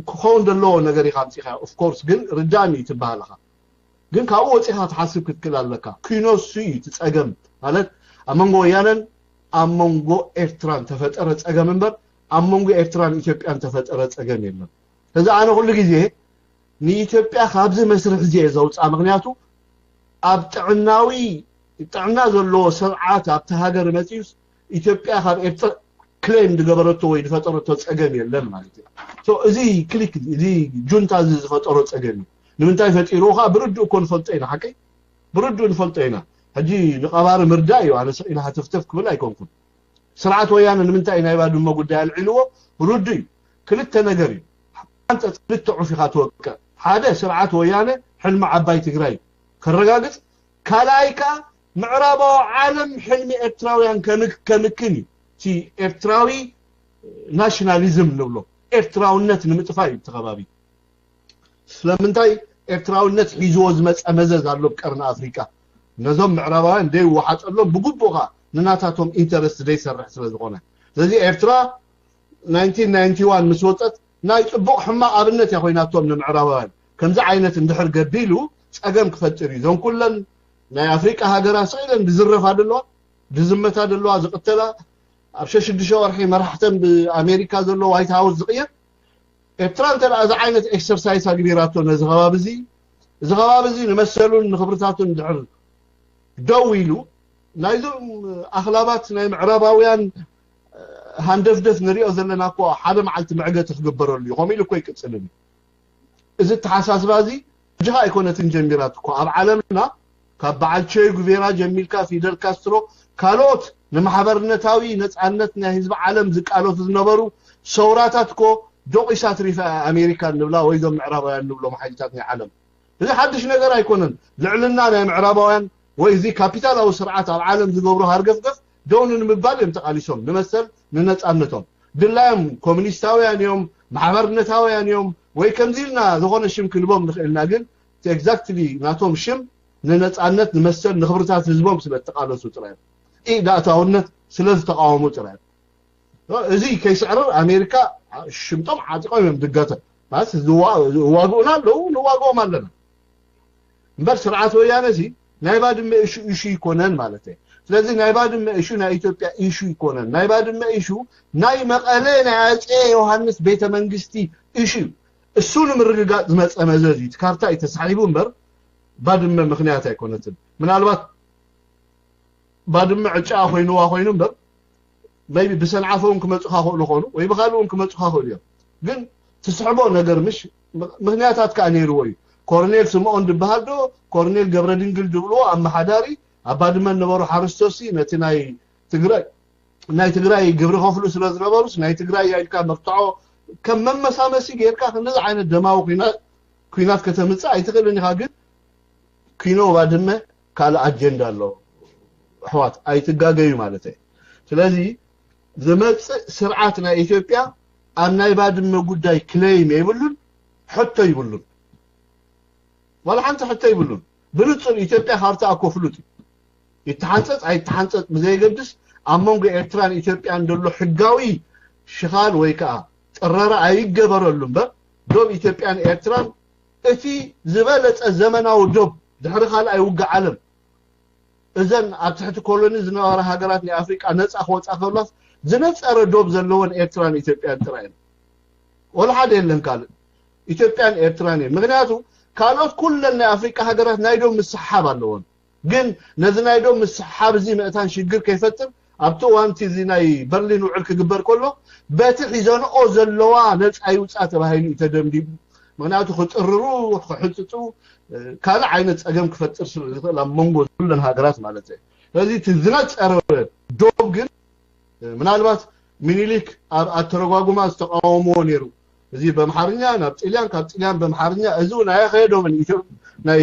ክኸውን ዘለዎ ነገር ኢካ ኣምፂካ ኦፍኮርስ ግን ርዳእኒ እዩ ትበሃል ኢካ ግን ካብኡ ወፂካ ክትሓስብ ክትክእል ኣለካ ኩኖሱ እዩ እቲ ፀገም ማለት ኣብ መንጎ ወያነን ኣብ መንጎ ኤርትራን ተፈጠረ ፀገም እምበር ኣብ መንጎ ኤርትራን ኢትዮጵያን ተፈጠረ ፀገም የለን ስለዚ ኣነ ኩሉ ግዜ ንኢትዮጵያ ካብዚ መስርሕ እዚ እየ ዘውፅኣ ምክንያቱ ኣብ ጥዕናዊ ጥዕና ዘለዎ ስርዓት ኣብቲ ሃገር መፅዩስ ኢትዮጵያ ካብ ኤርትራ ክሌም ዝገበረቶ ወይ ዝፈጠረቶ ፀገም የለን ማለት እዩ እዚ ክሊክ እዚ ጁንታ እዚ ዝፈጠሮ ፀገም እዩ ንምንታይ ፈጢርዎ ከዓ ብርድእ እኮ ንፈልጦ ኢና ሓቀይ ብርድእ ንፈልጦ ኢና ሕጂ ንቀባሪ ምርዳእ እዩ ኣነ ስቕ ኢለ ሃተፍተፍ ክብል ኣይኮንኩን ስርዓት ወያነ ንምንታይ ናይ ባድመ ጉዳይ ኣልዒልዎ ርዱ እዩ ክልተ ነገር እዩ ሓንፀ ክልተ ዑፍ ኢካ ትወቅዕ ሓደ ስርዓት ወያነ ሕልሚ ዓባይ ትግራይ ከረጋግፅ ካልኣይ ከዓ ምዕራባዊ ዓለም ሕልሚ ኤርትራውያን ከምክ- ከምክን እዩ። እቲ ኤርትራዊ ናሽናሊዝም ንብሎ ኤርትራውነት ንምጥፋእ እዩ እቲ ከባቢ። ስለምንታይ? ኤርትራውነት ሒዝዎ ዝመፀ መዘዝ ኣሎ ብቀርኒ ኣፍሪቃ። ነዞም ምዕራባውያን ደይወሓጠሎም ብግቡእ ከዓ ንናታቶም ኢንተረስት ደይሰርሕ ስለ ዝኾነ። ስለዚ ኤርትራ ናይንቲን ናይንቲ ዋን ምስ ወፀት ናይ ፅቡቕ ሕማቕ ኣብነት እያ ኮይናቶም ንምዕራባውያን። ከምዚ ዓይነት እንድሕር ገቢሉ ፀገም ክፈጥር እዩ። እዞም ኩለን ናይ ኣፍሪቃ ሃገራት ስቕ ኢለን ዝዝረፋ ደለዋ፣ ዝዝመታ ደለዋ፣ ዝቕተላ፣ ኣብ ሸሽዱሽተ ወርሒ መራሕተን ብኣሜሪካ ዘሎ ዋይት ሃውስ ዝቕየር። ኤርትራ እንተ ደኣ እዚ ዓይነት ኤክሰርሳይስ ኣግቢራቶ ነዚ ከባቢ እዚ፣ እዚ ከባቢ እዚ ንመሰሉን ንኽብርታቱን ድሕር ደው ኢሉ፣ ናይዞም ኣኽላባት ናይ ምዕራባውያን ሃንደፍደፍ ንሪኦ ዘለና እኮ ሓደ መዓልቲ መዕገቲ ክግበረሉ እዩ። ከምኡ ኢሉ እኮ ይቅፅልን እዩ። እዚ ኣተሓሳስባ እዚ ሕጂ ኣይኮነትን ጀሚራት እኮ። ኣብ ዓለምና ካብ በዓል ቼ ጉቬራ ጀሚርካ ፊደል ካስትሮ ካልኦት ንማሕበርነታዊ ነፃነት ናይ ህዝቢ ዓለም ዝቃለሱ ዝነበሩ ሰውራታት እኮ ዶቂሳ ትሪፋ ኣሜሪካ ንብላ ወይ ዞም ምዕራባውያን ንብሎም ሓይልታት ናይ ዓለም። እዚ ሓድሽ ነገር ኣይኮነን። ልዕልና ናይ ምዕራባውያን ወይ እዚ ካፒታላዊ ስርዓት ኣብ ዓለም ዝገብሮ ሃርገፍገፍ ደው ንምባል እዮም ተቃሊሶም ንመሰል ንነፃነቶም። ድላዮም ኮሚኒስታውያን እዮም፣ ማሕበርነታውያን እዮም ወይ ከምዚ ኢልና ዝኾነ ሽም ክንቦም ንኽእልና፣ ግን ኤግዛክትሊ ናቶም ሽም ንነፃነት ንመሰል ንኽብርታት ህዝቦም ስለ ዝተቃለሱ ጥራይ እዮም። ኢድ ኣእታውነት ስለ ዝተቃወሙ ጥራይ እዮም። እዚ ከይስዕርር ኣሜሪካ ሽምጦም ዓጢቆም እዮም ድገተ ማለት ዝዋ- ዝዋግኡና ኣለዉ፣ ንዋግኦም ኣለና። እምበር ስርዓት ወያነ ሲ ናይ ባድመ እሹ እሹ ይኮነን ማለት እዩ። ስለዚ ናይ ባድመ እሹ ናይ ኢትዮጵያ እሹ ይኮነን። ናይ ባድመ እሹ ናይ መቐለ ናይ ኣጼ ዮሃንስ ቤተ መንግስቲ እሹ እዩ። እሱ ንምርግጋፅ ዝመፀ መዘዝ እዩ። እቲ ካርታ እዩ ተሳሒቡ እምበር ባድመ ምክንያት ኣይኮነትን። ምናልባት ባድመ ዕጫ ኮይንዋ ኮይኑ እምበር maybe ብሰንዓፈ እውን ክመፁኻ ክእሉ ኾኑ ወይ ብካልእ እውን ክመፁኻ ክእሉ እዮም። ግን ትስሕቦ ነገር ምሽ ምክንያታት ከዓ ነይርዎ እዩ። ኮርኔል ስምኦን ዝበሃል ዶ ኮርኔል ገብረ ድንግል ዝብልዎ ኣመሓዳሪ ኣብ ባድመ ነበሩ ሓረስቶሲ ነቲ ናይ ትግራይ ናይ ትግራይ ግብሪ ከፍሉ ስለ ዝነበሩስ ናይ ትግራይ ኢልካ መርትዖ ከም መመሳመሲ ጌርካ ክንዚ ዓይነት ደማዊ ኩናት ከተምፅእ ኣይትኽእልን ኢኻ። ግን ኪኖ ባድመ ካልእ ኣጀንዳ ኣሎ ኣሕዋት ኣይትጋገዩ ማለት እየ። ስለዚ ዝመፅእ ስርዓት ናይ ኢትዮጵያ ኣብ ናይ ባድመ ጉዳይ ክለይም የብሉን፣ ሕቶ ይብሉን፣ ዋላ ሓንቲ ሕቶ ይብሉን። ብንፁር ኢትዮጵያ ካርታ እኮ ፍሉጥ እዩ። ይተሓንፀፅ ኣይተሓንፀፅ ብዘየገድስ ኣብ መንጎ ኤርትራን ኢትዮጵያን ዘሎ ሕጋዊ ሽኻል ወይ ከዓ ጥረራ ኣይገበረሉ እምበር ዶብ ኢትዮጵያን ኤርትራን እቲ ዝበለፀ ዘመናዊ ዶብ ድሕሪ ካልኣይ ውግእ ዓለም እዘን ኣብ ትሕቲ ኮሎኒ ዝነበራ ሃገራት ናይ ኣፍሪቃ ነፃ ክወፃ ከብላስ ዝነፀረ ዶብ ዘለወን ኤርትራን ኢትዮጵያን ጥራይ እየን። ወላ ሓደ የለን ካልእ ኢትዮጵያን ኤርትራን እየን። ምክንያቱ ካልኦት ኩለን ናይ ኣፍሪቃ ሃገራት ናይ ዶብ ምስሓብ ኣለወን። ግን ነዚ ናይ ዶብ ምስሓብ እዚ ምእታን ሽግር ከይፈጥር ኣብቲ እዋን እቲ እዚ ናይ በርሊን ውዕል ክግበር ከሎ በቲ ሒዘንኦ ዘለዋ ነፃ ይውፃ ተባሂሉ እዩ ተደምዲሙ። ምክንያቱ ክጥርሩ ክሕፅፁ ካልእ ዓይነት ፀገም ክፈጥር ስለ ዝኽእል ኣብ መንጎ ኩለን ሃገራት ማለት እዩ። ስለዚ እቲ ዝነፀረ ዶብ ግን ምናልባት ሚኒሊክ ኣብ ኣተረጓጉማ ዝተቃወምዎ ነይሩ። እዚ በምሓርኛ ናብ ጥልያን ካብ ጥልያን በምሓርኛ እዚ እውን ኣየኸየዶምን ኢትዮ ናይ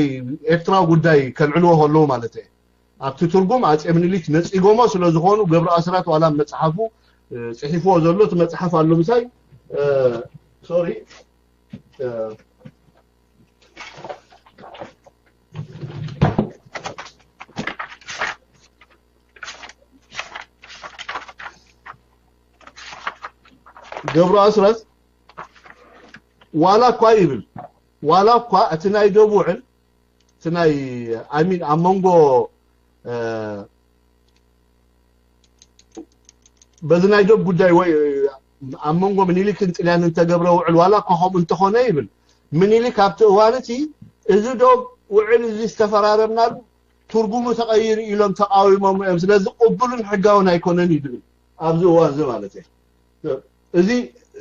ኤርትራ ጉዳይ ከልዕልዎ ከለዉ ማለት እየ። ኣብቲ ትርጉም ኣጼ ምኒልክ ነጺጎሞ ስለ ዝኾኑ ገብሩ ኣስራት ዋላ መጽሓፉ ጽሒፍዎ ዘሎ እቲ መጽሓፍ ኣሎ ምሳይ ሶሪ ገብሩ ኣስራት ዋላ እኳ ይብል ዋላ እኳ እቲ ናይ ዶብ ውዕል እቲ ናይ ኣሚን ኣብ መንጎ በዚ ናይ ዶብ ጉዳይ ወይ ኣብ መንጎ ምኒልክን ጥልያንን ዝተገብረ ውዕል ዋላ እኳ ከምኡ እንተኾነ ይብል ምኒልክ ኣብቲ እዋን እቲ እዚ ዶብ ውዕል እዚ ዝተፈራረምናሉ ትርጉሙ ተቐይሩ ኢሎም ተቃዊሞም እዮም ስለዚ ቅቡልን ሕጋውን ኣይኮነን እዩ ዝብል ኣብዚ እዋን እዚ ማለት እዩ እዚ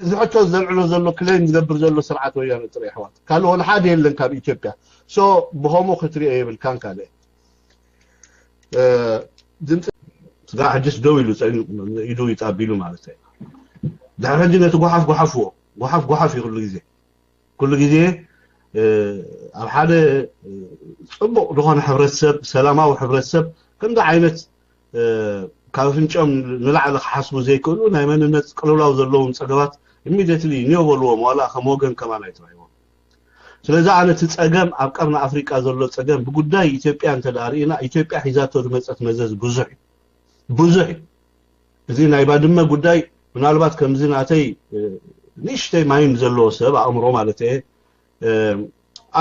እዚ ሕቶ ዘልዕሎ ዘሎ ክሌም ዝገብር ዘሎ ስርዓት ወያነ ጥራይ ኣሕዋት ካልእ ወላ ሓደ የለን ካብ ኢትዮጵያ so ብኸምኡ ክትሪኦ የብልካን ካልእ ድምፂ ስጋ ሕጅስ ደው ኢሉ ኢዱ ይፃቢሉ ማለት እዩ ድሕሪ ሕጂ ነቲ ጓሓፍ ጓሓፍዎ ጓሓፍ ጓሓፍ እዩ ኩሉ ግዜ ኩሉ ግዜ ኣብ ሓደ ፅቡቕ ዝኾነ ሕብረተሰብ፣ ሰላማዊ ሕብረተሰብ፣ ከምዚ ዓይነት ካብ ኣፍንጭኦም ንላዕሊ ክሓስቡ ዘይክእሉ ናይ መንነት ቅልውላው ዘለዎም ፀገማት ኢሚድየትሊ እኒኦ በልዎም፣ ዋላ ከም ወገን ከማን ኣይትረኣይዎም። ስለዚ ኣነ እቲ ፀገም ኣብ ቀርኒ ኣፍሪቃ ዘሎ ፀገም ብጉዳይ ኢትዮጵያ እንተ ደኣ ርኢና፣ ኢትዮጵያ ሒዛቶ ዝመፀት መዘዝ ብዙሕ እዩ፣ ብዙሕ እዩ። እዚ ናይ ባድመ ጉዳይ ምናልባት ከምዚ ናተይ ንእሽተይ ማይንድ ዘለዎ ሰብ፣ ኣእምሮ ማለት እየ፣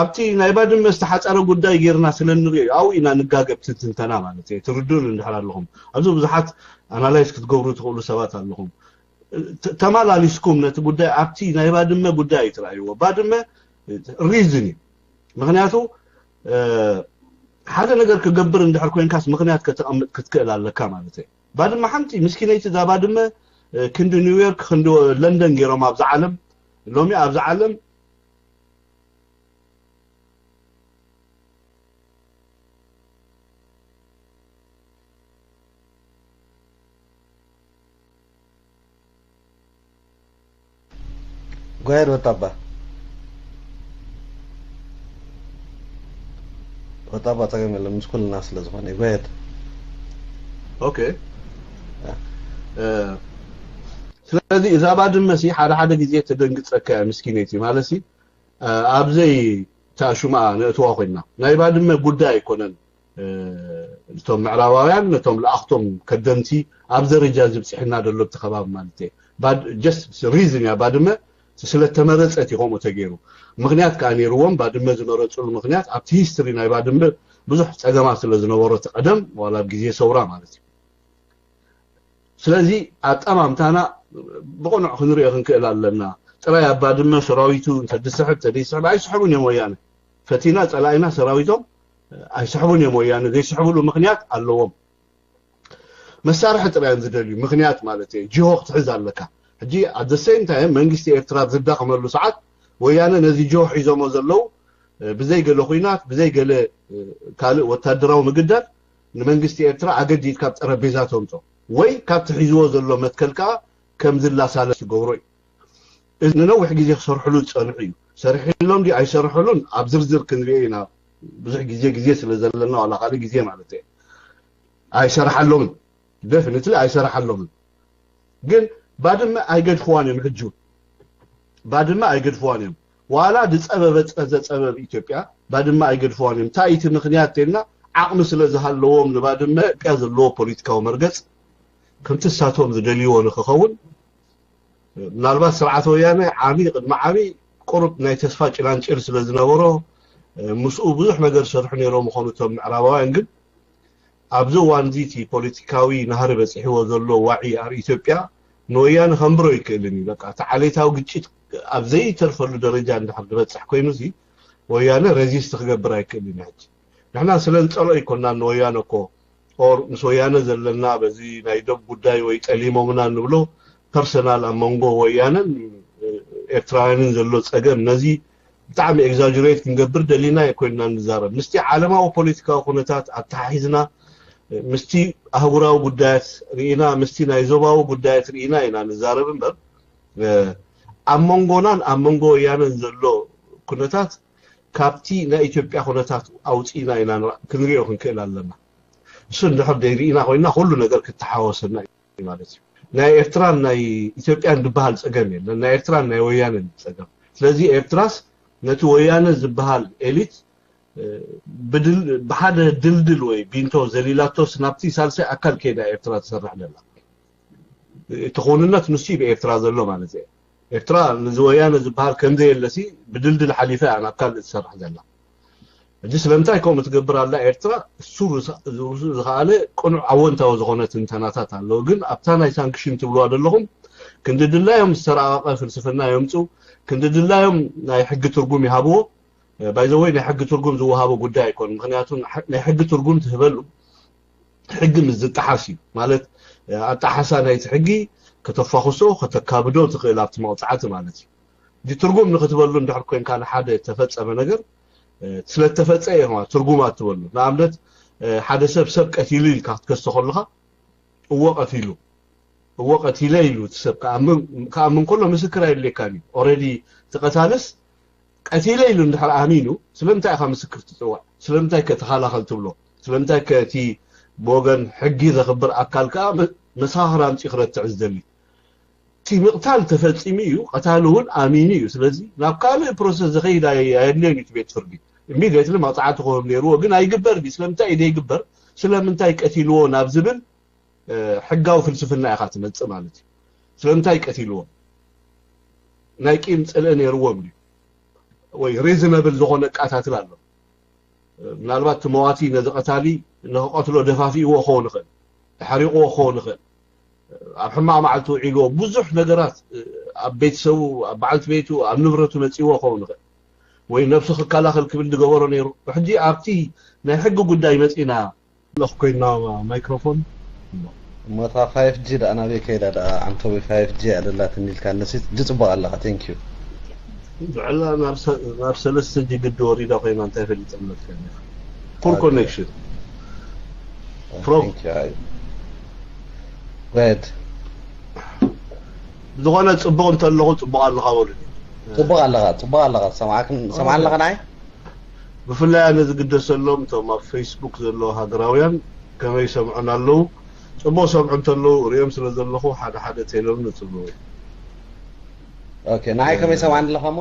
ኣብቲ ናይ ባድመ ዝተሓፀረ ጉዳይ ጌርና ስለ ንሪኦ ኣብኡ ኢና ንጋገ ብትንትንተና ማለት እየ። ትርድኡን እንድሕር ኣለኹም፣ ኣብዚ ብዙሓት ኣናላይዝ ክትገብሩ ትኽእሉ ሰባት ኣለኹም። ተማላሊስኩም ነቲ ጉዳይ ኣብቲ ናይ ባድመ ጉዳይ ኣይትረኣይዎ። ባድመ ሪዝን እዩ። ምክንያቱ ሓደ ነገር ክገብር እንድሕር ኮይንካስ ምክንያት ከተቐምጥ ክትክእል ኣለካ ማለት እዩ። ባድመ ሓንቲ ምስኪነይቲ እዛ ባድመ ክንዲ ኒውዮርክ ክንዲ ለንደን ገይሮም ኣብዚ ዓለም፣ ሎሚ ኣብዚ ዓለም ጓየድ ወጣባ ወጣባ ጸገም የለን ምስ ኩልና ስለ ዝኾነ ጓየድ ኦኬ። ስለዚ እዛ ባድመ ሲ ሓደ ሓደ ግዜ ተደንግጸካ እያ ምስኪነይቲ ማለት ሲ ኣብዘይ ታሹማ ነእትዋ ኮይና ናይ ባድመ ጉዳይ ኣይኮነን። እቶም ምዕራባውያን ነቶም ለኣኽቶም ከደምቲ ኣብ ደረጃ ዝብፅሕና ደሎ እቲ ከባቢ ማለት እየ። ጀስት ሪዝን እያ ባድመ ስለተመረፀት እዩ ከምኡ ተገይሩ። ምክንያት ከዓ ነይርዎም። ባድመ ዝመረፅሉ ምክንያት ኣብቲ ሂስትሪ ናይ ባድመ ብዙሕ ፀገማት ስለ ዝነበሮ እቲ ቀደም ዋላ ኣብ ግዜ ሰውራ ማለት እዩ። ስለዚ ኣጠማምታና ብቕኑዕ ክንሪኦ ክንክእል ኣለና። ጥራይ ኣብ ባድመ ሰራዊቱ እንተድስሕብ ተደይስሕብ ኣይስሕቡን እዮም ወያነ። ፈቲና ፀላኢና ሰራዊቶም ኣይስሕቡን እዮም ወያነ። ዘይስሕብሉ ምክንያት ኣለዎም። መሳርሒ ጥራይ እዮም ዝደልዩ። ምክንያት ማለት እየ ጅሆ ክትሕዝ ኣለካ። ሕጂ ኣት ዘ ሴም ታይም መንግስቲ ኤርትራ ኣብ ዝዳኸመሉ ሰዓት ወያነ ነዚ ጅሆ ሒዞሞ ዘለዉ ብዘይ ገለ ኩናት ብዘይ ገለ ካልእ ወታደራዊ ምግዳል ንመንግስቲ ኤርትራ ኣገዲድካ ኣብ ጠረጴዛ ተምጾ ወይ ካብቲ ሒዝዎ ዘሎ መትከል ከኣ ከም ዝላሳለስ ትገብሮ እዩ። እዚ ንነዊሕ ግዜ ክሰርሕሉ ዝጸንሑ እዩ። ሰሪሕሎም ድዩ ኣይሰርሕሉን ኣብ ዝርዝር ክንሪኦ ኢና። ብዙሕ ግዜ ግዜ ስለ ዘለና ዋላ ካልእ ግዜ ማለት እየ ኣይሰርሓሎምን። ደፊኒትሊ ኣይሰርሓሎምን። ግን ባድመ ኣይገድፍዋን እዮም ሕጂ እውን ባድመ ኣይገድፍዋን እዮም። ዋላ ዝፀበበ ፀዘ ፀበብ ኢትዮጵያ ባድመ ኣይገድፍዋን እዮም። እንታይ እቲ ምክንያት ተልና ዓቕሚ ስለ ዝሃለዎም ንባድመ ኢትዮጵያ ዘለዎ ፖለቲካዊ መርገፅ ከምቲ እሳቶም ዝደልይዎ ንክኸውን ምናልባት ስርዓት ወያነ ዓሚ ቅድሚ ዓሚ ቁሩብ ናይ ተስፋ ጭላንጭል ስለ ዝነበሮ ምስኡ ብዙሕ ነገር ዝሰርሑ ነይሮም ምኾኑ እቶም ምዕራባውያን ግን ኣብዚ እዋን እዚ እቲ ፖለቲካዊ ናህሪ በፂሕዎ ዘሎ ዋዒ ኣብ ኢትዮጵያ ንወያነ ከንብሮ ኣይክእልን እዩ። በቃ እቲ ዓሌታዊ ግጭት ኣብ ዘይተርፈሉ ደረጃ እንድሕር ዝበፅሕ ኮይኑ እዚ ወያነ ሬዚስት ክገብር ኣይክእልን እዩ። ሕጂ ንሕና ስለ ንፀልኦ ኣይኮናን ንወያነ እኮ ኦር ምስ ወያነ ዘለና በዚ ናይ ዶብ ጉዳይ ወይ ጠሊሞምና ንብሎ ፐርሰናል ኣብ መንጎ ወያነን ኤርትራውያንን ዘሎ ፀገም ነዚ ብጣዕሚ ኤግዛጅሬት ክንገብር ደሊና ኣይኮንና ንዛረብ። ምስቲ ዓለማዊ ፖለቲካዊ ኩነታት ኣተሓሒዝና ምስቲ ኣህጉራዊ ጉዳያት ርኢና ምስቲ ናይ ዞባዊ ጉዳያት ርኢና ኢና ንዛረብ እምበር ኣብ መንጎናን ኣብ መንጎ ወያነን ዘሎ ኩነታት ካብቲ ናይ ኢትዮጵያ ኩነታት ኣውፂእና ኢና ክንሪኦ ክንክእል ኣለና። እሱ እንድሕር ደይርኢና ኮይና ኩሉ ነገር ክተሓወሰና እዩ ማለት እዩ። ናይ ኤርትራን ናይ ኢትዮጵያን ዝበሃል ፀገም የለን። ናይ ኤርትራን ናይ ወያነን እዩ ፀገም። ስለዚ ኤርትራስ ነቲ ወያነ ዝበሃል ኤሊት ብሓደ ድልድል ወይ ቢንቶ ዘሊላቶስ ናብቲ ሳልሳይ ኣካል ከይዳ ኤርትራ ትሰርሕ ዘላ። እቲ ክውንነት ንሱ ብኤርትራ ዘሎ ማለት እየ። ኤርትራ ንዚ ወያነ ዝበሃል ከምዘየለሲ ብድልድል ሓሊፋ እያ ናብ ካልእ ትሰርሕ ዘላ። ሕጂ ስለምንታይ ከምኡ ትገብር ኣላ ኤርትራ? እሱ ዝኽኣለ ቅኑዕ ኣወንታዊ ዝኾነ ትንተናታት ኣለዉ። ግን ኣብታ ናይ ሳንክሽን ትብልዋ ዘለኹም ክንዲ ድላዮም ዝተራቐቐ ፍልስፍና የምፁ፣ ክንዲ ድላዮም ናይ ሕጊ ትርጉም ይሃብዎ። ባይዘወይ ናይ ሕጊ ትርጉም ዝወሃቦ ጉዳይ ኣይኮን። ምክንያቱ ናይ ሕጊ ትርጉም ትህበሉ ሕጊ ምስ ዝጠሓስ እዩ ማለት ኣጣሓሳ ናይቲ ሕጊ ከተፋኽሶ ከተካብዶ ትኽእል ኣብቲ መቕፃዕቲ ማለት እዩ። እዚ ትርጉም ንክትበሉ እንድሕር ኮይንካ ንሓደ ተፈፀመ ነገር ስለተፈፀ እየ ትርጉም ኣትበሉ። ንኣብነት ሓደ ሰብ ሰብ ቀቲሉ ኢልካ ክትከሶ ከለካ እዎ ቀቲሉ እዎ ቀቲለ ኢሉ እቲ ሰብ ክኣምን ከሎ ምስክር ኣየድልየካን እዩ። ኦረዲ እቲ ቀታልስ ቀቲለ ኢሉ እንድሕር ኣሚኑ፣ ስለምንታይ ኢኻ ምስክር ትፅዋዕ? ስለምንታይ ከ ተኸላኸል ትብሎ? ስለምንታይ ከ እቲ ብወገን ሕጊ ዘኽብር ኣካል ከኣ መ- መሰኻኽር ኣምፂኡ ክረትዕ ዝደሊ? እቲ ምቕታል ተፈፂሙ እዩ፣ ቀታሊ እውን ኣሚኑ እዩ። ስለዚ ናብ ካልእ ፕሮሰስ ዝኸይድ ኣየ- ኣየድልዮን እዩ እቲ ቤት ፍርዲ። ኢሚድየትሊ መቕፃዕቲ ክህብ ነይርዎ፣ ግን ኣይግበር ድዩ? ስለምንታይ እዩ ዘይግበር? ስለምንታይ ቀቲልዎ ናብ ዝብል ሕጋዊ ፍልስፍና ኢኻ ትመፅእ ማለት እዩ። ስለምንታይ ቀቲልዎም? ናይ ቂም ፅልኢ ነይርዎም ድዩ? ወይ ሪዝነብል ዝኾነ ኣቃታትል ኣሎ። ምናልባት እቲ መዋቲ ነዚ ቀታሊ ንክቐትሎ ደፋፊእዎ ክኸውን ይኽእል፣ ኣሕሪቕዎ ክኸውን ይኽእል። ኣብ ሕማቕ መዓልቲ ውዒልዎ ብዙሕ ነገራት ኣብ ቤተሰቡ፣ ኣብ በዓልቲ ቤቱ፣ ኣብ ንብረቱ መፂእዎ ክኸውን ይኽእል። ወይ ነብሱ ክከላኸል ክብል ዝገበሮ ነይሩ። ሕጂ ኣብቲ ናይ ሕጊ ጉዳይ መፂና ኣለኹ ኮይና ማይክሮፎን። እሞታ ፋይፍ ጂ ደኣ ናበይ ከይዳ ደኣ? ዓንተቦይ ፋይፍ ጂ እያ ደላትኒ ኢልካ ነሲት ጂ ጽቡቕ ኣለኻ። Thank you። ብዕላ ናብ ሰ- ናብ ሰለስተ ጂ ግዲ ወሪዳ ኮይና እንታይ ፈሊጠ ምለትካ? ፑር ኮኔክሽን። Pro- Thank you. Go ahead። ዝኾነ ጽቡቕ እንተለኹ ጽቡቕ ኣለኻ በሉኒ። ጽቡቕ ኣለኻ፣ ጽቡቕ ኣለኻ። ሰማዕክን ሰማዕ ኣለኻ ንዓይ? ብፍላይ ኣነ ዝግደሰሎም እቶም ኣብ ፌስቡክ ዘለዉ ሃገራውያን ከመይ ይሰምዑና ኣለዉ? ጽቡቕ ሰምዑ እንተለዉ ሪኦም ስለ ዘለኹ ሓደ ሓደ ቴሎም ንጽብዎ። ኦኬ፣ ንዓይ ከመይ ሰማዕኒ ኣለኻ እሞ?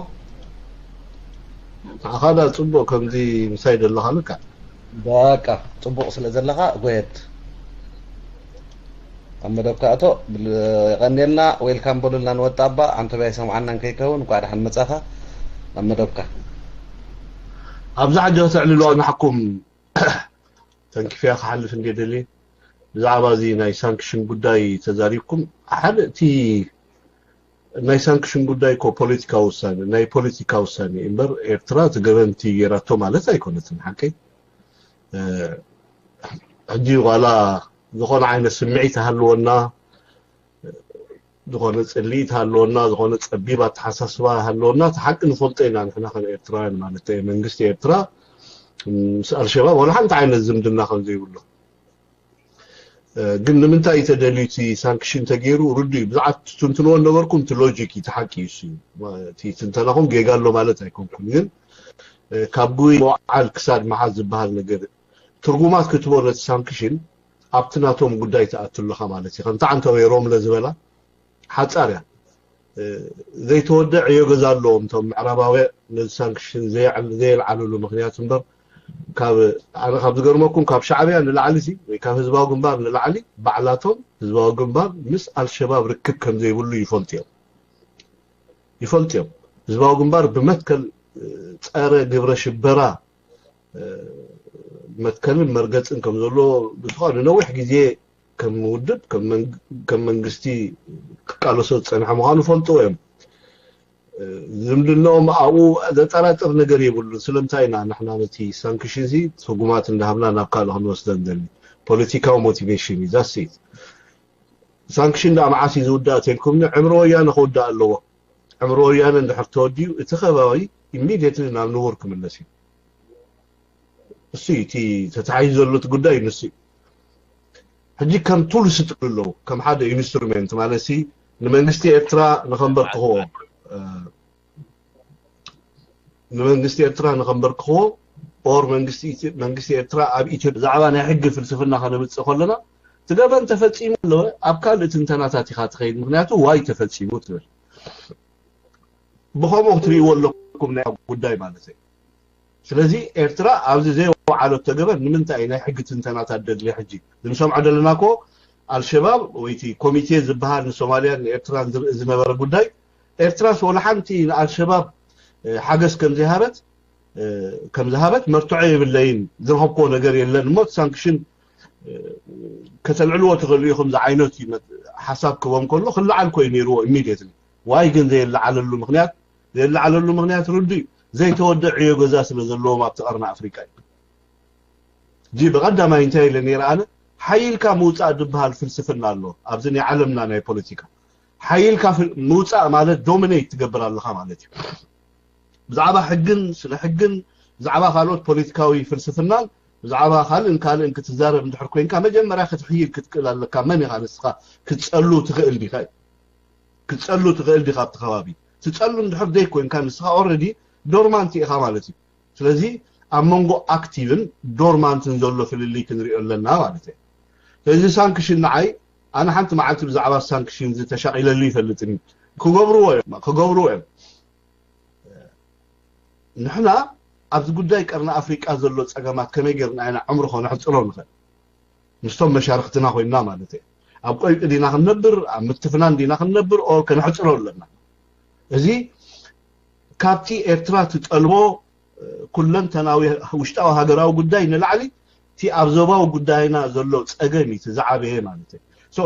ንዓኻ ዳ ጽቡቕ ከምዚ ምሳይ ዘለኻ ልካ። በቃ ጽቡቕ ስለ ዘለኻ ጎየት ኣብ መደብካ እቶ። ብል- የቐንየልና። ዌልካም በሉልና ንወጣባ። ኣንተበይ ኣይሰምዓናን ከይከውን እንኳዕ ደሓን መጻኻ ኣብ መደብካ። ኣብዛ ሕጂ ከተዕልሎ ንሓኩም ተንኪፍያ ክሓልፍ እንደ ደልየ ብዛዕባ እዚ ናይ ሳንክሽን ጉዳይ ተዛሪብኩም ሓደ እቲ ናይ ሳንክሽን ጉዳይ እኮ ፖለቲካ ውሳኔ ናይ ፖለቲካ ውሳኔ እምበር ኤርትራ እቲ ገበንቲ ገይራቶ ማለት ኣይኮነትን። ሓቀይ ሕጂ ዋላ ዝኾነ ዓይነት ስምዒት ሃልወና ዝኾነ ፅልኢት ሃለወና ዝኾነ ፀቢብ ኣተሓሳስባ ሃለወና እቲ ሓቂ ንፈልጦ ኢና ንሕና ከም ኤርትራውያን ማለት እዩ። መንግስቲ ኤርትራ ምስ ኣልሸባብ ዋላ ሓንቲ ዓይነት ዝምድና ከም ዘይብሉ ግን ንምንታይ ተደልዩ እቲ ሳንክሽን ተገይሩ ርዱ እዩ። ብዛዕባ ትትንትንዎ ነበርኩም እቲ ሎጂክ እዩ፣ እቲ ሓቂ እዩ። እሱ እዩ። እቲ ትንተናኹም ጌጋ ኣሎ ማለት ኣይኮንኩን፣ ግን ካብ ጉይ መውዓል ክሳድ መሓዝ ዝበሃል ነገር ትርጉማት ክትቦ ነቲ ሳንክሽን ኣብቲ ናቶም ጉዳይ ትኣቱ ኣለኻ ማለት እዩ። ከምቲ ዓንተወይ ሮምለ ዝበላ ሓጻር እያ ዘይተወደ ዕዮ ገዛ ኣለዎም እቶም ምዕራባውያን ነዚ ሳንክሽን ዘየልዓልሉ ምክንያት እምበር ካብ ኣነ ካብ ዝገርመኩም ካብ ሻዕብያ ንላዕሊ ሲ ወይ ካብ ህዝባዊ ግንባር ንላዕሊ ባዕላቶም ህዝባዊ ግንባር ምስ ኣልሸባብ ርክብ ከም ዘይብሉ ይፈልጡ እዮም ይፈልጡ እዮም። ህዝባዊ ግንባር ብመትከል ጸረ ግብረ ሽበራ መትከልን መርገጽን ከም ዘሎ ብዝኾነ ንነዊሕ ግዜ ከም ውድብ ከም መንግስቲ ክቃለሶ ዝጸንሐ ምዃኑ ፈልጥዎ እዮም። ዝምድናኦም ኣብኡ ዘጠራጥር ነገር የብሉን። ስለምንታይ ኢና ንሕና ነቲ ሳንክሽን ሲ ትርጉማት እንዳሃብና ናብ ካልእ ክንወስዶ ንደሊ? ፖለቲካዊ ሞቲቬሽን እዩ ዛሲት። ሳንክሽን ደኣ መዓስ እዩ ዝውዳእ ተልኩምኒ ዕምሪ ወያነ ክውዳእ ኣለዎ። ዕምሪ ወያነ እንድሕር ተወዲኡ እቲ ከባቢ ኢሚድየትሊ ናብ ንቡር ክምለስ እዩ። እሱ እቲ ተታሒዙ ዘሎ እቲ ጉዳይ ንሱ እዩ። ሕጂ ከም ቱልስ ይጥቀምሉ ኣለዉ ከም ሓደ ኢንስትሩሜንት ማለት ሲ ንመንግስቲ ኤርትራ ንኸንበርክኽዎ ንመንግስቲ ኤርትራ ንኸንበርክኽዎ ኦር መንግስቲ ኤርትራ ኣብ ኢትዮጵያ ብዛዕባ ናይ ሕጊ ፍልስፍና ከነምፅእ ከለና እቲ ገበን ተፈፂሙ ኣለወ ኣብ ካልእ ትንተናታት ኢኻ ትኸይድ ምክንያቱ ዋይ ተፈፂሙ ትብል ብኸምኡ ክትርእይዎ ኣለኩም ናይ ጉዳይ ማለት እዩ። ስለዚ ኤርትራ ኣብዚ ዘይወዓለቶ ገበን ንምንታይ ናይ ሕጊ ትንተናታት ደድልየ ሕጂ ዝንሰምዖ ዘለና ኮ ኣልሸባብ ወይቲ ኮሚቴ ዝበሃል ንሶማልያን ንኤርትራን ዝርኢ ዝነበረ ጉዳይ ኤርትራስ ወላ ሓንቲ ንኣልሸባብ ሓገዝ ከም ዘይሃበት ከም ዝሃበት መርትዖ የብለይን ዝረኸብክዎ ነገር የለን እሞ ሳንክሽን ከተልዕልዎ ትኽእሉ ኢኹም ዝዓይነቱ ሓሳብ ክቦም ከሎ ክለዓል ኮዩ ነይርዎ ኢሚድየትሊ ዋይ ግን ዘየለዓለሉ ምክንያት ዘየለዓለሉ ምክንያት ርዱእ እዩ ዘይተወደ ዕዮ ገዛ ስለ ዘለዎም ኣብቲ ቀርኒ ኣፍሪቃ እዩ ጂ ብቀዳማይ እንታይ ኢለ ነይረ ኣነ ሓይልካ ምውፃእ ዝበሃል ፍልስፍና ኣሎ ኣብዚ ናይ ዓለምና ናይ ፖለቲካ ሓይልካ ምውፃእ ማለት ዶሚኔት ትገብር ኣለካ ማለት እዩ ብዛዕባ ሕግን ስለ ሕግን ብዛዕባ ካልኦት ፖለቲካዊ ፍልስፍናን ብዛዕባ ካልእን ካልእን ክትዛረብ እንድሕር ኮይንካ መጀመርያ ክትሕይል ክትክእል ኣለካ መን ኢኻ ንስኻ ክትፀሉ ትኽእል ዲኻ ክትፀሉ ትኽእል ዲኻ ኣብቲ ከባቢ ትፀሉ እንድሕር ዘይኮይንካ ንስኻ ኦረዲ ዶርማንት ኢኻ ማለት እዩ። ስለዚ ኣብ መንጎ ኣክቲቭን ዶርማንትን ዘሎ ፍልልይ ክንሪኦ ኣለና ማለት እዩ። ስለዚ ሳንክሽን ንዓይ ኣነ ሓንቲ መዓልቲ ብዛዕባ ሳንክሽን ዝተሻቒለሉ ይፈልጥን እዩ። ክገብርዎ እዮም ክገብርዎ እዮም። ንሕና ኣብዚ ጉዳይ ቀርኒ ኣፍሪቃ ዘሎ ጸገማት ከመይ ጌርና ኢና ዕምሪ ከነሕጽሮ ንኽእል? ምስቶም መሻርክትና ኮይንና ማለት እዩ። ኣብ ቆይቂ ዲና ክንነብር ኣብ ምትፍናን ዲና ክንነብር ኦር ከነሕጽሮ ኣለና? እዚ ካብቲ ኤርትራ ትጠልቦ ኩለንተናዊ ውሽጣዊ ሃገራዊ ጉዳይ ንላዕሊ እቲ ኣብ ዞባዊ ጉዳይና ዘሎ ጸገም እዩ ዝዓበየ ማለት እዩ።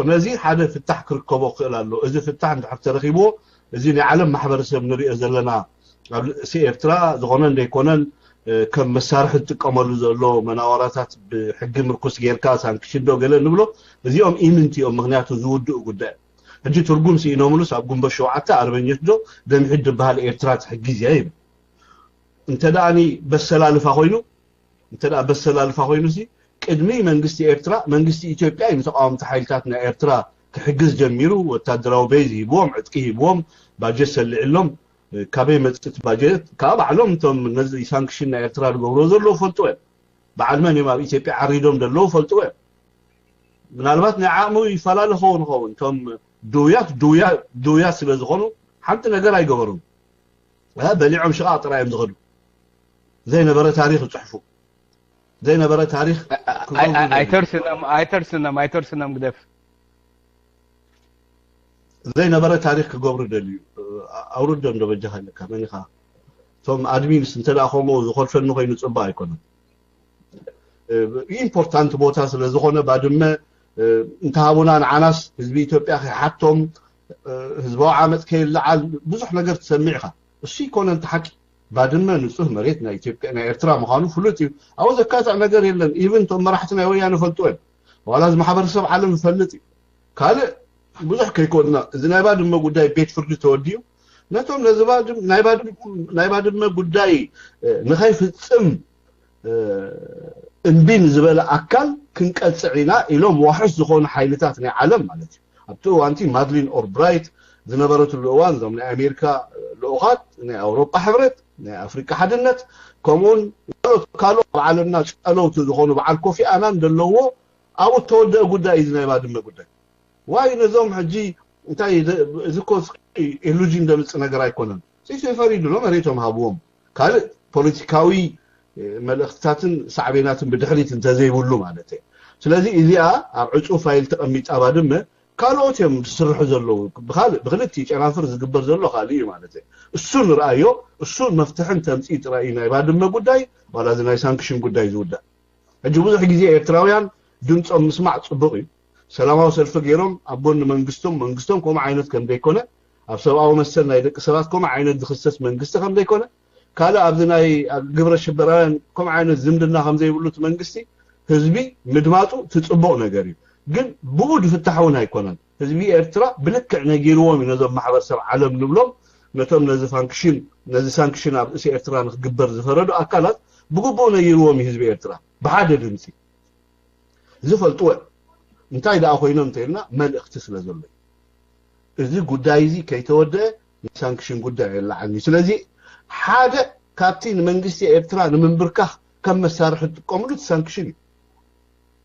ነዚ ሓደ ፍታሕ ክርከቦ ክእል ኣሎ። እዚ ፍታሕ እንድሕር ተረኪብዎ እዚ ናይ ዓለም ማሕበረሰብ ንሪኦ ዘለና ኣብ ርእሲ ኤርትራ ዝኾነ እንደይኮነን ከም መሳርሒ ዝጥቀመሉ ዘሎ መናወራታት ብሕጊ ምርኩስ ጌርካ ሳንክሽን ዶ ገለ ንብሎ እዚኦም ኢምንት እዮም። ምክንያቱ ዝውድኡ ጉዳይ ሕጂ ትርጉም ስኢኖምሉስ ኣብ ጉንበት ሸውዓተ ኣርበኞች ዶ ደምሒት ዝበሃል ኤርትራ ትሕጊዝ እያ ይብል። እንተ ደኣኒ በሰላልፋ ኮይኑ እንተ ደኣ በሰላልፋ ኮይኑ ሲ ቅድሚ መንግስቲ ኤርትራ መንግስቲ ኢትዮጵያ እዩ ንተቃወምቲ ሓይልታት ናይ ኤርትራ ክሕግዝ ጀሚሩ። ወታደራዊ ቤዝ ሂብዎም፣ ዕጥቂ ሂብዎም፣ ባጀት ሰሊዕሎም። ካበይ መፅእ እቲ ባጀት ከዓ ባዕሎም እቶም ነዚ ሳንክሽን ናይ ኤርትራ ዝገብርዎ ዘለዉ ፈልጥዎ እዮም። በዓል መን እዮም ኣብ ኢትዮጵያ ዓሪዶም ዘለዉ ፈልጥዎ እዮም። ምናልባት ናይ ዓቕሙ ይፈላለ ኸውን ኸውን እቶም ድውያት ድውያት ስለ ዝኾኑ ሓንቲ ነገር ኣይገበሩን። በሊዖም ሽቓቕ ጥራይ እዮም ዝኸዱ። ዘይነበረ ታሪኽ ይፅሕፉ። ዘይነበረ ታሪኽ ኣይተርስነም ኣይተርስነም ግደፍ። ዘይነበረ ታሪኽ ክገብሩ ደልዩ። ኣውርዶም ዶ በጃኻ ኢለካ መን ኢኻ? እቶም ኣድሚንስ እንተ ደኣ ከምኡ ዝኾልፈኒ ኮይኑ ፅቡቅ ኣይኮነን። ኢምፖርታንት ቦታ ስለ ዝኾነ ባድመ እንተሃቡና ንዓናስ ህዝቢ ኢትዮጵያ ከይሓቶም ህዝባዊ ዓመፅ ከይለዓል ብዙሕ ነገር ትሰምዕ ኢኻ። እሱ ይኮነን እቲ ሓቂ። ባድመ ንፁህ መሬት ናይ ኢትዮጵያ ናይ ኤርትራ ምዃኑ ፍሉጥ እዩ። ኣብኡ ዘካትዕ ነገር የለን። ኢቭን እቶም መራሕቲ ናይ ወያነ ፈልጡ እዮም። ዋላ እዚ ማሕበረሰብ ዓለም ይፈልጥ እዩ። ካልእ ብዙሕ ከይኮንና እዚ ናይ ባድመ ጉዳይ ቤት ፍርዲ ተወዲኡ ነቶም ነዚ ናይ ባድመ ጉዳይ ንኸይፍፅም እምቢ ንዝበለ ኣካል ክንቀፅዕ ኢና ኢሎም ዋሕስ ዝኾኑ ሓይልታት ናይ ዓለም ማለት እዩ። ኣብቲ እዋንቲ ማድሊን ኦልብራይት ዝነበረትሉ እዋን እዞም ናይ ኣሜሪካ ልኡኻት ናይ ኣውሮጳ ሕብረት ናይ ኣፍሪቃ ሓድነት ከምኡውን ካልኦት ካልኦት ኣብ ዓለምና ጨለውቲ ዝኾኑ በዓል ኮፊ ኣናን ዘለዎ ኣብኡ ተወደአ ጉዳይ እዩ ናይ ባድመ ጉዳይ። ዋይ ነዞም ሕጂ እንታይ እዚ ኮ ኢሉዥን ደምፅ ነገር ኣይኮነን። ሲሶ ፈሪዱ ሎ መሬቶም ሃብዎም ካልእ ፖለቲካዊ መልእክትታትን ሳዕቤናትን ብድሕሪት እንተዘይብሉ ማለት እየ። ስለዚ እዚኣ ኣብ ዕፁ ፋይል ተቐሚጣ ባድመ ካልኦት እዮም ዝስርሑ ዘለዉ። ብካልእ ብክልቲ ጨናፍር ዝግበር ዘሎ ካልእ እዩ ማለት እየ። እሱ ንርኣዮ፣ እሱ መፍትሒ እንተምፅእ ጥራይ እዩ ናይ ባድመ ጉዳይ ዋላ እዚ ናይ ሳንክሽን ጉዳይ ዝውዳእ። ሕጂ ብዙሕ ግዜ ኤርትራውያን ድምፆም ምስማዕ ፅቡቅ እዩ። ሰላማዊ ሰልፊ ገይሮም ኣብ ጎኒ መንግስቶም መንግስቶም ከምኡ ዓይነት ከም ዘይኮነ ኣብ ሰብኣዊ መሰል ናይ ደቂ ሰባት ከምኡ ዓይነት ዝክሰስ መንግስቲ ከም ዘይኮነ ካልእ ኣብዚ ናይ ግብረ ሽበራውያን ከምኡ ዓይነት ዝምድና ከም ዘይብሉ እቲ መንግስቲ ህዝቢ ምድማፁ እቲ ፅቡቅ ነገር እዩ። ግን ብኡ ዝፍታሕ እውን ኣይኮነን። ህዝቢ ኤርትራ ብልክዕ ነጊርዎም እዩ ነዞም ማሕበረሰብ ዓለም ንብሎም ነቶም ነዚ ፋንክሽን ነዚ ሳንክሽን ኣብ ርእሲ ኤርትራ ንክግበር ዝፈረዱ ኣካላት ብግቡእ ነጊርዎም እዩ ህዝቢ ኤርትራ ብሓደ ድምፂ ዝፈልጥዎ እዮም። እንታይ ደኣ ኮይኖም እንተኢልና መልእኽቲ ስለ ዘሎ እዚ ጉዳይ እዚ ከይተወደአ ናይ ሳንክሽን ጉዳይ የለዓልኒ። ስለዚ ሓደ ካብቲ ንመንግስቲ ኤርትራ ንምንብርካኽ ከም መሳርሒ ዝጥቀምሉ እቲ ሳንክሽን እዩ።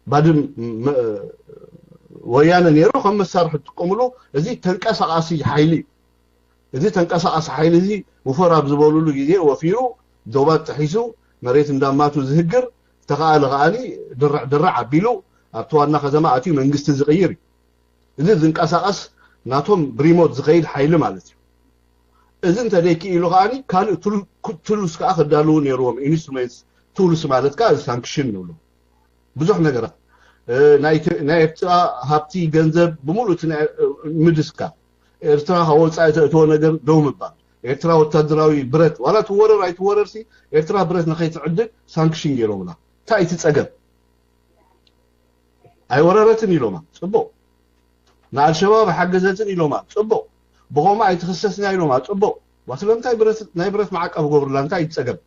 ባድም ወያነ ነይሩ ከም መሳርሒ ዝጥቀምሉ እዚ ተንቀሳቃሲ ሓይሊ እዩ። እዚ ተንቀሳቃሲ ሓይሊ እዚ ውፈር ኣብ ዝበሉሉ ግዜ ወፊሩ ዶባት ጥሒሱ መሬት እንዳማቱ ዝህግር ተኸኣለ ከኣኒ ድርዕ ድርዕ ኣቢሉ ኣብቲ ዋና ከተማ ኣትዩ መንግስቲ ዝቕይር እዩ። እዚ ዝንቀሳቀስ ናቶም ብሪሞት ዝኸይድ ሓይሊ ማለት እዩ። እዚ እንተደይክኢሉ ከኣኒ ካልእ ቱልስ ከዓ ክዳልዉ ነይርዎም ኢንስትሩሜንትስ ቱልስ ማለት ከዓ እዚ ሳንክሽን ንብሎ ብዙሕ ነገራት ናይ ኤርትራ ሃብቲ ገንዘብ ብምሉእ እቲ ምድስካ ኤርትራ ካብ ወፃኢ ተእትዎ ነገር ደው ምባል ኤርትራ ወታደራዊ ብረት ዋላ ትወረር ኣይትወረርሲ ኤርትራ ብረት ንኸይትዕድግ ሳንክሽን ገይሮምላ እንታይ እቲ ፀገም ኣይወረረትን ኢሎማ ፅቡቅ ንኣልሸባብ ሓገዘትን ኢሎማ ፅቡቅ ብኸምኡ ኣይትኽሰስና ኢሎማ ፅቡቅ ዋ ስለምንታይ ናይ ብረት ማዕቀብ ገብርላ እንታይ እዩ ፀገም